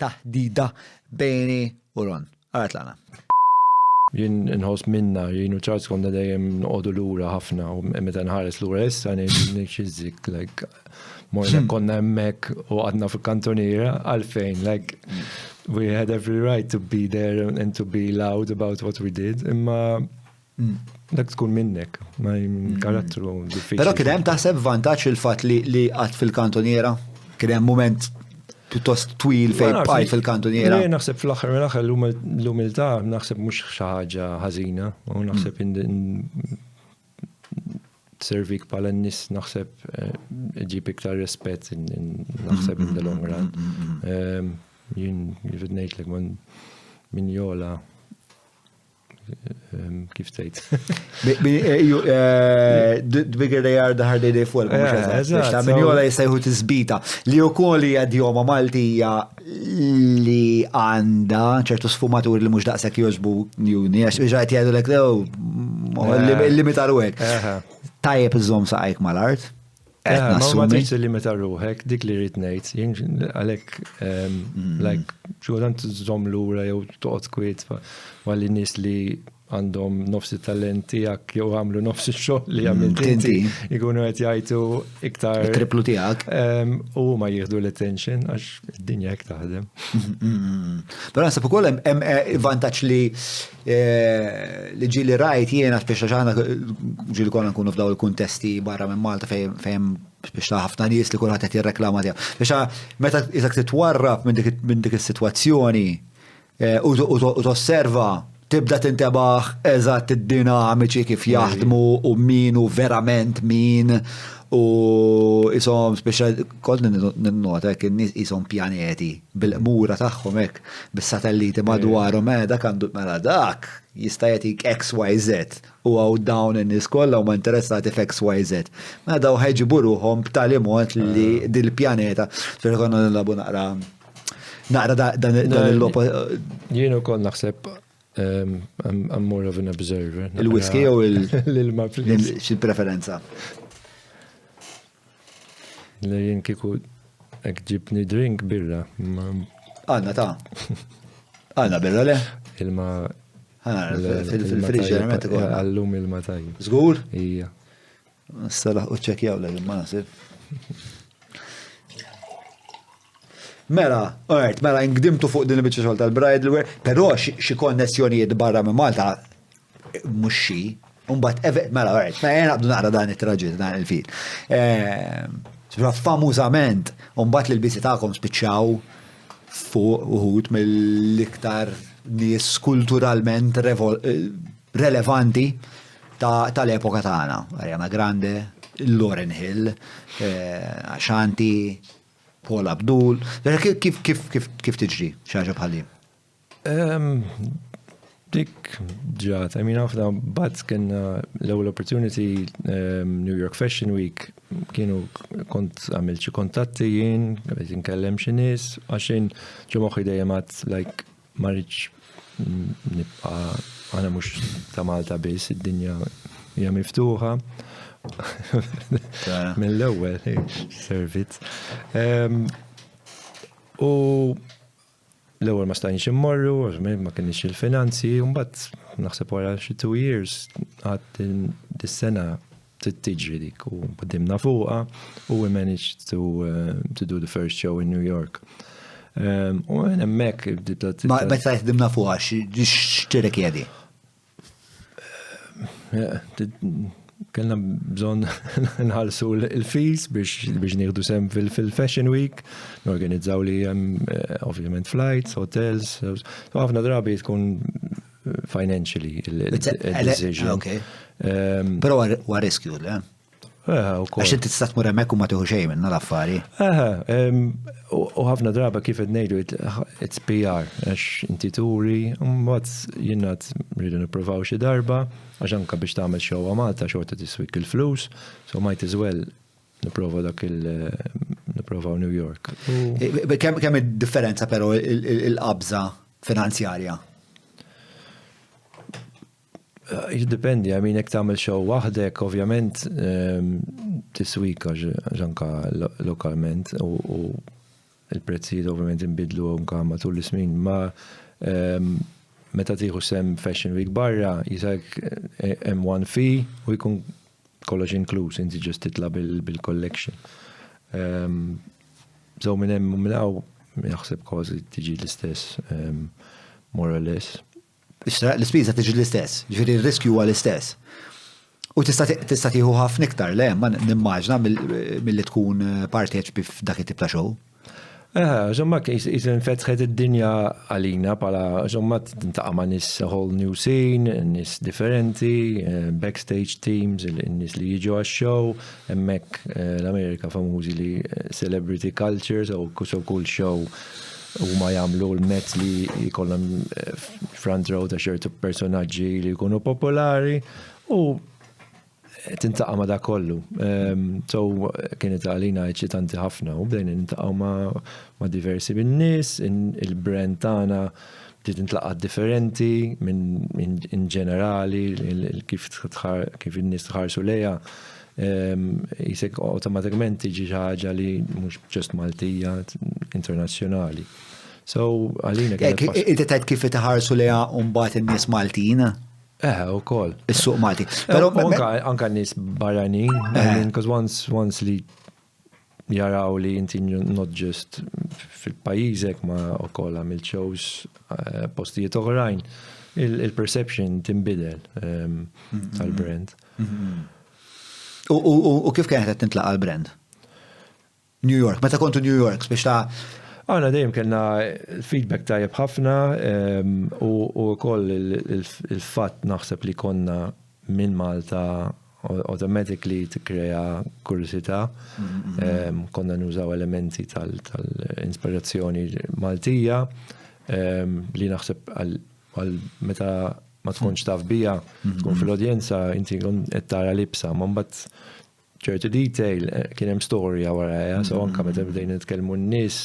taħdida bejni u Ron. Għara tlaqna. Jien inħoss minna, jien u Charles konna dejjem noqogħdu lura ħafna u meta nħares lura issa ngħid xiżik like morna konna hemmhekk u għadna fil-kantoniera għalfejn like we had every right to be there and to be loud about what we did imma dak tkun minnek, ma karattru diffiċli. Però kien hemm taħseb vantaġġ il-fatt li qatt fil-kantoniera? Kien hemm mument pjuttost twil fejn bqajt fil-kantuniera. Le, naħseb fl-aħħar mill-aħħar l-umiltà naħseb mhux xi ħaġa ħażina u naħseb servik bħala n-nies naħseb eh, ġib iktar rispett naħseb in the long run. Ehm, jien jrid ngħidlek minn jola Kif tgħid? Eh, the bigger they are, the harder they fall. Eh, ta' min jola jista' jieħu tisbita li wkoll hija idjoma Maltija li għandha ċertu sfumaturi li mhux daqshekk jogħġbu juni għax biex qed jgħidulek eh. limita ruħek. Tajjeb iżżomm saqajk mal-art. Eh, ma tridx limita ruħek, dik li rrid ngħid, jien għalhekk ehm, mm. like xi kultant żomm lura jew toqgħod kwiet għal nies li għandhom nofs it-talent tiegħek jew għamlu nofs ix-xogħol li mm, għamilt inti ikunu qed jgħidu iktar. Triplu tiegħek. Ehm, u ma jieħdu l-attention għax id-dinja hekk taħdem. Mm, Però naħseb ukoll hemm eh, vantaġġ li Eh, li ġili rajt jiena speċa ġana ġili konna nkunu f'daw il-kuntesti barra minn Malta fejn biex ta' ħafna nies li kulħadd qed jirreklama tiegħu. Biex meta iżak titwarrab minn dik is-sitwazzjoni eh, u tosserva tibda tintebaħ eżatt id-dinamiċi kif jaħdmu u min u verament min u isom speċa kont ninnota hekk in-nies qishom pjaneti bil-qmura tagħhom hekk, bis-satelliti madwarhom, eh dak għandu mela dak jista' jagħtik XYZ u hawn dawn in-nies kollha huma interessati f'XYZ. Mela dawn ħa jġibu ruħhom b'tali mod li dil-pjaneta, speċi konna nilagħbu naqra naqra dan il-logħob. Jien ukoll naħseb I'm more of an observer. Il-whisky jew il- L-ilma, please. Xi preferenza? Le jien kieku hekk ġibni drink birra. Għandna ta' Għandna birra le? Ilma. Fil-friġer, meta Għallum ilma tajjeb. Żgur? Ija. Salah u ċekjaw l ma nasib. Mela, alright, mela ingdimtu fuq din il-biċċa xogħol tal-bridal wear, però xi konnessjonijiet barra minn Malta mhux xi, Umbat, mela, alright, mela jena naqbdu naqra dan it-traġit, dan il-fil. Ehm, famużament, umbat li l-bisi tagħkom spiċċaw fuq uħut mill-iktar nies kulturalment eh, relevanti tal-epoka tagħna. Ariana Grande, Lauren Hill, eh, Ashanti, Paul Abdul. Kif kif kif kif tiġri xi ħaġa bħal din? Dik ġat, I mean, ħafna bat kienna l-ewwel opportunity New York Fashion Week kienu kont għamilt xi kontatti jien, bdejt inkellem xi nies, għax jien ġo moħħi dejjem għad like ma rridx nibqa' aħna mhux ta' Malta biss, id-dinja hija miftuħa. Mill-ewwel, servizz. U L-ewwel ma stajniex immorru, ovvjament ma kienx il-finanzi, u mbagħad naħseb wara xi two years għad dis-sena trid tiġri dik u ħdimna fuqha u we managed to, uh, to do the first show in New York. Um, u hemmhekk Ma meta ħdimna fuqha x'tirrikjedi? Kellna bżonn nħallsu l-fees biex nieħdu sem fil-Fashion Week, norganizzaw li hemm eh, ovvjament flights, hotels, ħafna drabi tkun financially il-decision. Ehm, Però huwa riskju, le? Għax inti tista' tmur hemmhekk u ma tieħu xejn minnha l-affari. U ħafna draba kif qed ngħidu it's PR għax inti turi, mbagħad jiena rridu nippruvaw xi darba għax anke biex tagħmel show Malta xorta tiswik il-flus, so might as well nipprova dak il nipprovaw New York. Kemm id-differenza però il-qabża finanzjarja? Eh, jiddependi, I mean, jekk tagħmel show waħdek, ovvjament ehm, tiswik għax anka lokalment u il-prezzijiet ovvjament inbidlu anka matul is-snin, ma ehm, meta tieħu sem Fashion Week barra, jisek hemm one fee u jkun kollox inkluż, inti just titla bil-collection. So minn hemm u minn hawn jaħseb kważi tiġi l-istess, more or less. L-ispiża tiġi l-istess, ġifieri r-riskju huwa l-istess. U tista' tista' tieħu ħafna iktar, le, ma nimmaġna milli tkun parteċpi f'dak it-tip ta' show. Insomma, jisin fetħet id-dinja għalina pala, insomma, tintaqa' ma' nies a whole new scene, nies differenti, backstage teams, nies li jiġu għax-show, hemmhekk l-Amerika famużi li celebrity culture, so kull show huma jagħmlu l-mezz li jkollhom front row ta' ċertu personaġġi li jkunu popolari u tintaqa' ma' dak kollu. So kienet għalina eċitanti ħafna u bdejna nintaqgħu ma' diversi min-nies, il-brand tagħna bdiet intlaqat differenti minn in ġenerali kif kif in-nies tħarsu lejha. Jisek automatikament tiġi xi ħaġa li mhux just Maltija, internazzjonali. So għalina kienet. Inti tgħid kif tħarsu lejha mbagħad in-nies Maltin? U koll. Is-suq Malti. Però anka nies barranin, I mean, because once li jaraw li inti not just fil-pajjiżek ma ukoll għamilt shows postijiet oħrajn, il-perception tinbidel tal-brand. U kif kienet qed tintlaqa l-brand? New York, meta kontu New York, biex ta' Aħna dejjem kellna feedback tajjeb ħafna u wkoll il-fatt naħseb li konna minn Malta automatically tikkrea kurżità. Konna nużaw elementi tal-inspirazzjoni Maltija li naħseb għal meta ma tkunx taf bija, tkun fil-udjenza, inti qed tara libsa, ma mbagħad ċertu detail kien hemm storja warajha, so anka meta bdejna nitkellmu n-nies,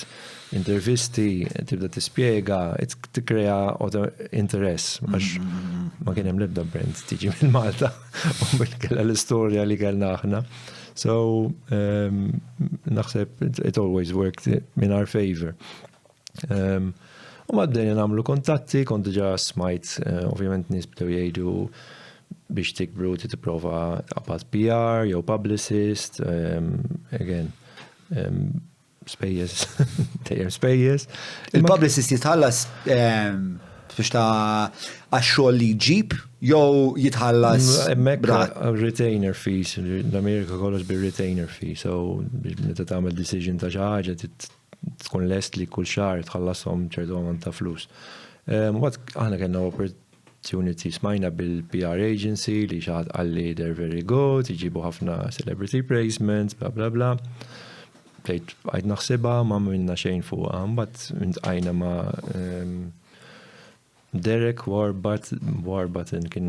intervisti, tibda tispjega, tikkrea interess, għax ma kien hemm l-ebda brand tiġi minn Malta u kellha l-istorja li kellna aħna. So naħseb it always worked in our favor. U ma bdejna nagħmlu kontatti, kont diġà smajt, ovvjament nies bdew jgħidu biex tikbru tipprova taqbad PR jew publicist, again, spejjeż, dejjem spejjeż. Il-publicist jitħallas biex ta' għax-xogħol li jġib jew jitħallas Hemmhekk retainer fees, l-Amerika kollox bir-retainer fee, so meta tagħmel decision ta' xi ħaġa tkun lest li kull xahar tħallashom ċertu ammont ta' flus. Mbagħad aħna kellna opportunity smajna bil-PR agency li xi ħadd qalli they're very good, jġibu ħafna celebrity placements, bla bla bla. Bdejt għajt naħsibha, ma minna xejn fuqha, mbagħad intqajna ma' Derek Warburton kien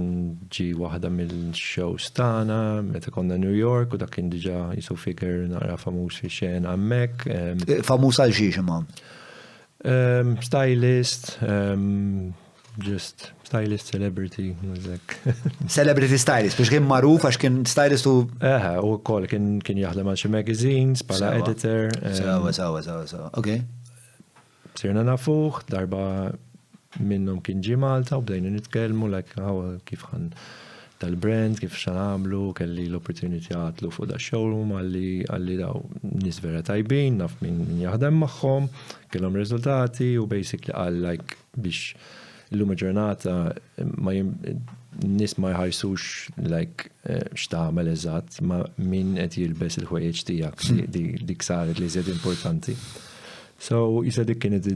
ġi waħda mill-shows tagħna meta konna New York u dak kien diġà jisu figure naqra famuż fi xena hemmhekk. Famuż għal xiex imma? Stylist, just stylist, celebrity, like. Celebrity stylist, biex kien magħruf għax kien stylist u. Eħe, u wkoll kien jaħdem għal xi magazines bħala editor. Sewa, ok. Sirna nafuh, darba minnhom kien ġi Malta u bdejna nitkellmu like how kif ħan tal-brand, kif xa nagħmlu, kelli l-opportunity għatlu fuq da showroom għalli daw nies vera tajbin, naf min jaħdem magħhom, kellhom riżultati u basically għal like biex illum ġurnata ma nies ma jħarsux like x'tagħmel eżatt, ma min qed jilbes il-ħwejjeġ tiegħek dik saret li żed importanti. So, jisa dik kienet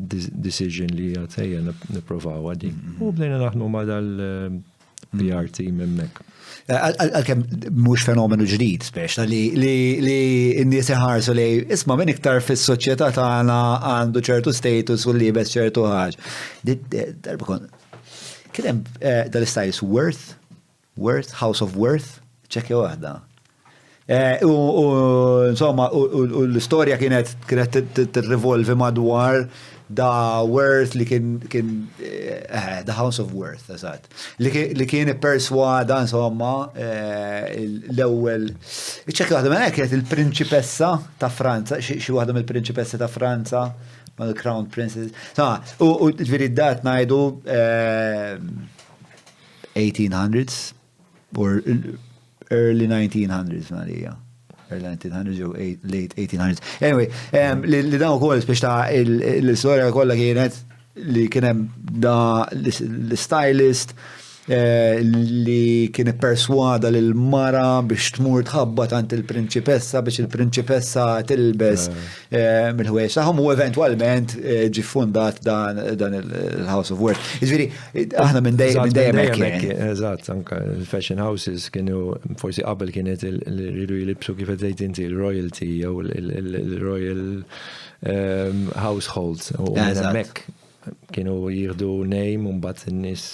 decision li għatejja nipprovaw għadi. U bdejna naħdmu ma dal-PR team hemmhekk. Għalkemm mhux fenomenu ġdid, speċ, li n-nies iħarsu li isma' minn iktar fis-soċjetà tagħna għandu ċertu status u liebes ċertu ħaġa. Darba kon. Kien hemm dal-stylist Worth, Worth, House of Worth, ċekkja waħda. U insomma, u l-istorja kienet tirrivolvi madwar Da Worth li kien kien eh, The House of Worth, eżatt. Li kien ipperswada insomma eh, l-ewwel. Iċċekkja waħda minn kienet il-prinċipessa ta' Franza, xi waħda mill-prinċipessi ta' Franza, mal-Crown Princess. Insomma, u ġifieri dat ngħidu 1800s eh, or early 1900s Marija. Early 1900s jew late 1800s. Anyway, li dan ukoll biex ta' l-istorja kollha kienet li kien hemm da l-stylist eh, li kien ipperswada lil mara biex tmur tħabbat għand il-prinċipessa biex il-prinċipessa tilbes eh. Eh, mill-ħwejjeġ tagħhom u eventwalment eh, ġi fundat dan il-House of Worth. Jiġifieri aħna minn dejjem hekk. Eżatt, anke il-fashion houses kienu forsi qabel kienet li rridu jilibsu kif qed tgħid inti il-royalty jew il-royal ehm, households u hemmhekk kienu jieħdu name u mbagħad in-nies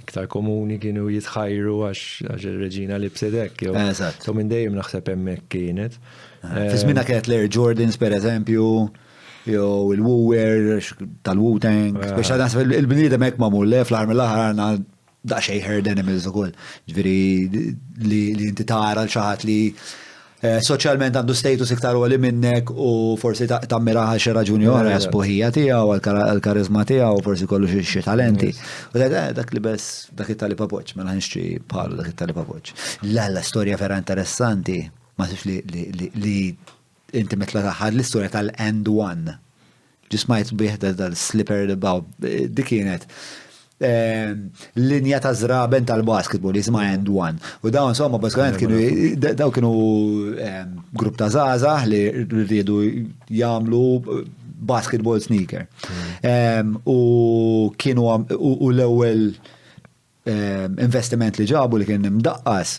iktar komuni kienu jitħajru għax il-reġina libset hekk. Eżatt. So minn dejjem naħseb hemmhekk kienet. Fi żmienha kienet l-Air Jordans per eżempju, jew il-Wu-Wear tal-Wu-Tang, speċa naħseb il-bniedem hekk magħmul le fl-aħħar mill-aħħar għandna daqsxejn herd animals ukoll. Ġifieri li inti tara l xi ħadd li eh, soċjalment għandu status iktar għoli minnek u forsi tammira għal xi raġuni oħra sbuħija tiegħu għall-karizma tiegħu forsi kollu xi talenti. U dak eh, dak li bes dak it-tali papoċ, mela nixtri bħalu dak it-tali papoċ. La la storja vera interessanti, ma sifx li li inti mitla taħħad l-istorja tal-end one. Ġi smajt bih dal-slipper li baw, dik kienet ehm, linja ta' zraben tal-basketball jisma end one. U dawn insomma bażikament kienu daw kienu ehm, grupp ta' żgħażagħ li rridu jagħmlu basketball sneaker. Ehm, u kienu u l-ewwel investiment li ġabu li kien imdaqqas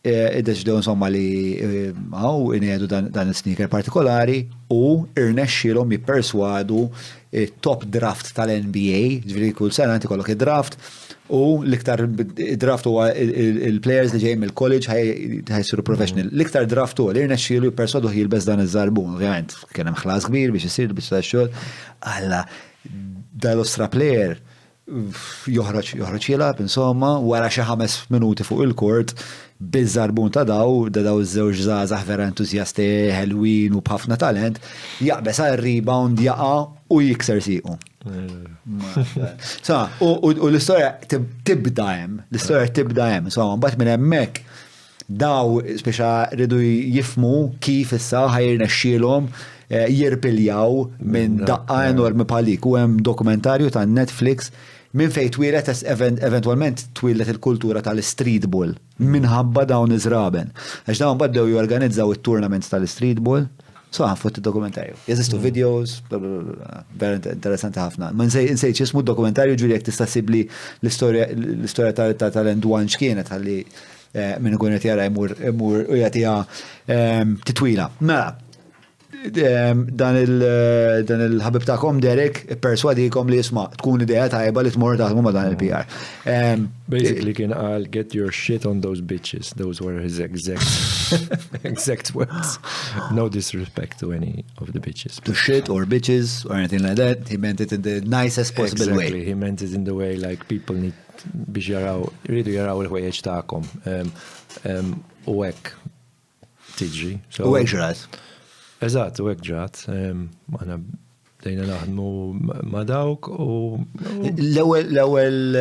Iddeċidew insomma li hawn iniedu dan is-sneaker partikolari u irnexxielhom jipperswadu t-top draft tal-NBA, ġifieri kull sena inti jkollok id-draft u l-iktar draft huwa il-players li ġejjin mill-college ħa jsiru professional. L-iktar draft huwa li rnexxielu jipperswaduh jilbes dan iż-żarbun, ovvjament kien hemm ħlas kbir biex isir biċċa tax-xogħol. Alla, dal-ostra player joħroġ joħroġ jilgħab insomma wara xi ħames minuti fuq il-kort biż-żarbun ta' daw, da daw iż-żewġ żgħażagħ vera entużjasti ħelwin u b'ħafna talent, jaqbeż għal rebound jaqa' u jikser siequ. Sa, u l-istorja tibda hemm, l-istorja tibda hemm, insomma, mbagħad minn hemmhekk Daw speċa ridu jifmu kif issa ħajrnexxielhom eh, jirpiljaw minn daqqa enormi bħal dik. U hemm dokumentarju ta' Netflix minn fejn twieled eventwalment twieldet il-kultura tal-street ball minħabba dawn iż-żraben. Għax dawn bdew jorganizzaw it-tournaments tal-street ball. So ħanfut id-dokumentarju. Jeżistu mm. videos, bla bla bla, vera interessanti ħafna. Ma nsejt x'ismu d-dokumentarju ġuri jekk tista' ssibli l-istorja tal-End One x'kienet ħalli Eh, min ikun qed jara jmur imur u jagħtiha ehm, titwila. Mela, ehm, dan il-ħabib tagħkom Derek perswadikom li jisma' tkun idea tajba li tmur taħdmu ma' dan il-PR. Ehm, Basically kien qal get your shit on those bitches. Those were his exact exact words. No disrespect to any of the bitches. To shit or bitches or anything like that. He meant it in the nicest possible exactly. way. He meant it in the way like people need biex jaraw, jridu jaraw il-ħwejjeġ tagħkom. U hekk tiġri. U hekk ġrat. Eżatt, u hekk ġrat. Aħna bdejna naħdmu ma' dawk u. L-ewwel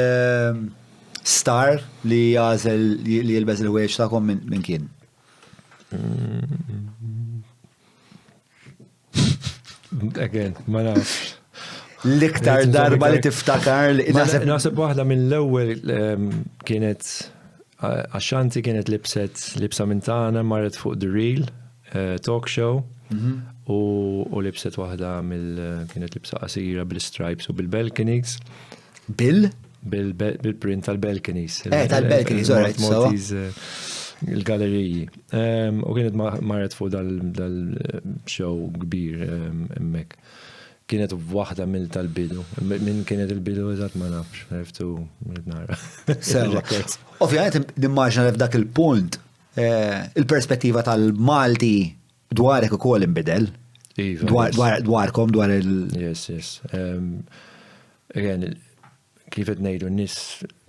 star li jagħżel li jilbes il-ħwejjeġ tagħkom minn kien? Again, ma nafx. L-iktar darba li tiftakar li. Naħseb waħda mill-ewwel ehm, kienet Ashanti kienet libset libsa minn tagħna marret fuq The Real eh, talk show mhm. u libset waħda mill kienet libsa qasira bil-stripes u bil-balconies. Bil? Bil-print tal-balconies. Eh, tal-balconies, all right. Maltese, eh, il-galleriji. Ehm, u kienet marret fuq dal-show kbir ehm, hemmhekk. Kienet waħda mill tal-bidu. Min kienet il-bidu eżatt ma nafx, għarftu nara. Sewa. Ovvjament nimmaġina li f'dak il-punt eh, il-perspettiva tal-Malti dwarek ukoll inbidel. Iva, Dwarkom, dwar il- Yes, yes. Again, kif qed ngħidu n-nies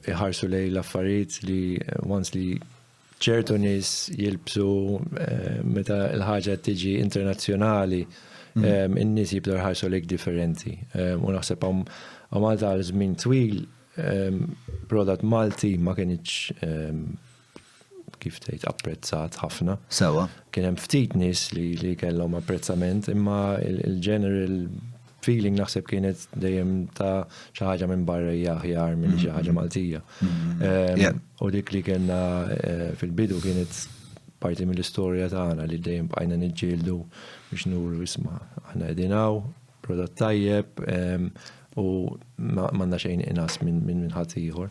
iħarsu lejn l-affarijiet li once li ċertu nies jilbsu meta l-ħaġa tiġi internazzjonali, in-nies jibdew jħarsu lejk differenti. U naħseb hawn Malta għal żmien twil prodott Malti ma kienx kif tgħid apprezzat ħafna. Sewa. Kien hemm ftit nies li kellhom apprezzament, imma il-general feeling naħseb kienet dejjem ta' xi ħaġa minn barra hija aħjar minn xi ħaġa Maltija. U dik li kellna fil-bidu kienet parti mill-istorja tagħna li dejjem bqajna niġġieldu biex nuru isma' aħna qegħdin hawn, prodott tajjeb u m'għandna xejn inqas minn ħadd ieħor.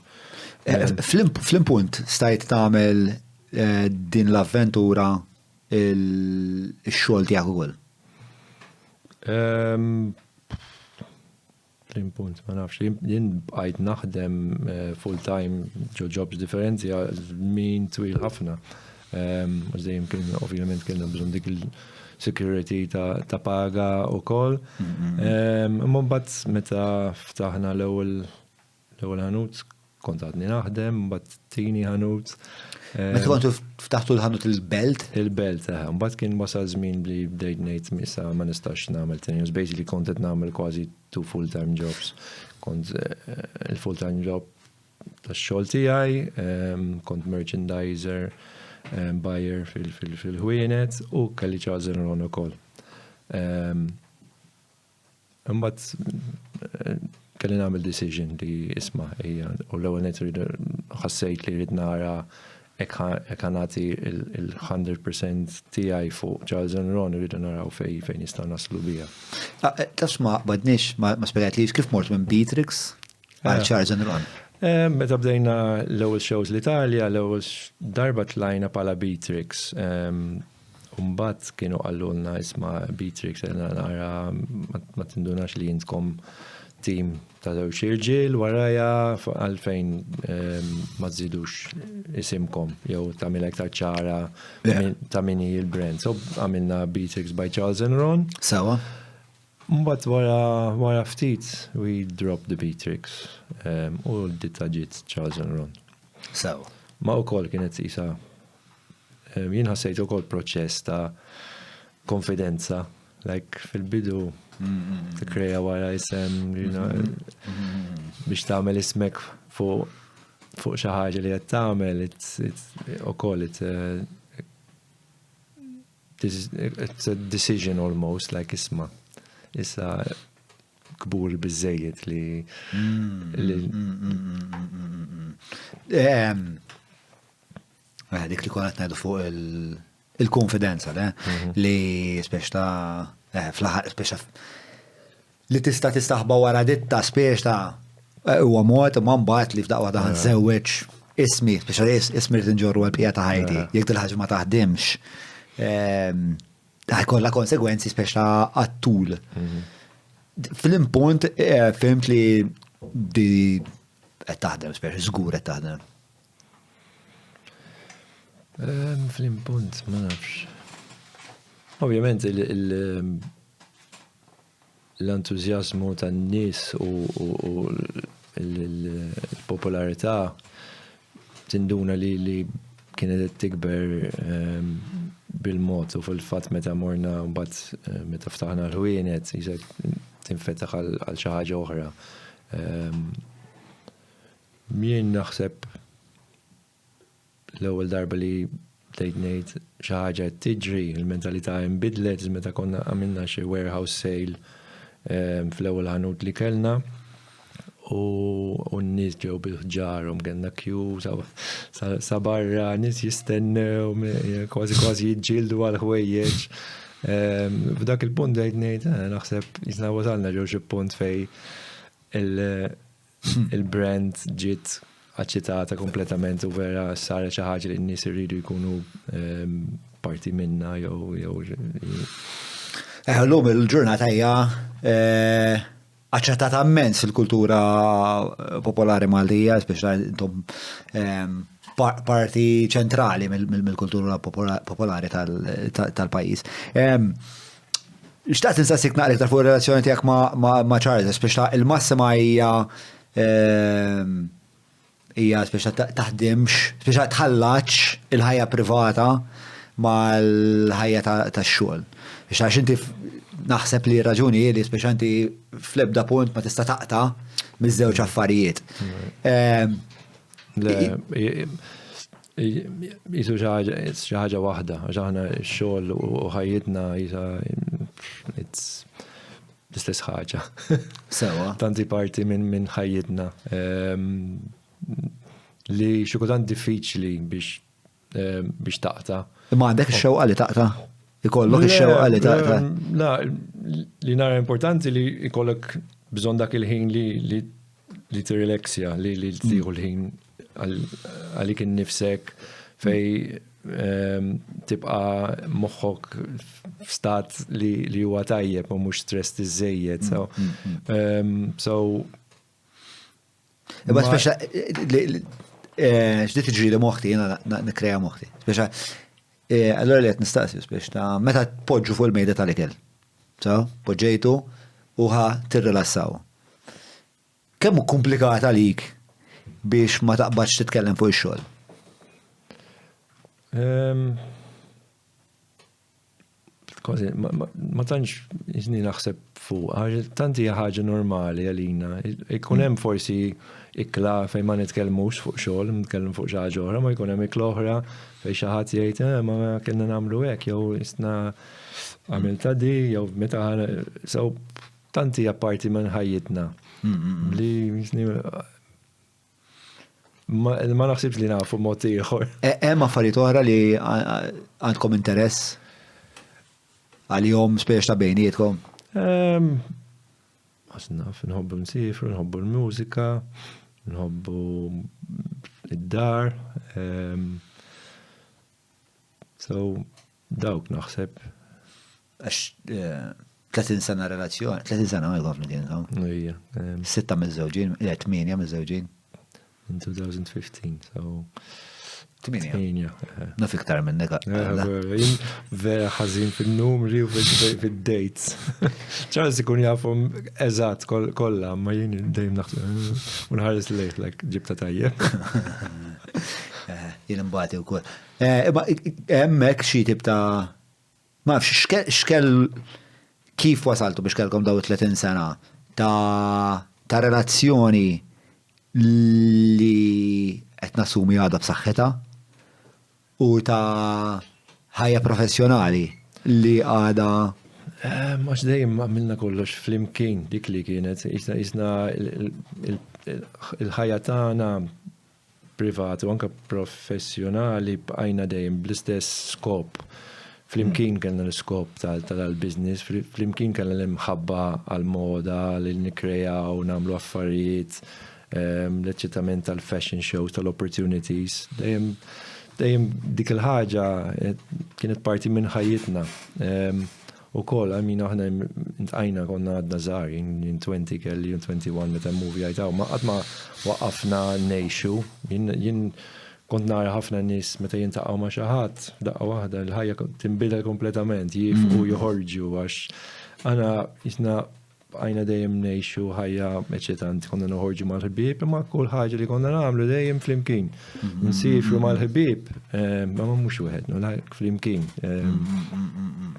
Fl-impunt stajt tagħmel din l-avventura il-xogħol tiegħek ukoll? Fl-impunt, ma nafx. Jien bqajt naħdem full-time ġo jobs differenti għal żmien twil ħafna. Mhux dejjem kien, ovvjament kellna bżonn dik il-security ta' paga wkoll. Imma mbagħad meta ftaħna l-ewwel l-ewwel ħanut kont għadni naħdem, mbagħad tieni ħanut. Meta kontu ftaħtu l-ħanut il-belt? Il-belt, eh. Mbagħad kien wasal żmien li bdejt ngħid issa ma nistax nagħmel tieni. Basically kont qed nagħmel kważi two full-time jobs. Kont il-full-time job tax-xogħol tiegħi, kont merchandiser, buyer fil-ħwienet u kelli Charles and Ron ukoll. Imbagħad kelli nagħmel decision li isma' hija u l-ewwel nett ħassejt li rrid nara hekk ħa nagħti il-100% tiegħi fuq Charles and Ron irridu naraw fejn fejn nistgħu naslu biha. Tafx ma qbadniex ma spjegatlix kif mort minn Beatrix għal Charles and Ron. Meta bdejna l-ewwel shows l-Italja, l-ewwel darba tlajna bħala Beatrix. Umbat kienu qallulna isma' Beatrix nara ma tindunax li intkom tim ta' żewġ irġiel warajha għalfejn ma żżidux isimkom jew tagħmilha iktar ċara ta' min hi l-brand. So għamilna Beatrix by Charles and Ron. Sewa. Mbagħad wara wara ftit we dropped the Beatrix u d-ditta ġiet Charles and Ron. Sewa. Ma wkoll kienet isa jien ħassejt ukoll proċess ta' konfidenza, like fil-bidu tikkrea wara isem biex tagħmel ismek fuq fuq xi ħaġa li qed tagħmel, it's ukoll it's it's a decision almost, like isma' issa kbur biżejjed li Dik li konna ngħidu fuq il-konfidenza, le? Mhm. Li speċ ta' eh, fl-aħħar speċ li tista' tistaħba wara ditta speċ ta' eh, huwa mod imma mbagħad li f'daqqa waħda ħanżewweġ ismi, speċa ismi li tinġorru għal-bqija ta' ħajti, jekk dil-ħaġa ma taħdimx, ehm, ħajkollha konsegwenzi speċa għat-tul. Mhm. Fl-impunt eh, fimt li di qed taħdem, speċa żgur qed taħdem. Ehm, fl-impunt, ma nafx. Ovvjament l-entużjażmu tan-nies u l-popolarità tinduna li li kienet qed tikber ehm, bil-mod u fil-fatt meta morna mbagħad eh, meta ftaħna l-ħwienet jisek tinfetaħ għal xi ħaġa oħra. Ehm, Jien naħseb l-ewwel darba li bdejt ngħid xi ħaġa qed tiġri, il-mentalità inbidlet meta konna għamilna xi warehouse sale ehm, fl-ewwel ħanut li kellna u n-nies ġew bil-ħġarhom kellna kju sa barra, nies jistennew, kważi kważi jiġġieldu għal ħwejjeġ. Ehm, f'dak il-punt bdejt ngħid, eh, naħseb jisna wasalna ġew xi punt fej il-brand ġiet aċċettata kompletament u vera saret xi ħaġa li n-nies irridu jkunu ehm, parti minna jew jew eh, Llum il-ġurnata hija eh, aċċettata immens fil-kultura popolari Maltija, speċa intom ehm, parti ċentrali mill-kultura popolari tal-pajjiż. Ehm, Xtaqt insaqsik naqra iktar fuq ir-relazzjoni tiegħek ma' Charles, speċa il-massima hija ehm, hija speċa taħdimx, speċa tħallax il-ħajja privata mal-ħajja tax-xogħol. Biex għax inti naħseb li raġuni li speċa inti fl-ebda punt ma tista' taqta' miż-żewġ affarijiet. Ehm, Jisu xi ħaġa waħda, għax aħna x-xogħol u ħajjitna jisa it's l-istess ħaġa. Sewa. Tanti parti minn ħajjitna. Ehm, li xi kultant diffiċli biex ehm, biex taqta. Imma għandek ix-xewqa li taqta? Ikollok ix-xewqa li taqta? Ehm, la, li nara importanti li ikollok bżonn dak il-ħin li li tirrileksja, li li tieħu l-ħin għalik innifsek fej ehm, tibqa moħħok f'stat li, li huwa tajjeb u mhux stress iżejjed. So, mm, mm, mm. Ehm, so Imma speċa eh, x'di tiġri li moħħti jiena nikkrea moħħti. Speċa eh, allura li qed nistaqsi speċa ta' meta tpoġġu fuq il-mejda tal-ikel. So, poġġejtu u ħa tirrilassaw. Kemm hu komplikat għalik biex ma taqbadx titkellem fuq ix-xogħol? Ehm, kważi, ma tantx jiżni naħseb fuq, għax tant hija ħaġa normali għalina. Ikun hemm forsi ikla fejn ma nitkellmux fuq xogħol, nitkellmu fuq xi ħaġa oħra, ma jkun hemm ikla oħra fejn xi ħadd jgħid eh, ma kellna nagħmlu hekk jew isna għamilta di jew meta so tant hija parti minn ħajjitna li ma naħsibx li nafu mod ieħor. E, hemm affarijiet oħra li għandkom interess għalihom spiex ta' bejnietkom? Ehm, naf, nħobbu nsifru, nħobbu l-mużika, nħobbu id-dar. Ehm, so, dawk naħseb. Għax 30 eh, sena relazzjoni, 30 sena ma jgħafni kien Ija. Sitta miż-żewġin, le, tmienja miż-żewġin. In 2015, so. Tmienja. Eh. Naf iktar minnek. Eh, vera ħażin fil-numri u fil-dates. Charles ikun jafhom eżatt kollha, ma jien dejjem naħseb u nħares lejh like ġibta tajjeb. Jien imbagħad ukoll. Imma hemmhekk xi tip ta' Ma nafx, x'kell kif wasaltu biex kellkom daw 30 sena ta' ta' relazzjoni li qed nassumi għadha b'saħħitha u ta' ħajja professjonali li għadha eh, Għax dejjem għamilna kollox flimkien dik li kienet, jisna il-ħajja tagħna privat u anke professjonali bqajna dejjem bl-istess skop. Flimkien kellna l-iskop tal-business, flimkien kellna l-imħabba għall-moda, li nikkrejaw, nagħmlu affarijiet, ehm, l-eċċitament tal-fashion shows, tal-opportunities. Dejjem dejjem dik il-ħaġa eh, kienet parti minn ħajjitna. Ehm, U kol, I mean, aħna intqajna konna għadna żgħar, jien 20 kelli, jien 21 meta movie għajtaw, ma qatt ma waqafna ngħixu. Jien kont nara ħafna nies meta jintaqgħu ma' xi ħadd, daqqa waħda l-ħajja tinbidel kompletament, jifqu mm. joħorġu għax aħna jisna Bqajna dejjem ngħixu ħajja eċitanti, konna noħorġu mal-ħbieb, imma kull ħaġa li konna nagħmlu dejjem flimkien. Nsifru mal-ħbieb, eh, ma mhux wieħed, flimkien. Eh,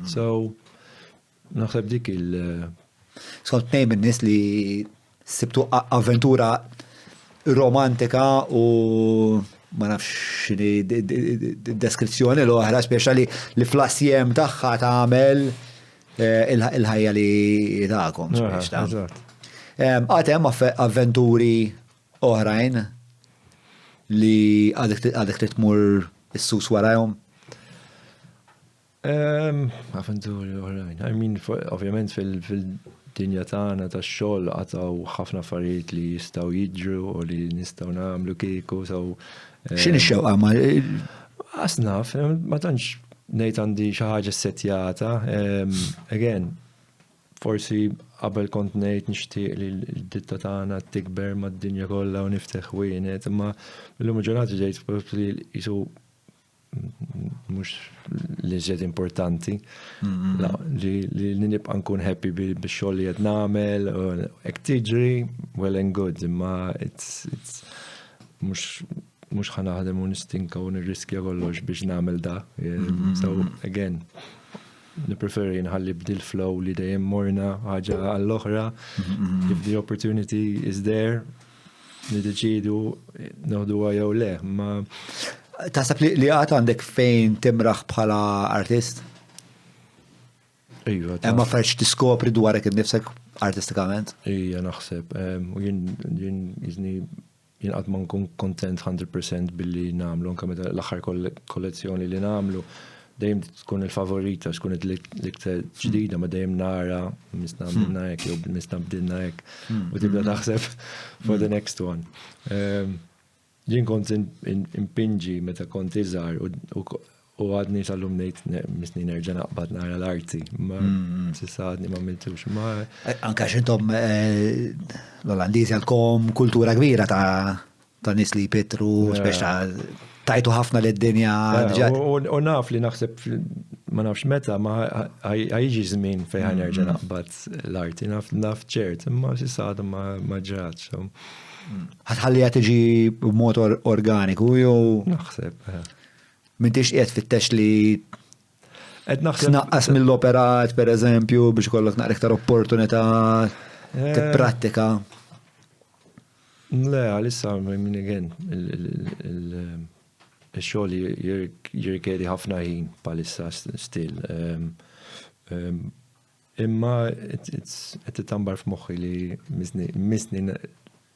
so, naħseb dik il- eh, Skont tnejn minn nies li sibtu avventura romantika u ma nafx x'inhi deskrizzjoni l-oħra, speċa li li fl-assjem tagħha tagħmel eh, il-ħajja li tagħkom. Għad hemm avventuri oħrajn li għadek trid tmur is-sus warajhom? Avventuri oħrajn. I mean, ovvjament fil-dinja tagħna tax-xogħol għataw ħafna affarijiet li jistgħu jiġru u li nistgħu nagħmlu kieku. So, X'inhi x-xewqa ma Asnaf, ma tantx ngħid għandi xi ħaġa ssettjata. Again, forsi qabel kont ngħid nixtieq li l-ditta tagħna tikber mad-dinja kollha u nifteħ ħwienet, imma illum il-ġurnata ġejt li jisu mhux li żjed importanti. Li li nibqa' nkun happy bix-xogħol li qed nagħmel, hekk tiġri, well and good, imma it's mhux mhux ħa naħdem u nistinka u nirriskja kollox biex nagħmel da. So again, nippreferi nħalli b'dil flow li dejjem morna ħaġa għall-oħra. If the opportunity is there, nideċidu noħduha jew le, ma Taħseb li, li għad għandek fejn timraħ bħala artist? Iva. Hemm affarijiet tiskopri dwarek innifsek artistikament? Ija naħseb. U jien jien jiżni jien qatt ma nkun kontent 100% billi nagħmlu anke meta l-aħħar kollezzjoni li nagħmlu dejjem tkun il-favorita, tkun l-iktar ġdida, ma dejjem nara misna għamilna hekk jew misna bdilna hekk u tibda taħseb for the next one. Jien kont impinġi meta kont iżgħar u għadni sal-lum ngħid misni nerġa' naqbad nara l-arti, ma s'issa għadni ma għamiltux. Ma Anke għax intom eh, l-Olandiżi għandkom kultura kbira ta' ta' nies li jpittru, speċa ta' tajtu ħafna lid-dinja. U naf li naħseb ma nafx meta ma ħajġi żmien fejn ħanerġa' mm. naqbad l-arti, naf naf ċert, imma s'issa għadha ma ġratx. Ħatħalliha tiġi b'mod organiku jew Naħseb. Eh. M'intix qiegħed fittex li Tnaqqas mill-operat, per eżempju, biex kollok naqra iktar opportunità eh. tipprattika. Le, għalissa, I mean, again, il-xogħol jirrikjedi ħafna ħin bħalissa still. Imma qed titambar f'moħħi li misni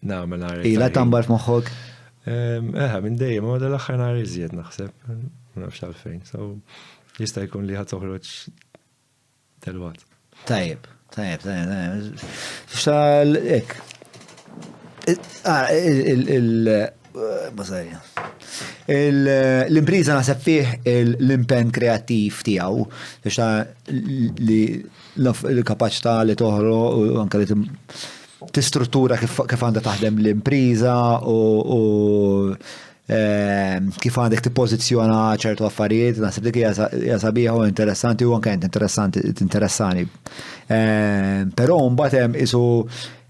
nagħmel nhar. Ilha tambar f'moħħok? Eħe, minn dejjem, ma dal-aħħar nhar iżjed naħseb, ma nafx għalfejn. So, jista' jkun li ħa toħroġ Telwat. Tajjeb, tajjeb, tajjeb, tajjeb. Xtal, ek. Ah, il, il, l-impriża naħseb fih l-impenn kreattiv tiegħu biex ta' li l-kapaċità li toħro u anke li tistruttura kif għandha taħdem l-impriża u kif għandek tippożizzjona ċertu affarijiet, naħseb dik hija sabiħa u interessanti u anke interessanti tinteressani. Però mbagħad hemm isu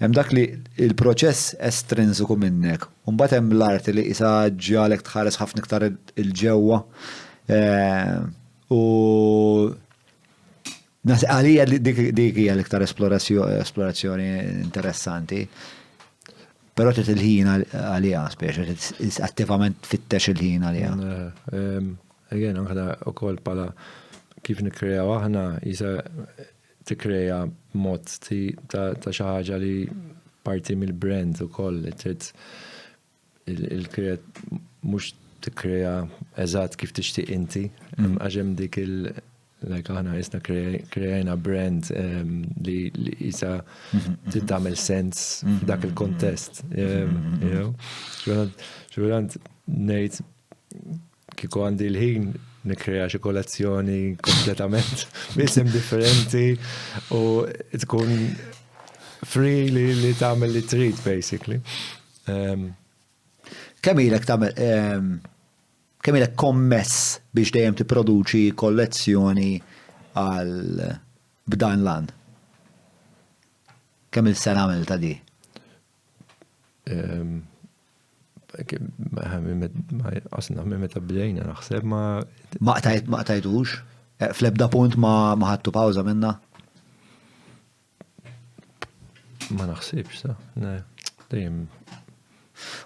hemm dak li il-proċess estrinsiku minnek, u mbagħad hemm l-arti li isa ġalek tħares ħafna iktar il-ġewwa. U għalija dik hija l-iktar esplorazzjoni interessanti. Però trid il-ħin għaliha, speċa, trid attivament tfittex il-ħin għaliha. Again, anke ukoll bħala kif nikkreaw aħna, jisa tikkrea mod ta' xi ħaġa li parti mill-brand ukoll, trid il-kreat mhux tikkrea eżatt kif tixtieq inti, għax hemm dik il- Like aħna jisna kreajna brand ehm, li jisa mhm, tagħmel sens mhm, f'dak il-kontest. Ehm, mhm, Xultant ngħid kieku għandi l-ħin nikrea xi kollezzjoni kompletament b'isem differenti u tkun free li, li tagħmel li trid basically. Ehm, Kemm ilek tagħmel Kemm ilek kommess biex dejjem tipproduċi kollezzjoni għal b'dan l-għan? Kemm-il sena għamiltha di? Qasna minn meta bdejna naħseb ma. Ma qtajtux? Fl-ebda punt ma ħadtu pawża minnha? Ma naħsibx, sa. Ne, dejjem.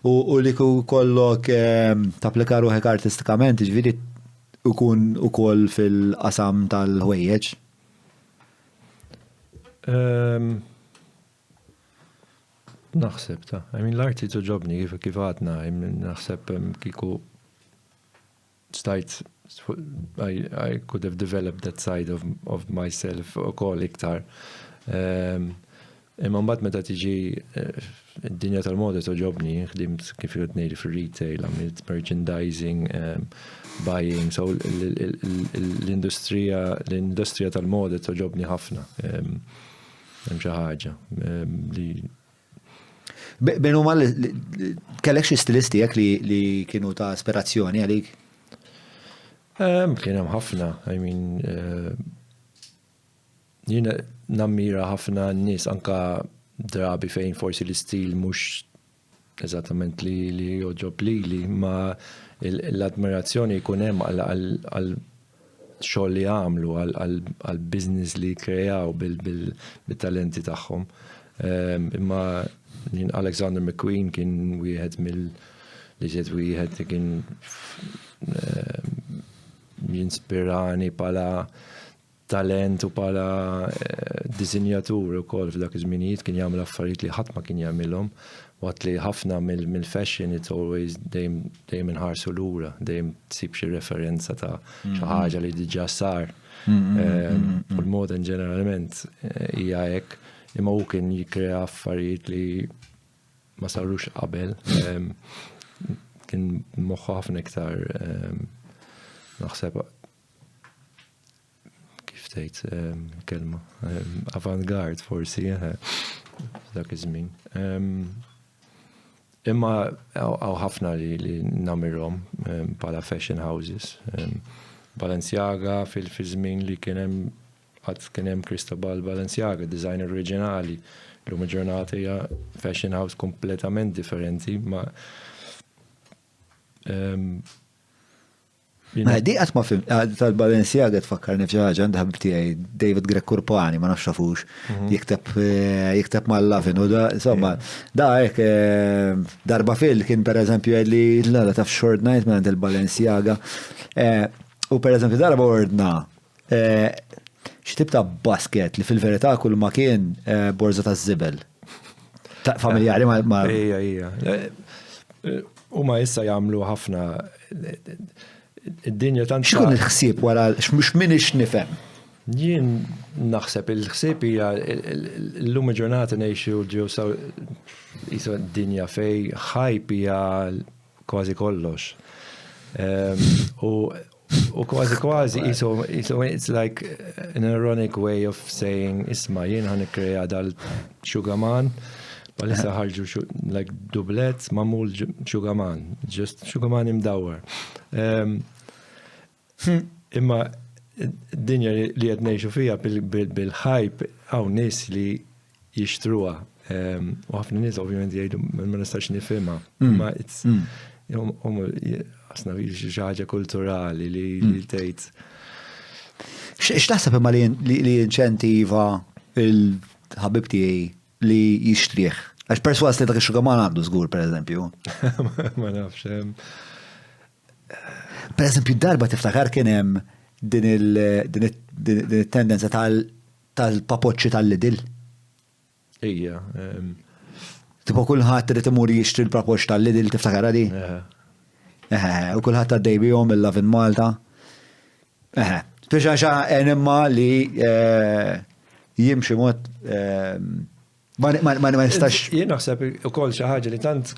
U li kollok ehm, tapplika ruħek artistikament, ġviri ikun ukoll fil-qasam tal-ħwejjeġ? Ehm, naħseb ta' I mean l-arti toġobni kif kif għadna, naħseb ehm, kiku stajt I, I could have developed that side of, of myself ukoll iktar. Um, imma mbagħad meta tiġi eh, id-dinja tal-moda toġobni, ħdimt kif qed ngħid fir-retail, għamilt merchandising, um, buying, so l-industrija l-industrija tal-moda toġobni ħafna. Hemm xi ħaġa li Min huma kellek xi stilisti hekk li kienu ta' ispirazzjoni għalik? Kien hemm ħafna, I mean, eh, jiena nammira ħafna n-nies anka drabi fejn forsi l-istil mhux eżattament li li jogħġob lili, ma l-admirazzjoni jkun hemm għal xogħol li għamlu, għal business li kreaw bil-talenti tagħhom. Imma Alexander McQueen kien wieħed mill li ġiet wieħed li kien jinspirani pala talent u pala eh, disinjatur ukoll f'dak iż-żminijiet kien jagħmel affarijiet li ħadd ma kien jagħmilhom waqt li ħafna mill-fashion it's always dejjem dejjem inħarsu lura, dejjem tsib xi referenza ta' xi mm-hmm. ħaġa li diġà sar. Mm-hmm. Eh, u l-moda ġeneralment eh, hija hekk, imma hu kien jikkrea affarijiet li ma sarux qabel. Kien moħħu ħafna iktar naħseb kif tgħid kelma avant-garde forsi eh, f'dak iż-żmien. Imma hawn ħafna li namirhom bħala fashion houses. Balenciaga fil-żmien li kien hemm Għad kien hemm Cristobal Balenciaga, designer oriġinali. Illum il-ġurnata hija fashion house kompletament differenti ma ehm, Ma di qatt ma fim, ah, tal-Balenciaga tfakkarni f'xi ħaġa għandi ħabib tiegħi David Grech Kurpani, ma nafx tafux, mhm. jikteb eh, jikteb mal-Lavin u da insomma, da hekk eh, darba fil kien pereżempju li la taf short night minn il-Balenciaga. Eh, u pereżempju darba ordna Eh, xi tip ta' basket li fil-verità kull ma kien eh, borza ta' żibel. Familjari ma. ma... Ija, ija. Eh, huma issa jagħmlu ħafna id-dinja tant. X'ikun il-ħsieb wara x'mhux minix nifhem? Jien naħseb il-ħsieb hija l-lum ġurnata ngħixu ġew saw dinja fej ħajp hija kważi kollox. Ehm, u u kważi kważi isu isu it's like an ironic way of saying isma' jien ħan ikkrea dal-xugaman palissa ħarġu like dublet mamul xugaman, just xugaman imdawwar. Ehm, imma dinja li qed ngħixu fiha bil-ħajp hawn nies li jixtruha. Ehm, u ħafna nies ovvjament jgħidu ma nistax nifhimha. Mm. Imma it's mm. għasna xi ħaġa kulturali li mm. tgħid. X'taħseb imma li inċentiva il-ħabib tiegħi li jixtrih? Għax perswas li dak ix-xugaman għandu żgur pereżempju. Ma nafx. Ehm. Per eżempju, darba tiftakar kien hemm din il-tendenza tal-papoċċi tal-Lidl. Ija. Tipo kulħadd irid imur jixtri l-papoċċ tal-Lidl tiftakarha di? U kulħadd għaddej bihom il-Love in Malta. Eħe. Biex għaxa enimma li eh, jimxi mod eh, Ma nistax. Jien naħseb ukoll xi ħaġa li tant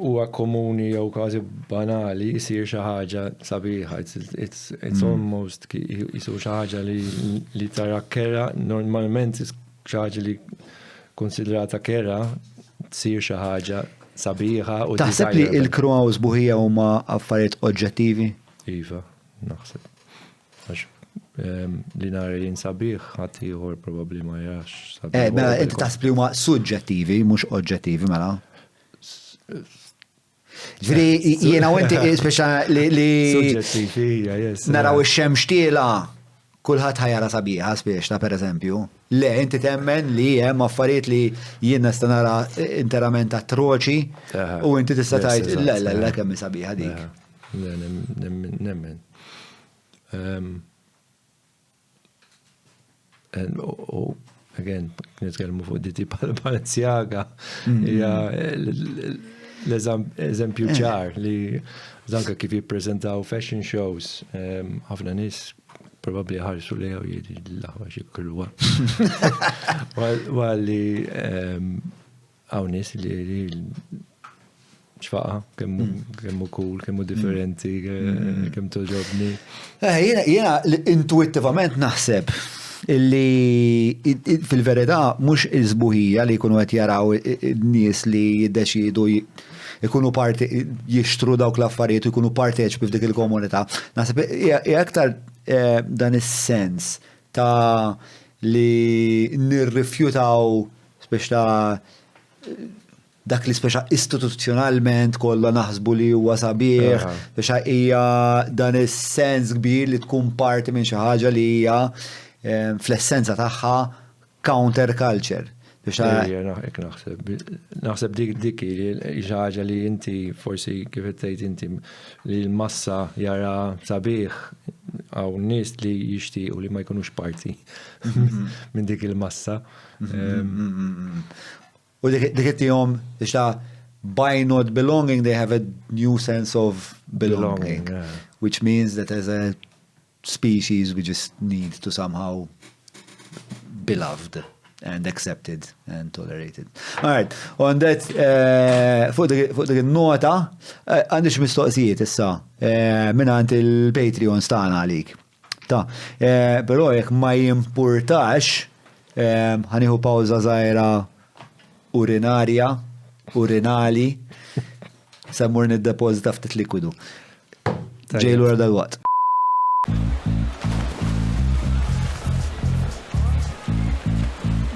huwa komuni jew kważi banali jsir xi ħaġa sabiħa. It's mm. almost jisu xi ħaġa li tara kera, normalment xi ħaġa li konsidrata kera tsir xi ħaġa sabiħa u Taħseb li l-kruha u sbuħija huma affarijiet oġġettivi? Iva, naħseb. Għax ehm, li nara jien sabiħ, ħadd ieħor probabbli ma jarax sabiħ. Eh, mela inti taħseb li huma suġġettivi, mhux oġġettivi mela. Ġifieri eh, jiena u inti speċa li Suġġettivi, yes. Naraw ix-xemx tiela kulħadd ħajara sabiħa spiex ta' pereżempju. Le, inti temmen li hemm affarijiet li jien nista' nara interament atroċi u inti tista' tgħid le le le kemm sabiħa dik. Le, nemmen. U again, nitkellmu fuq di tip Balenciaga, mm. hija l-eżempju eh. ċar li zanka kif jippreżentaw fashion shows, ħafna nies probabbli ħarsu li għaw jgħidu l-aħwa xi kulwa. Għalli Hawn nies li xfaqa, kemmu mm. cool, kemmu differenti, mm. kemm toġobni. Eh, jiena intuittivament naħseb illi fil-verità mhux iż-żbuħija li jkunu qed jaraw in-nies li jiddeċidu. ikunu parti jixtru dawk l-affarijiet u jkunu parteċipi f'dik il-komunità. Naħseb hija aktar eh, dan is-sens ta' li nirrifjutaw speċi ta' dak li speċa istituzzjonalment kollha naħsbu li huwa sabiħ, speċa hija dan is-sens kbir li tkun parti minn xi ħaġa li hija eh, fl-essenza tagħha counter culture. Hekk naħseb. Naħseb dik dik xi ħaġa li inti forsi kif qed tgħid inti li l-massa jara sabiħ hawn nies li jixtiequ li ma jkunux parti minn dik il-massa. U dik ittihom biex ta' by not belonging they have a new sense of belonging, which means that as a species we just need to somehow be loved and accepted and tolerated. All right, on that, eh, fuq dik il-nota, eh, għandix mistoqsijiet issa eh, minn għand il-Patreon stana għalik. Ta, però jekk ma jimpurtax, ħaniħu pawza żgħira urinarja, urinali, se mmur niddepożita ftit likwidu. Ġej lura dal-waqt.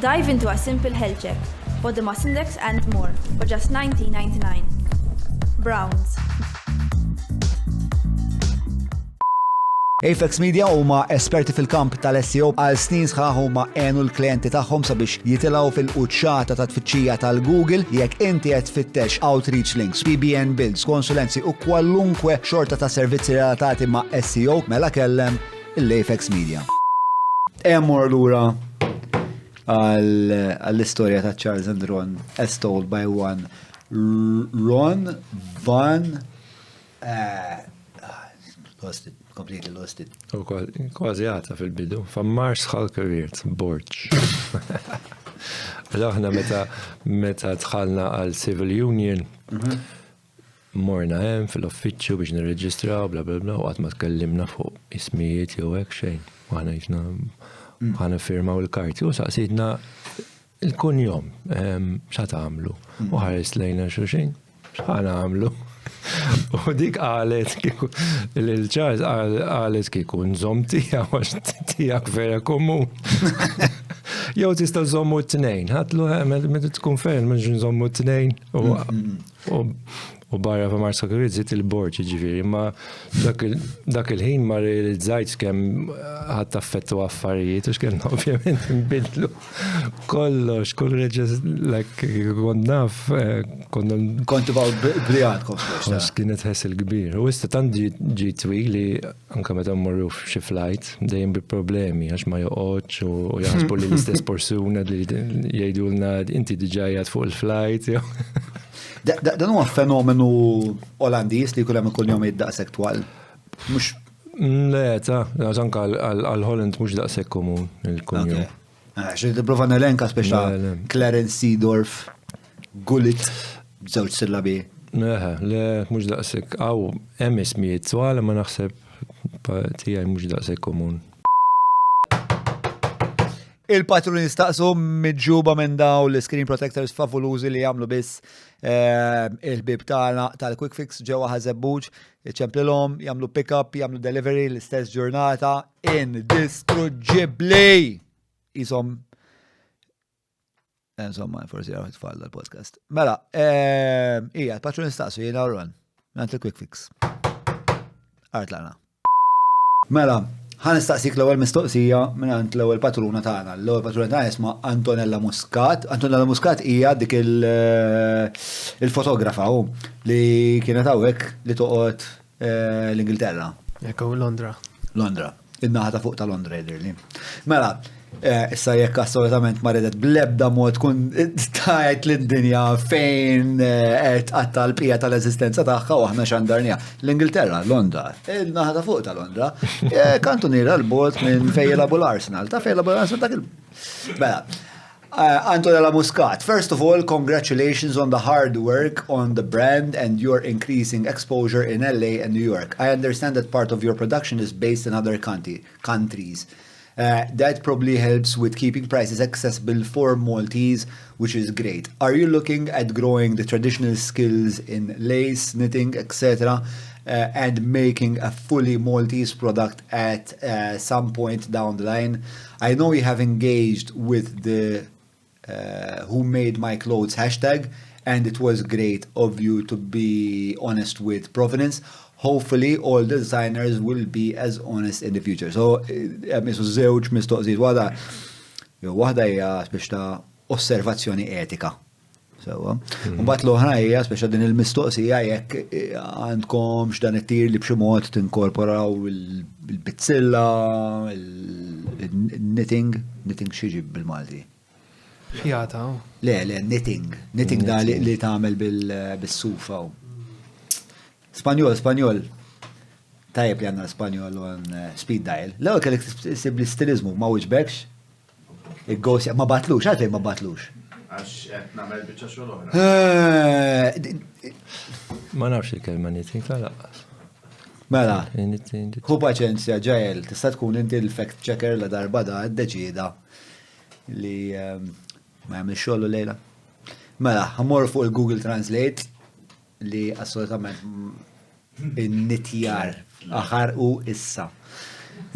Dive into a simple health check, body mass index and more for just 19.99. Browns. Apex Media huma esperti fil-kamp tal-SEO għal snin sħaħ huma għenu l-klijenti tagħhom sabiex jitilgħu fil-quċċata ta' tfittxija tal-Google jekk inti qed tfittex outreach links, PBN builds, konsulenzi u kwalunkwe xorta ta' servizzi relatati ma' SEO mela kellem l-Apex Media. Emmur lura għall-istorja ta' Charles and Ron as told by one Ron Van eh, lost it, completely lost it. U kważi għata fil-bidu. Fammar sħal career, borċ. Aħna meta meta dħalna għal Civil Union, mhm. morna hemm fil-uffiċċju biex nirreġistraw, bla bla bla, u qatt ma tkellimna fuq ismijiet jew hekk xejn. Aħna jisna mm. ħana firmaw il-karti u saqsidna il-kunjom ehm, xa tagħmlu. Mm. U ħares lejna xulxin. X'ħa nagħmlu? U dik qalet kieku lil Charles qalet kieku nżomm tiegħu għax tiegħek vera komun. Jew tista' żommu t-tnejn. Ħadlu eh, meta tkun ferm mhux nżommu t-tnejn. U barra fa' Marsa Kurizzi il-borġ ġifieri, ma dak il-ħin ma realizzajtx kemm ħadd affettu affarijiet u x'kien ovvjament nbidlu. Kollox, kull reġes, like, kont naf, eh, konna. Kont baw brijat kollox. Kienet ħessil kbir. U issa tant ġi twil li anka meta mmorru f'xi flight, dejjem bi problemi, għax ma joqgħodx u jaħsbu li l-istess persuna li jgħidulna inti diġà qiegħed fuq il-flight. Dan huwa fenomenu Olandiż li jkun hemm ikun jom id-daqshekk twal. Mhux Le, ta' anka għal-Holland mhux daqshekk komun il-kunjom. Għax eh, tipprova nelenka speċa Clarence Seedorf, Gullit, żewġ sillabi. Eħe, le, mhux daqshekk. Aw, hemm ismijiet twal ma naħseb tiegħi mhux daqshekk komun. Il-patruni jistaqsu miġjuba minn daw l-screen protectors favulużi li jagħmlu biss eh, il-ħbib tagħna tal-Quick Fix ġewwa Ħażebbuġ, iċemplilhom, jagħmlu pick-up, jagħmlu delivery l-istess ġurnata Indistruġġibbli! Isom eh, Insomma, forsi għaw it-tfal dal-podcast. Mela, eh, ija, patrun nistaqsu jena Ron, għant il-quick fix. Art lana. Mela, ħan nistaqsik l-ewwel mistoqsija minn għand l-ewwel patruna tagħna. L-ewwel patruna tagħna jisma' Antonella Muscat. Antonella Muscat hija dik eh, il-fotografa li kienet hawnhekk li toqgħod Eh, L-Ingilterra. Ekku, Londra. Londra. In-naħa ta' fuq ta' Londra jidhirli. Mela, eh, issa jekk assolutament ma redet bl-ebda mod tkun tajt lid-dinja fejn eh, qed qatta l-bqija tal-eżistenza tagħha u aħna xandarnija. L-Ingilterra, Londra, il-naħa ta' fuq ta' Londra, kantuniera l-bot minn fejn jilagħbu l-Arsenal, ta' fejn jilagħbu l-Arsenal dak il. Mela, Uh, Antonella Muscat, first of all, congratulations on the hard work on the brand and your increasing exposure in LA and New York. I understand that part of your production is based in other country, countries. That probably helps with keeping prices accessible for Maltese, which is great. Are you looking at growing the traditional skills in lace, knitting, etc., and making a fully Maltese product at some point down the line? I know you have engaged with the Who Made My Clothes hashtag, and it was great of you to be honest with provenance. Hopefully all the designers will be as honest in the future. So, hemm isu żewġ mistoqsijiet waħda jew waħda hija biex ta' osservazzjoni etika. Sewwa. Mbagħad l-oħra hija speċa din il-mistoqsija jekk għandkom x'dan it-tir li b'xi mod tinkorporaw il-bizzilla, il-knitting, knitting x'jiġi bil-Malti? Ħjata. Le, le, knitting. Knitting da li tagħmel bil-sufa. Spanjol, Spanjol. Tajjeb li għandna Spanjol on eh, speed dial. L-ewwel kellek issib l-istilizmu ma wiġbekx. Il-ghost ma batlux, għalfejn ma batlux. Għax qed nagħmel biċċa xogħol oħra. Eh, ma nafx il-kelma knitting tal-aqqas. Mela, hu paċenzja ġajel, tista' tkun inti l-fact checker la darba da ddeċida li ehm, ma jagħmel xogħol lejla. Mela, ħammor fuq il-Google Translate li assolutament in-nitjar aħar u issa.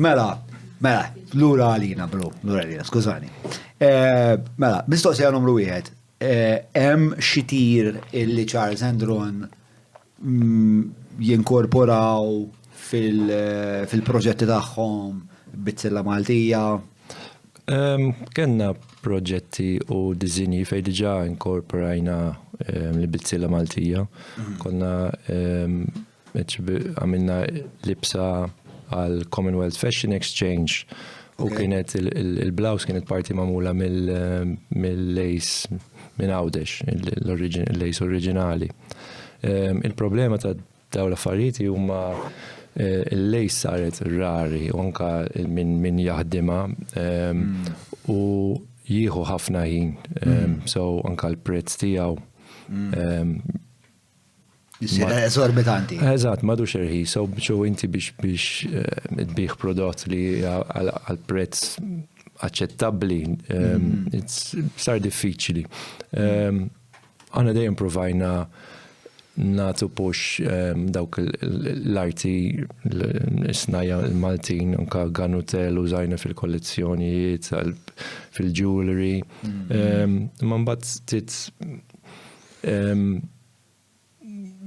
Mela, mela, lura għalina, bro, lura għalina, skużani. Eh, mela, mistoqsija numru wieħed. Eh, hemm xi tir illi Charles Andron jinkorporaw fil-proġetti tagħhom bizzilla Maltija? Kenna proġetti u diżinji fejn diġà inkorporajna l-bizzilla Maltija. Konna għamilna libsa għal Commonwealth Fashion Exchange u kienet il-blouse kienet parti magħmula mill-lace minn Għawdex, il-lace oriġinali. Il-problema ta' dawn l-affarijiet huma il-lace saret rari u anka min jaħdimha u jieħu ħafna ħin, so anka l-prezz tiegħu Jisir esorbitanti. Eżatt, m'għadux irħis, so inti biex biex tbigħ prodott li għal prezz aċċettabbli, sar diffiċli. Aħna dejjem provajna nagħtu push dawk l-arti l-snajja l-Maltin, anka ganutel użajna fil-kollezzjonijiet, fil-jewelry. Imma mbagħad tit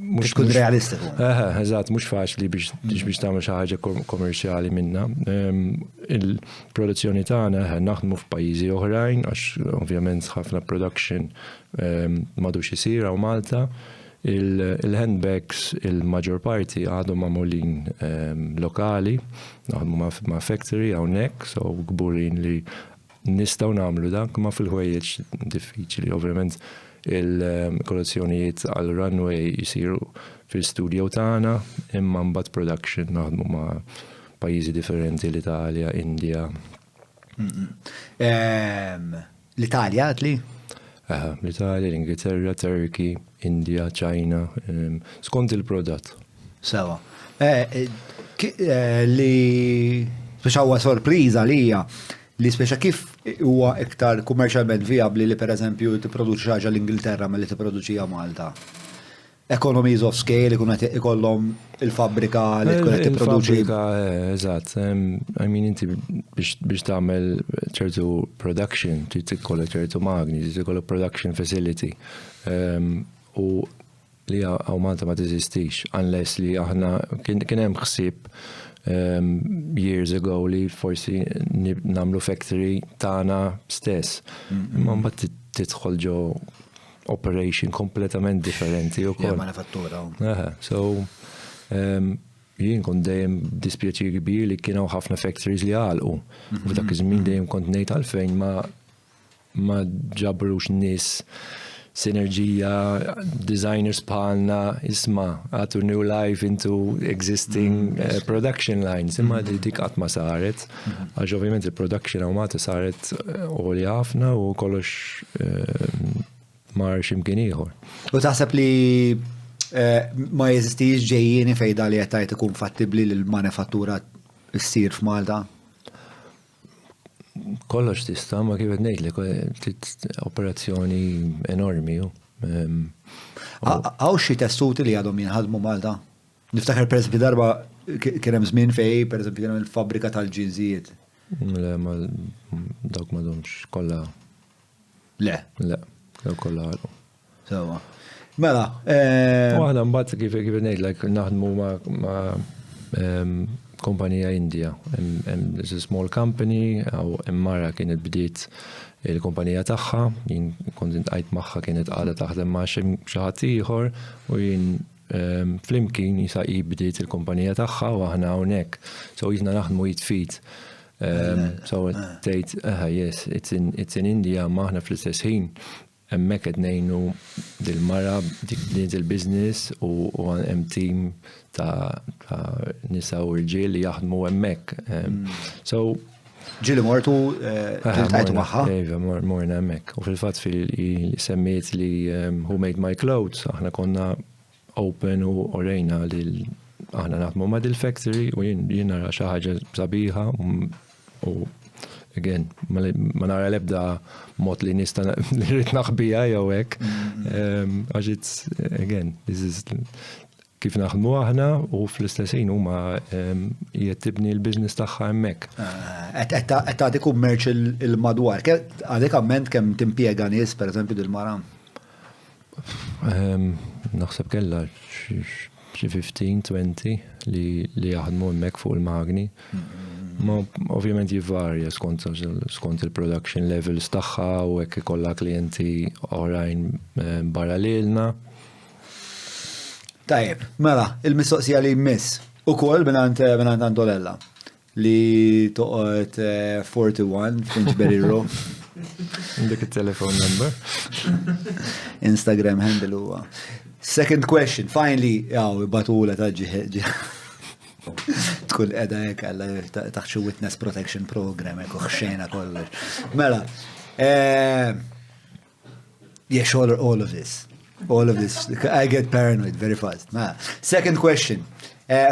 Mhux tkun realistiku. Eżatt, mhux faċli biex biex tagħmel xi ħaġa kommerċjali minna. Il-produzzjoni tagħna naħdmu f'pajjiżi oħrajn għax ovvjament ħafna production m'għadux isir hawn Malta. Il-handbags il-maġġor parti għadhom magħmulin lokali, naħdmu ma' factory hawnhekk, so kburin li Nistgħu nagħmlu dak, imma fil-ħwejjeġ diffiċli. Ovvjament il-kollezzjonijiet għal runway jisiru fil-studio tagħna, imma mbagħad production naħdmu ma' pajjiżi differenti, l-Italja, India. Ehm, L-Italja għatli? L-Italja, l-Ingilterra, Turkey, India, China, ehm, skont il-prodott. Sewa. Eh, eh, eh, li speċa huwa sorpriża li hija li speċa kif huwa iktar kummerċjalment vijabbli li pereżempju tipproduċi xi ħaġa l-Ingilterra milli tipproduċiha Malta. Economies of scale ikun qed ikollhom il-fabbrika li tkun qed tipproduċi. Il-fabbrika, eżatt. I mean inti biex tagħmel ċertu production trid ikollok ċertu magni, trid ikollok production facility. U li hawn Malta ma teżistix, unless li aħna kien hemm ħsieb years ago li forsi nagħmlu factory tagħna stess. Imma mbagħad tidħol ġo operation kompletament differenti u koll. Manifattura. So, jien kont dejjem dispjaċir kbir li kienu ħafna factories li għalqu. U f'dak iż-żmien dejjem kont ngħid għalfejn ma ma ġabrux nies sinerġija, designers bħalna, isma' għatu new life into existing eh, production lines. Imma di dik qatt ma saret. Għax ovvjament il-production hawn Malta saret eh, għolja ħafna u kollox eh, mar x'imkien ieħor. U taħseb li eh, ma jeżistix ġejjieni fejn li qed tgħid ikun fattibbli li l-manifattura ssir f'Malta? Kollox tista', ma kif qed ngħidlek, operazzjoni enormi. Hawn xi tessuti li għadhom jinħadmu Malta? Niftakar pereżempju darba kien hemm żmien fejn pereżempju kien hemm il-fabbrika tal-ġinżijiet. Le, ma dawk m'għadhomx kollha. Le. Le, dawk kollha għalqu. Sewa. Mela. U aħna mbagħad kif kif ngħidlek naħdmu ma' kumpanija India. It's a small company, għaw mara kienet bdiet il-kumpanija tagħha, jien kont intqajt magħha kienet għadha taħdem ma' xi ħadd ieħor u jien flimkien jisa hi bdiet il-kumpanija tagħha u aħna hawnhekk. So jisna naħdmu jitfit. So tgħid, yes, it's in, it's in India, ma aħna fl-istess ħin hemmhekk qed ngħinu dil-mara dik bdiet il-business u hemm team ta' nisa u rġiel li jaħdmu hemmhekk. So Ġieli mortu tiltqajtu magħha? Iva, morna hemmhekk. U fil-fatt fil semmiet li Who Made My Clothes, aħna konna open u orejna li aħna naħdmu ma' dil-factory u jien nara xi ħaġa sabiħa u again, ma nara l-ebda mod li nista' li rrid naħbiha jew hekk. Għax it's, again, this is kif naħdmu aħna u fl-istess ħin huma qiegħed tibni l-business tagħha hemmhekk. Qed tagħti kummerċ il-madwar. Għadek amment kemm timpjega nies pereżempju dil-mara? Naħseb kellha xi 15, 20 li jaħdmu hemmhekk fuq il-magni. Ma ovvjament jivarja skont il-production levels tagħha u hekk ikollha klijenti oħrajn barra lilna. Tajjeb, mela, il-mistoqsija li jmiss ukoll mingħand mingħand Antolella li toqgħod 41 Finchberry Row. Dik it-telephone number. Instagram handle huwa. Second question, finally, jaw, batula ta' ġi. Tkun edha hekk għalla taħt xi witness protection program hekk u xena kollox. Mela, eh, Yes, all, all of this. All of this. I get paranoid very fast. Nah. Second question.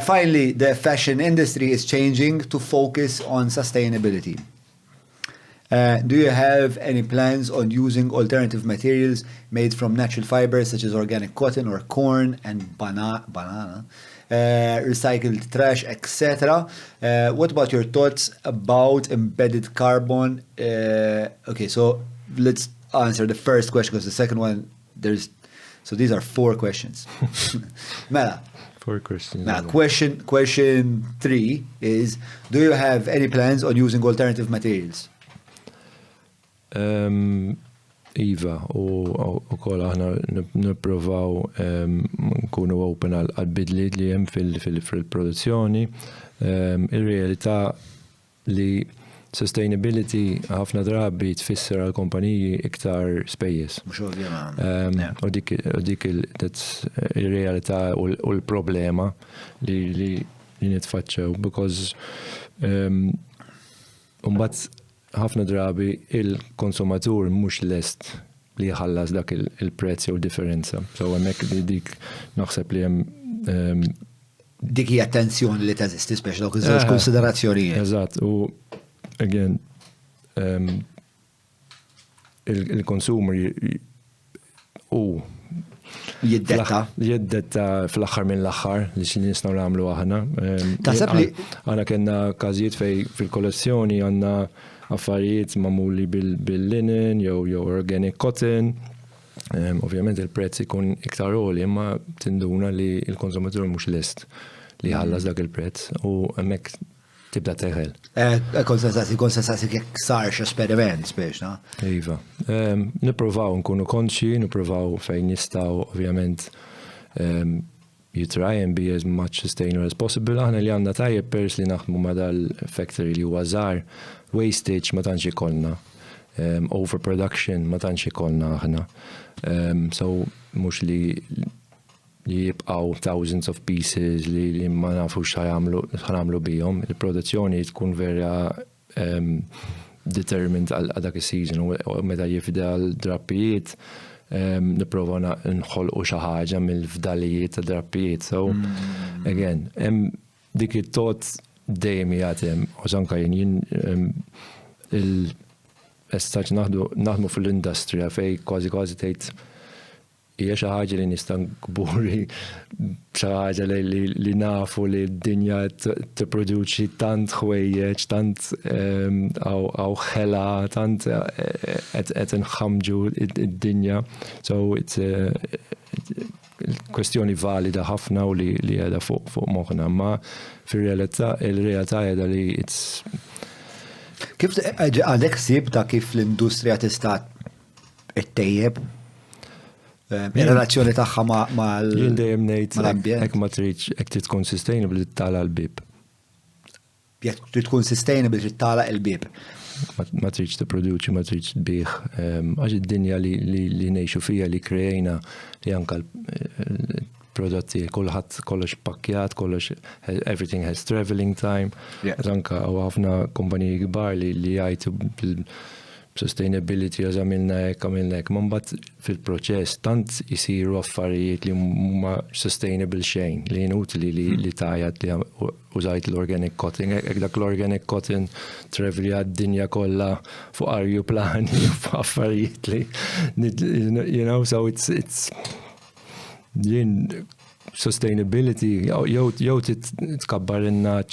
Finally, the fashion industry is changing to focus on sustainability. Do you have any plans on using alternative materials made from natural fibers such as organic cotton or corn and bana banana, recycled trash, etc.? What about your thoughts about embedded carbon? Okay, so let's answer the first question because the second one, there's, so these are four questions. Mela. Four questions. Mela, question, question three is, do you have any plans on using alternative materials? Um, iva, u wkoll aħna nipprovaw um, nkunu open għal bidliet li hemm fil-produzzjoni. Um, Ir-realtà li sustainability ħafna drabi tfisser għal kompaniji iktar spejjeż. Mhux ovvja ma. U dik ir-realtà u l-problema li nitfaċċew because mbagħad ħafna drabi il-konsumatur mhux lest li jħallas dak il-prezz jew differenza. So hemmhekk dik naħseb li hemm Dik hija tensjoni li teżisti speċi dawk iż-żewġ konsiderazzjonijiet. Eżatt, u again il-consumer u jiddetta. Jiddetta fl-aħħar minn l-aħħar li xi nistgħu nagħmlu aħna. Taħseb li aħna kellna każijiet fej fil-kollezzjoni għandna affarijiet magħmuli bil-linen jew jew organic cotton. Ovvjament il-prezz ikun iktar għoli, imma tinduna li l-konsumatur mhux lest li jħallas dak il-prezz u hemmhekk tibda teħel. Kont saqsi, kont saqsi jekk sarx esperiment spiex, na? Iva. Nippruvaw nkunu konxi, nippruvaw fejn nistgħu ovvjament you try and be as much sustainable as possible. Aħna li għandna tajjeb pers li naħdmu ma' dal-factory li huwa żgħar, wastage ma tantx ikollna. Overproduction ma tantx ikollna aħna. So mhux li li jibqgħu thousands of pieces li, li ma nafux x'ħanamlu bihom. Il-produzzjoni tkun vera determined għal dak is-season u meta jifdal drappijiet nipprova nħolqu xi ħaġa mill-fdalijiet ta' drappijiet. So, again, hemm dik it-tot dejjem jagħtem, u anke jien il As such naħdmu fil-industrija fejn kważi kważi tgħid hija xi ħaġa li nista' kburi xi ħaġa li nafu li d-dinja tipproduċi tant ħwejjeġ, tant hawn ħela, tant qed inħammġu d-dinja. So it's kwestjoni valida ħafna u li qiegħda fuq moħħna, ma fir-realtà il-realtà qiegħda li it's Kif għandek ħsieb ta' kif l-industrija tista' ttejjeb ir-relazzjoni tagħha mal Jien dejjem ngħid hekk ma tridx hekk trid tkun sustainable tagħlaq l-bieb. Jekk trid tkun sustainable trid tagħlaq il-bieb. Ma tridx tipproduċi, ma tridx tbigħ, għax id-dinja li ngħixu fiha li kreajna li anka l-prodotti kulħadd kollox pakkjat, kollox everything has traveling time. Anka hawn ħafna kumpaniji kbar li jgħidu sustainability għax għamilna hekk, għamilna hekk. Ma mbagħad fil-proċess tant isiru affarijiet li huma sustainable xejn, li inutili li tajat li użajt l-organic cotton, hekk dak l-organic cotton travelja d-dinja kollha fuq arjuplani u fuq affarijiet li so it's jien sustainability jew tkabbar in-nagħaġ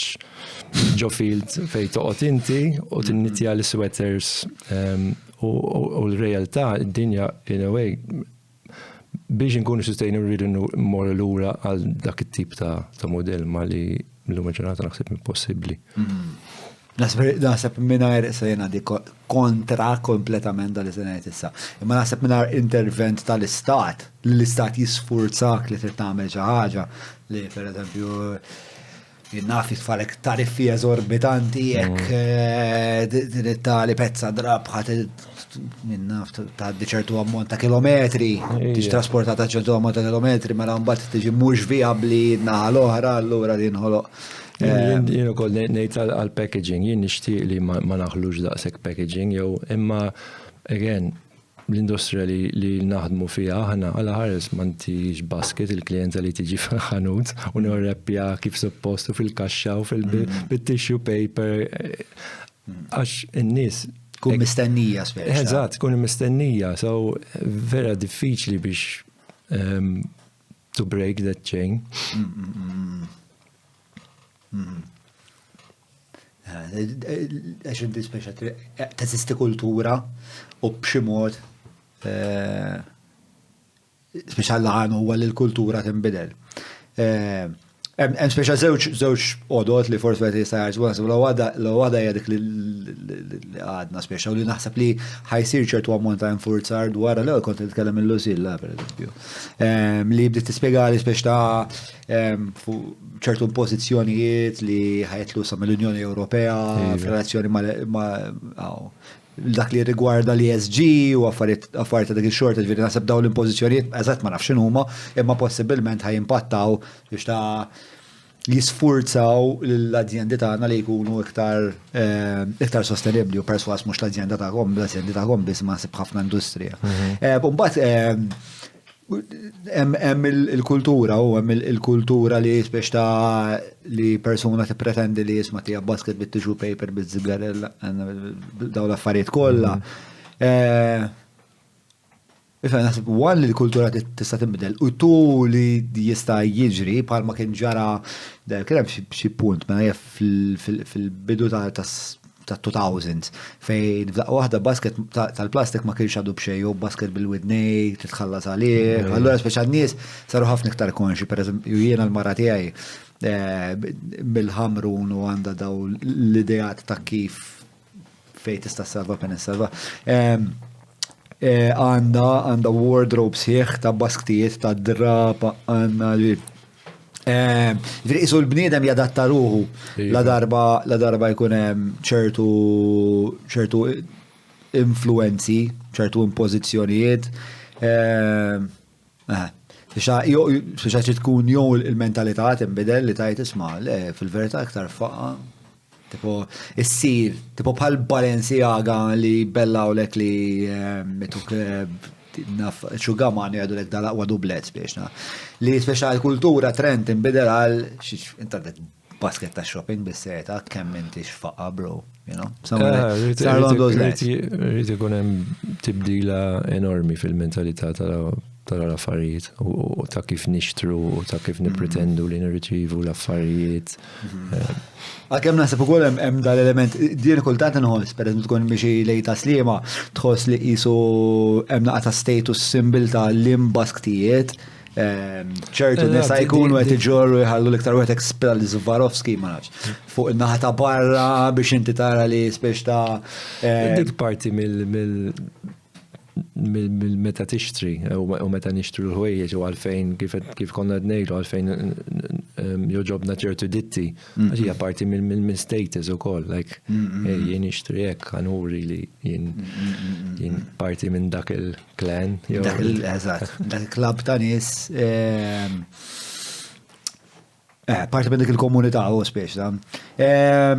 ġo field fejn toqgħod inti u tinnitja l-sweaters u l-realtà id-dinja in a way biex inkunu sustainable rridu mmorru lura għal dak it-tip ta' modell ma li l-lum ġurnata naħseb impossibbli. Naħseb mingħajr issa jena di kontra kompletament dal se ngħid issa. Imma naħseb mingħajr intervent tal-istat, li l-istat jisfurzak li trid tagħmel xi ħaġa li pereżempju naf jitfalek tariffi eżorbitanti jekk tali pezza drab ħadd naf tgħaddi ċertu ammont ta' kilometri, tiġi trasportata ċertu ammont ta' kilometri, mela mbagħad tiġi mhux vijabbli naħa l-oħra, allura jinħoloq. Jien ukoll ngħid għal packaging, jien nixtieq li ma naħlux daqshekk packaging jew imma again l-industrija li naħdmu fiha aħna għala ħares m'għandix basket il-klijenta li tiġi fil-ħanut u nirreppja kif suppost u fil-kaxxa u fil-tissue paper għax in-nies Tkun mistennija speċi. Eżatt, tkun mistennija, so vera diffiċli biex to break that chain. Għax inti speċa teżisti kultura u b'xi mod speċa l-għan huwa li l-kultura tinbidel. Hemm speċa żewġ żewġ għodot li forsi wieħed jista' jgħid, naħseb l-għada hija dik li għadna speċa u li naħseb li ħa jsir ċertu ammont ta' infurzar dwar l kont nitkellem il-Lucilla pereżempju. Li bdiet tispjegali speċa ta' ċertu impożizzjonijiet li ħa jitlu sa mill-Unjoni Ewropea f'relazzjoni ma' dak li rigwarda l-ESG u affarijiet ta' dik ix-xorta, ġifieri naħseb dawn l-impożizzjonijiet eżatt ma nafx huma, imma possibilment ħa jimpattaw biex ta' jisfurzaw l-azjendi tagħna li jkunu iktar iktar sostenibbli u perswas mhux l-azjenda tagħhom, l-azjendi tagħhom biss ma nsib ħafna industrija. U mbagħad hemm il-kultura u hemm il-kultura li speċ ta' li persuna tippretendi li jisma' tija basket bit-tissue paper bit-zigarella dawn l-affarijiet kollha. Ifhem naħseb one li l-kultura tista' tinbidel u tu li jista' jiġri bħalma kien ġara kien hemm xi punt mela jaf fil-bidu ta' 2000s fejn f'daqqa waħda basket tal-plastik ma kienx għadu b'xejn jew basket bil-widnej titħallas għalih. Allura speċa n-nies saru ħafna iktar konxi, pereżempju jiena l-mara tiegħi mill-Ħamrun u għandha daw l-ideat ta' kif fejn tista' salva pen salva. Għandha għandha wardrobe sħiħ ta' basktijiet ta' drap għandna Ġifieri qisu l-bniedem jadatta ruħu la darba la darba jkun hemm ċertu ċertu influenzi, ċertu impożizzjonijiet. Biex tkun jew il-mentalità tinbidel li tajt isma' le fil-verità iktar faqqa. Tipo, issir, tipo bħal Balenciaga li bellawlek li mituk naf xugaman jgħidu lek dal-aqwa dublet biex na. Li speċa l-kultura trend tinbidel għal inta għandek basket ta' shopping bis-serjetà kemm inti xfaqa bro, you know? Somewhere along those lines. Rrid ikun hemm tibdila enormi fil-mentalità tal-affarijiet u ta' kif nixtru u ta' kif nippretendu li nirriċivu l-affarijiet. Għalkemm naħseb ukoll hemm dal-element, din kultant inħoss, pereżempju tkun miexi lejn Tas-Sliema, tħoss li qisu hemm naqa ta' status symbol ta' l-imbasktijiet. Ċertu nisa jkunu qed iġorru jħallu l-iktar wieħed expel l-Swarovski ma nafx. Fuq in-naħa ta' barra biex inti tara li spex ta' Dik parti mill meta tixtri u meta nixtru l-ħwejjeġ u għalfejn kif konna qed ngħidu għalfejn joġobna ċertu ditti. Għax hija parti mill status ukoll, like jien nixtri hekk ħa nuri li jien parti minn dak il- Klan. Dak il-eżatt, dak il-klab ta' nies. Parti minn dik il-komunità u spiex ta'.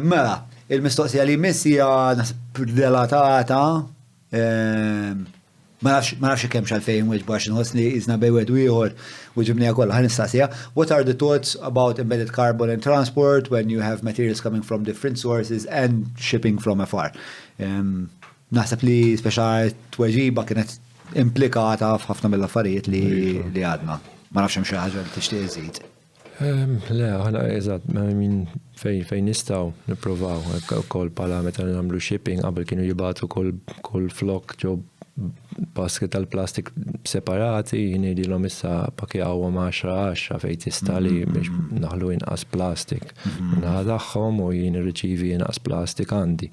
Mela, il-mistoqsija li jmiss hija naħseb relatata ma nafx kemm xalfejn weġbu għax inħoss li qisna bejn wieħed u ieħor u ġibniha kollha ħa nistaqsiha. What are the thoughts about embedded carbon in transport when you have materials coming from different sources and shipping from afar? Naħseb li speċa tweġiba kienet implikata f'ħafna mill-affarijiet li li għadna. Ma nafx hemm xi ħaġa li tixtieq iżid. Le, aħna eżatt, min fejn fejn nistgħu nippruvaw ukoll bħala meta nagħmlu shipping qabel kienu jibagħtu kull kull flok ġo basket tal-plastik separati, ngħidilhom issa pakjawhom 10 10 fejn tista' li biex naħlu inqas plastik. Naħa tagħhom u jien irriċivi inqas plastik għandi.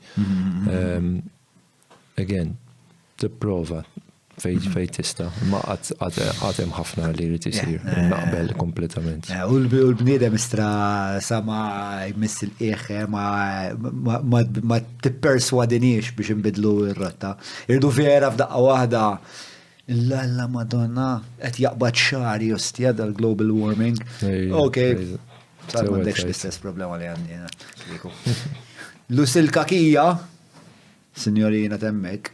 Again, tipprova fej fej tista, ma qatt hemm ħafna li jrid isir, naqbel kompletament. U l-bniedem istra sa ma jmiss il-qiegħ ma tipperswadiniex biex inbidlu r-rotta. Irdu vera f'daqqa waħda Lalla Madonna, qed jaqbad xagħri ostja dal-global warming. Ok, sar m'għandekx l-istess problema li għandi jiena. Kieku. Lusil Kakija, signorina temmek,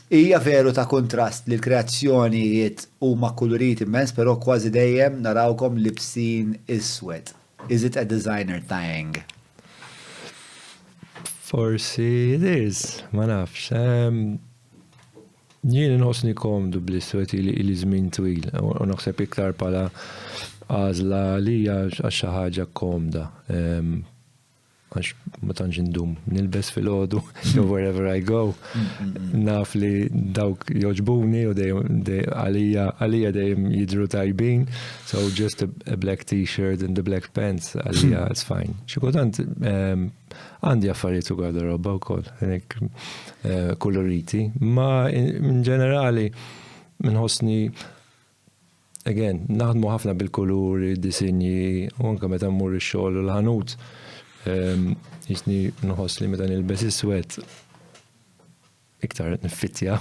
hija veru ta' kontrast li l-kreazzjonijiet huma kuluriti immens, però kważi dejjem narawkom libsin iswed. Is it a designer thing? Forsi it is, ma nafx. Jien inħossni komdu bl-iswed ili żmien twil u naħseb iktar bħala għażla għalija għax xi ħaġa komda. Għax ma tantx indum nilbes filgħodu jew wherever I go. Naf li dawk jogħġbuni u dejjem għalija għalija dejjem jidhru tajbin. So just a black t-shirt and the black pants għalija it's fine. Xi kultant Għandi affarijiet u garderoba wkoll, eh, koloriti, ma in ġenerali nħossni again, naħdmu ħafna bil-kuluri, disinji, u anke meta mmur ix-xogħol u l-ħanut, ehm, jisni nħoss li meta nilbes iswed iktar niffittja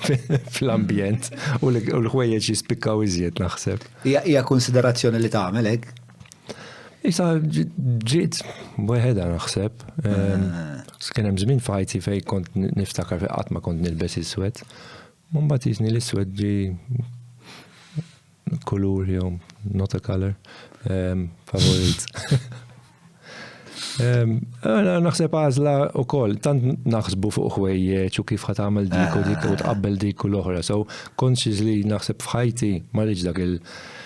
fl-ambjent u l-ħwejjeġ jispikkaw iżjed naħseb. Hija konsiderazzjoni li tagħmel hekk? Isa ġiet weħeda naħseb. Ehm, ah. Kien hemm żmien f'ħajti fejn kont niftakar fejn qatt ma kont nilbes iswed. Mbagħad jisni l-iswed ġi kulur jew not a color ehm, favorit. Ehm, naħseb għażla wkoll, tant naħsbu fuq ħwejjeġ u kif ħa tagħmel dik u dik u tqabbel dik u l-oħra. So consciously naħseb f'ħajti ma rridx dak il-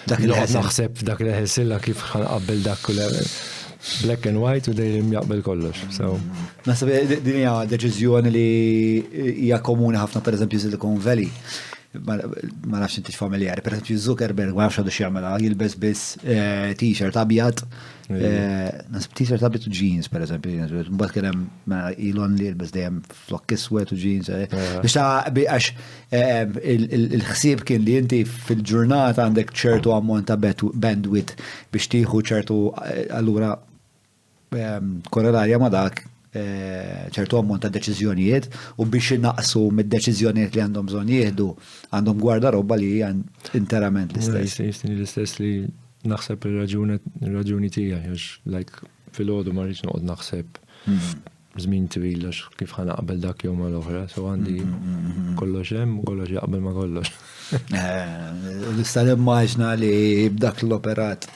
Dak il naħseb dak il-ħesilla kif ħanqabbel dak u black and white u dejjem jaqbel kollox. So. Naħseb din hija deċiżjoni li hija komuni ħafna pereżempju Silicon Valley ma nafx intix familjari, per eżempju Zuckerberg ma nafx għadu x'jagħmel jilbes biss eh, t-shirt abjad Eh, nasib t-shirt abjad u jeans, per eżempju, mbagħad kien hemm mela, Elon li jilbes dejjem flokk iswed u jeans. Eh. Biex ta' għax eh, il-ħsieb kien li inti fil-ġurnata għandek ċertu ammont ta' bandwidth biex tieħu ċertu allura korrelarja ma' dak ċertu ammont ta' deċiżjonijiet u biex inaqsu mid-deċiżjonijiet li għandhom bżonn jieħdu għandhom gwardarobba li hija interament l-istess. L-istess li Naħseb ir-raġuni tiegħi għax like filgħodu ma rridx noqgħod naħseb żmien twil għax kif ħa naqbel dak jew mal-oħra, so għandi kollox hemm u kollox jaqbel ma' kollox. Eh, nista' nimmaġna li b'dak l-operat.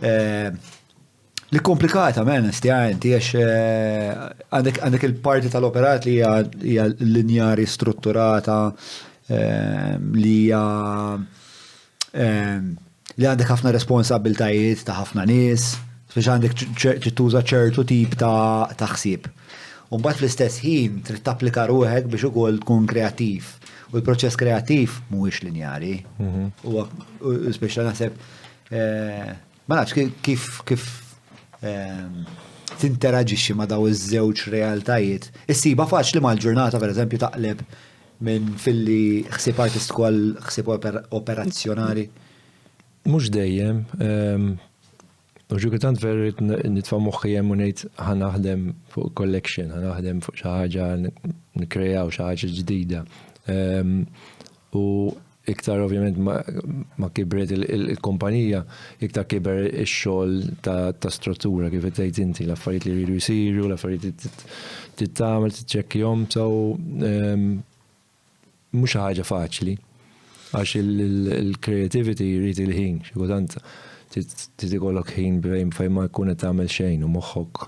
Eh, Li komplikata, men, stja, inti għax eh, għandek il-parti tal-operat li hija linjari strutturata, eh, li hija eh, li għandek ħafna responsabiltajiet ta' ħafna nies, biex għandek tuża ċertu tip ta' ħsieb. U mbagħad fl-istess ħin trid tapplika ruħek biex ukoll tkun kreattiv. U l-proċess kreattiv mhuwiex linjari. Mhm. U speċa naħseb Ma nafx kif kif ehm, tinteraġixxi ma' daw iż-żewġ realtajiet. Issiba faċli mal-ġurnata pereżempju taqleb minn filli ħsieb artistiku għal ħsieb operazzjonali. Mhux dejjem. Ehm, u xi kultant veru nitfa' moħħi hemm u ngħid ħa naħdem fuq collection, ħa naħdem fuq xi ħaġa nikkrejaw xi ħaġa ġdida. Ehm, U iktar ovvjament ma kibret il-kumpanija, iktar kiber ix-xogħol ta' struttura kif qed tgħid inti, l-affarijiet li jridu jsiru, l-affarijiet li trid tagħmel, tiċċekkjahom, so ehm, mhux xi ħaġa faċli għax il-creativity jrid il-ħin, xi kultant trid ikollok ħin bejn fejn ma jkun qed tagħmel xejn u moħħok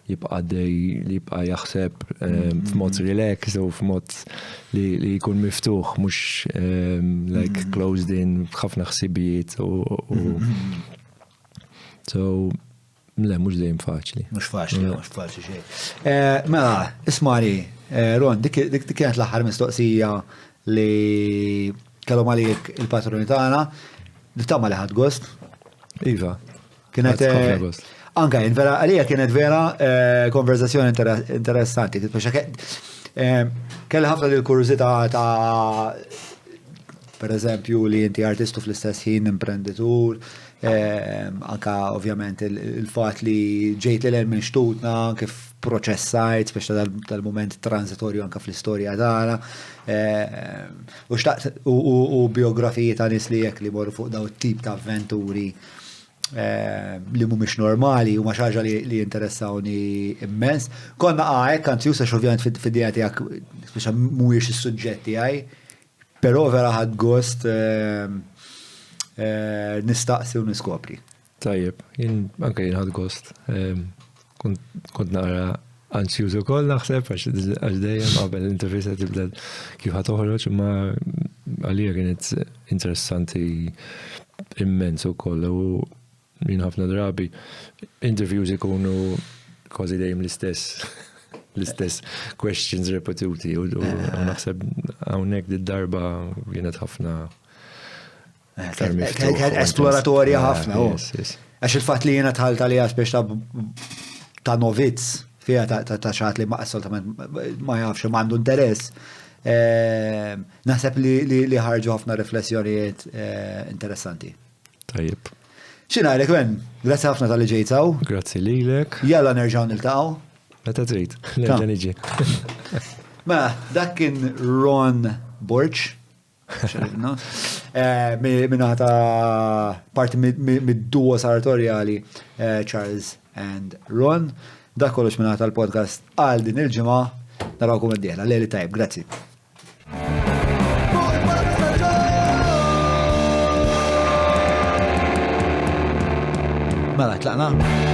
jibqa' għaddej li jibqa' jaħseb ehm, f'mod relax u f'mod li jkun miftuħ mhux ehm, like mm. closed in ħafna ħsibijiet u so le mhux dejjem faċli. Mhux faċli, mhux faċli xejn. Eh, mela, ismani, eh, Ron, dik kienet l-aħħar mistoqsija li kellhom għalik il-patroni tagħna. Nittama li ħadd gost. Iva. Kienet eh, anka jien vera għalija kienet vera eh, konverzazzjoni interessanti. Eh, kelli ħafna lil kurżità ta' per eżempju li inti artistu fl-istess ħin imprenditur, anka ovvjament il-fat li ġejt l minn xtutna, kif proċessajt, speċa tal-moment transitorju anka fl-istorja tagħna. U xtaqt u biografiji ta' nies li jekk li morru fuq daw tip ta' avventuri Eh, li mhumiex normali huma xi ħaġa li jinteressawni immens. Konna għajek anzjuż għax ovvjament fid-dinja tiegħek speċa mhuwiex is-suġġett tiegħi, però vera ħadd gost eh, eh, nistaqsi u niskopri. Tajjeb, jien anke jien ħadd gost. Kont nara anzjuż ukoll naħseb għax dejjem qabel l-intervista tibda kif ħa toħroġ imma għalija kienet interessanti immens ukoll u jien ħafna drabi interviews ikunu kważi dejjem l-istess l-istess questions repetuti u naħseb hawnhekk did-darba kienet ħafna Kienet esploratorja ħafna. Għax il-fatt li jiena tħalt għalija spiex ta' novizz fiha ta' xaħat li ma assolutament ma jafx ma għandu interess. Ehm, naħseb li ħarġu ħafna riflessjonijiet eh, interessanti. Tajjeb. Xinajlek, men, grazzi ħafna tal-li ġejt hawn. Grazzi lilek. Jalla nerġgħu niltaqgħu. Meta trid, nerġa' niġi. Mela, dak kien Ron Borg. Eh, minna ta' parti mid-duo sartoriali eh, Charles and Ron. Dak kollox minna tal-podcast għal din il-ġimgħa. Narawkom id-dieħla. Lejli tajb, grazzi. Mela, tlaqna?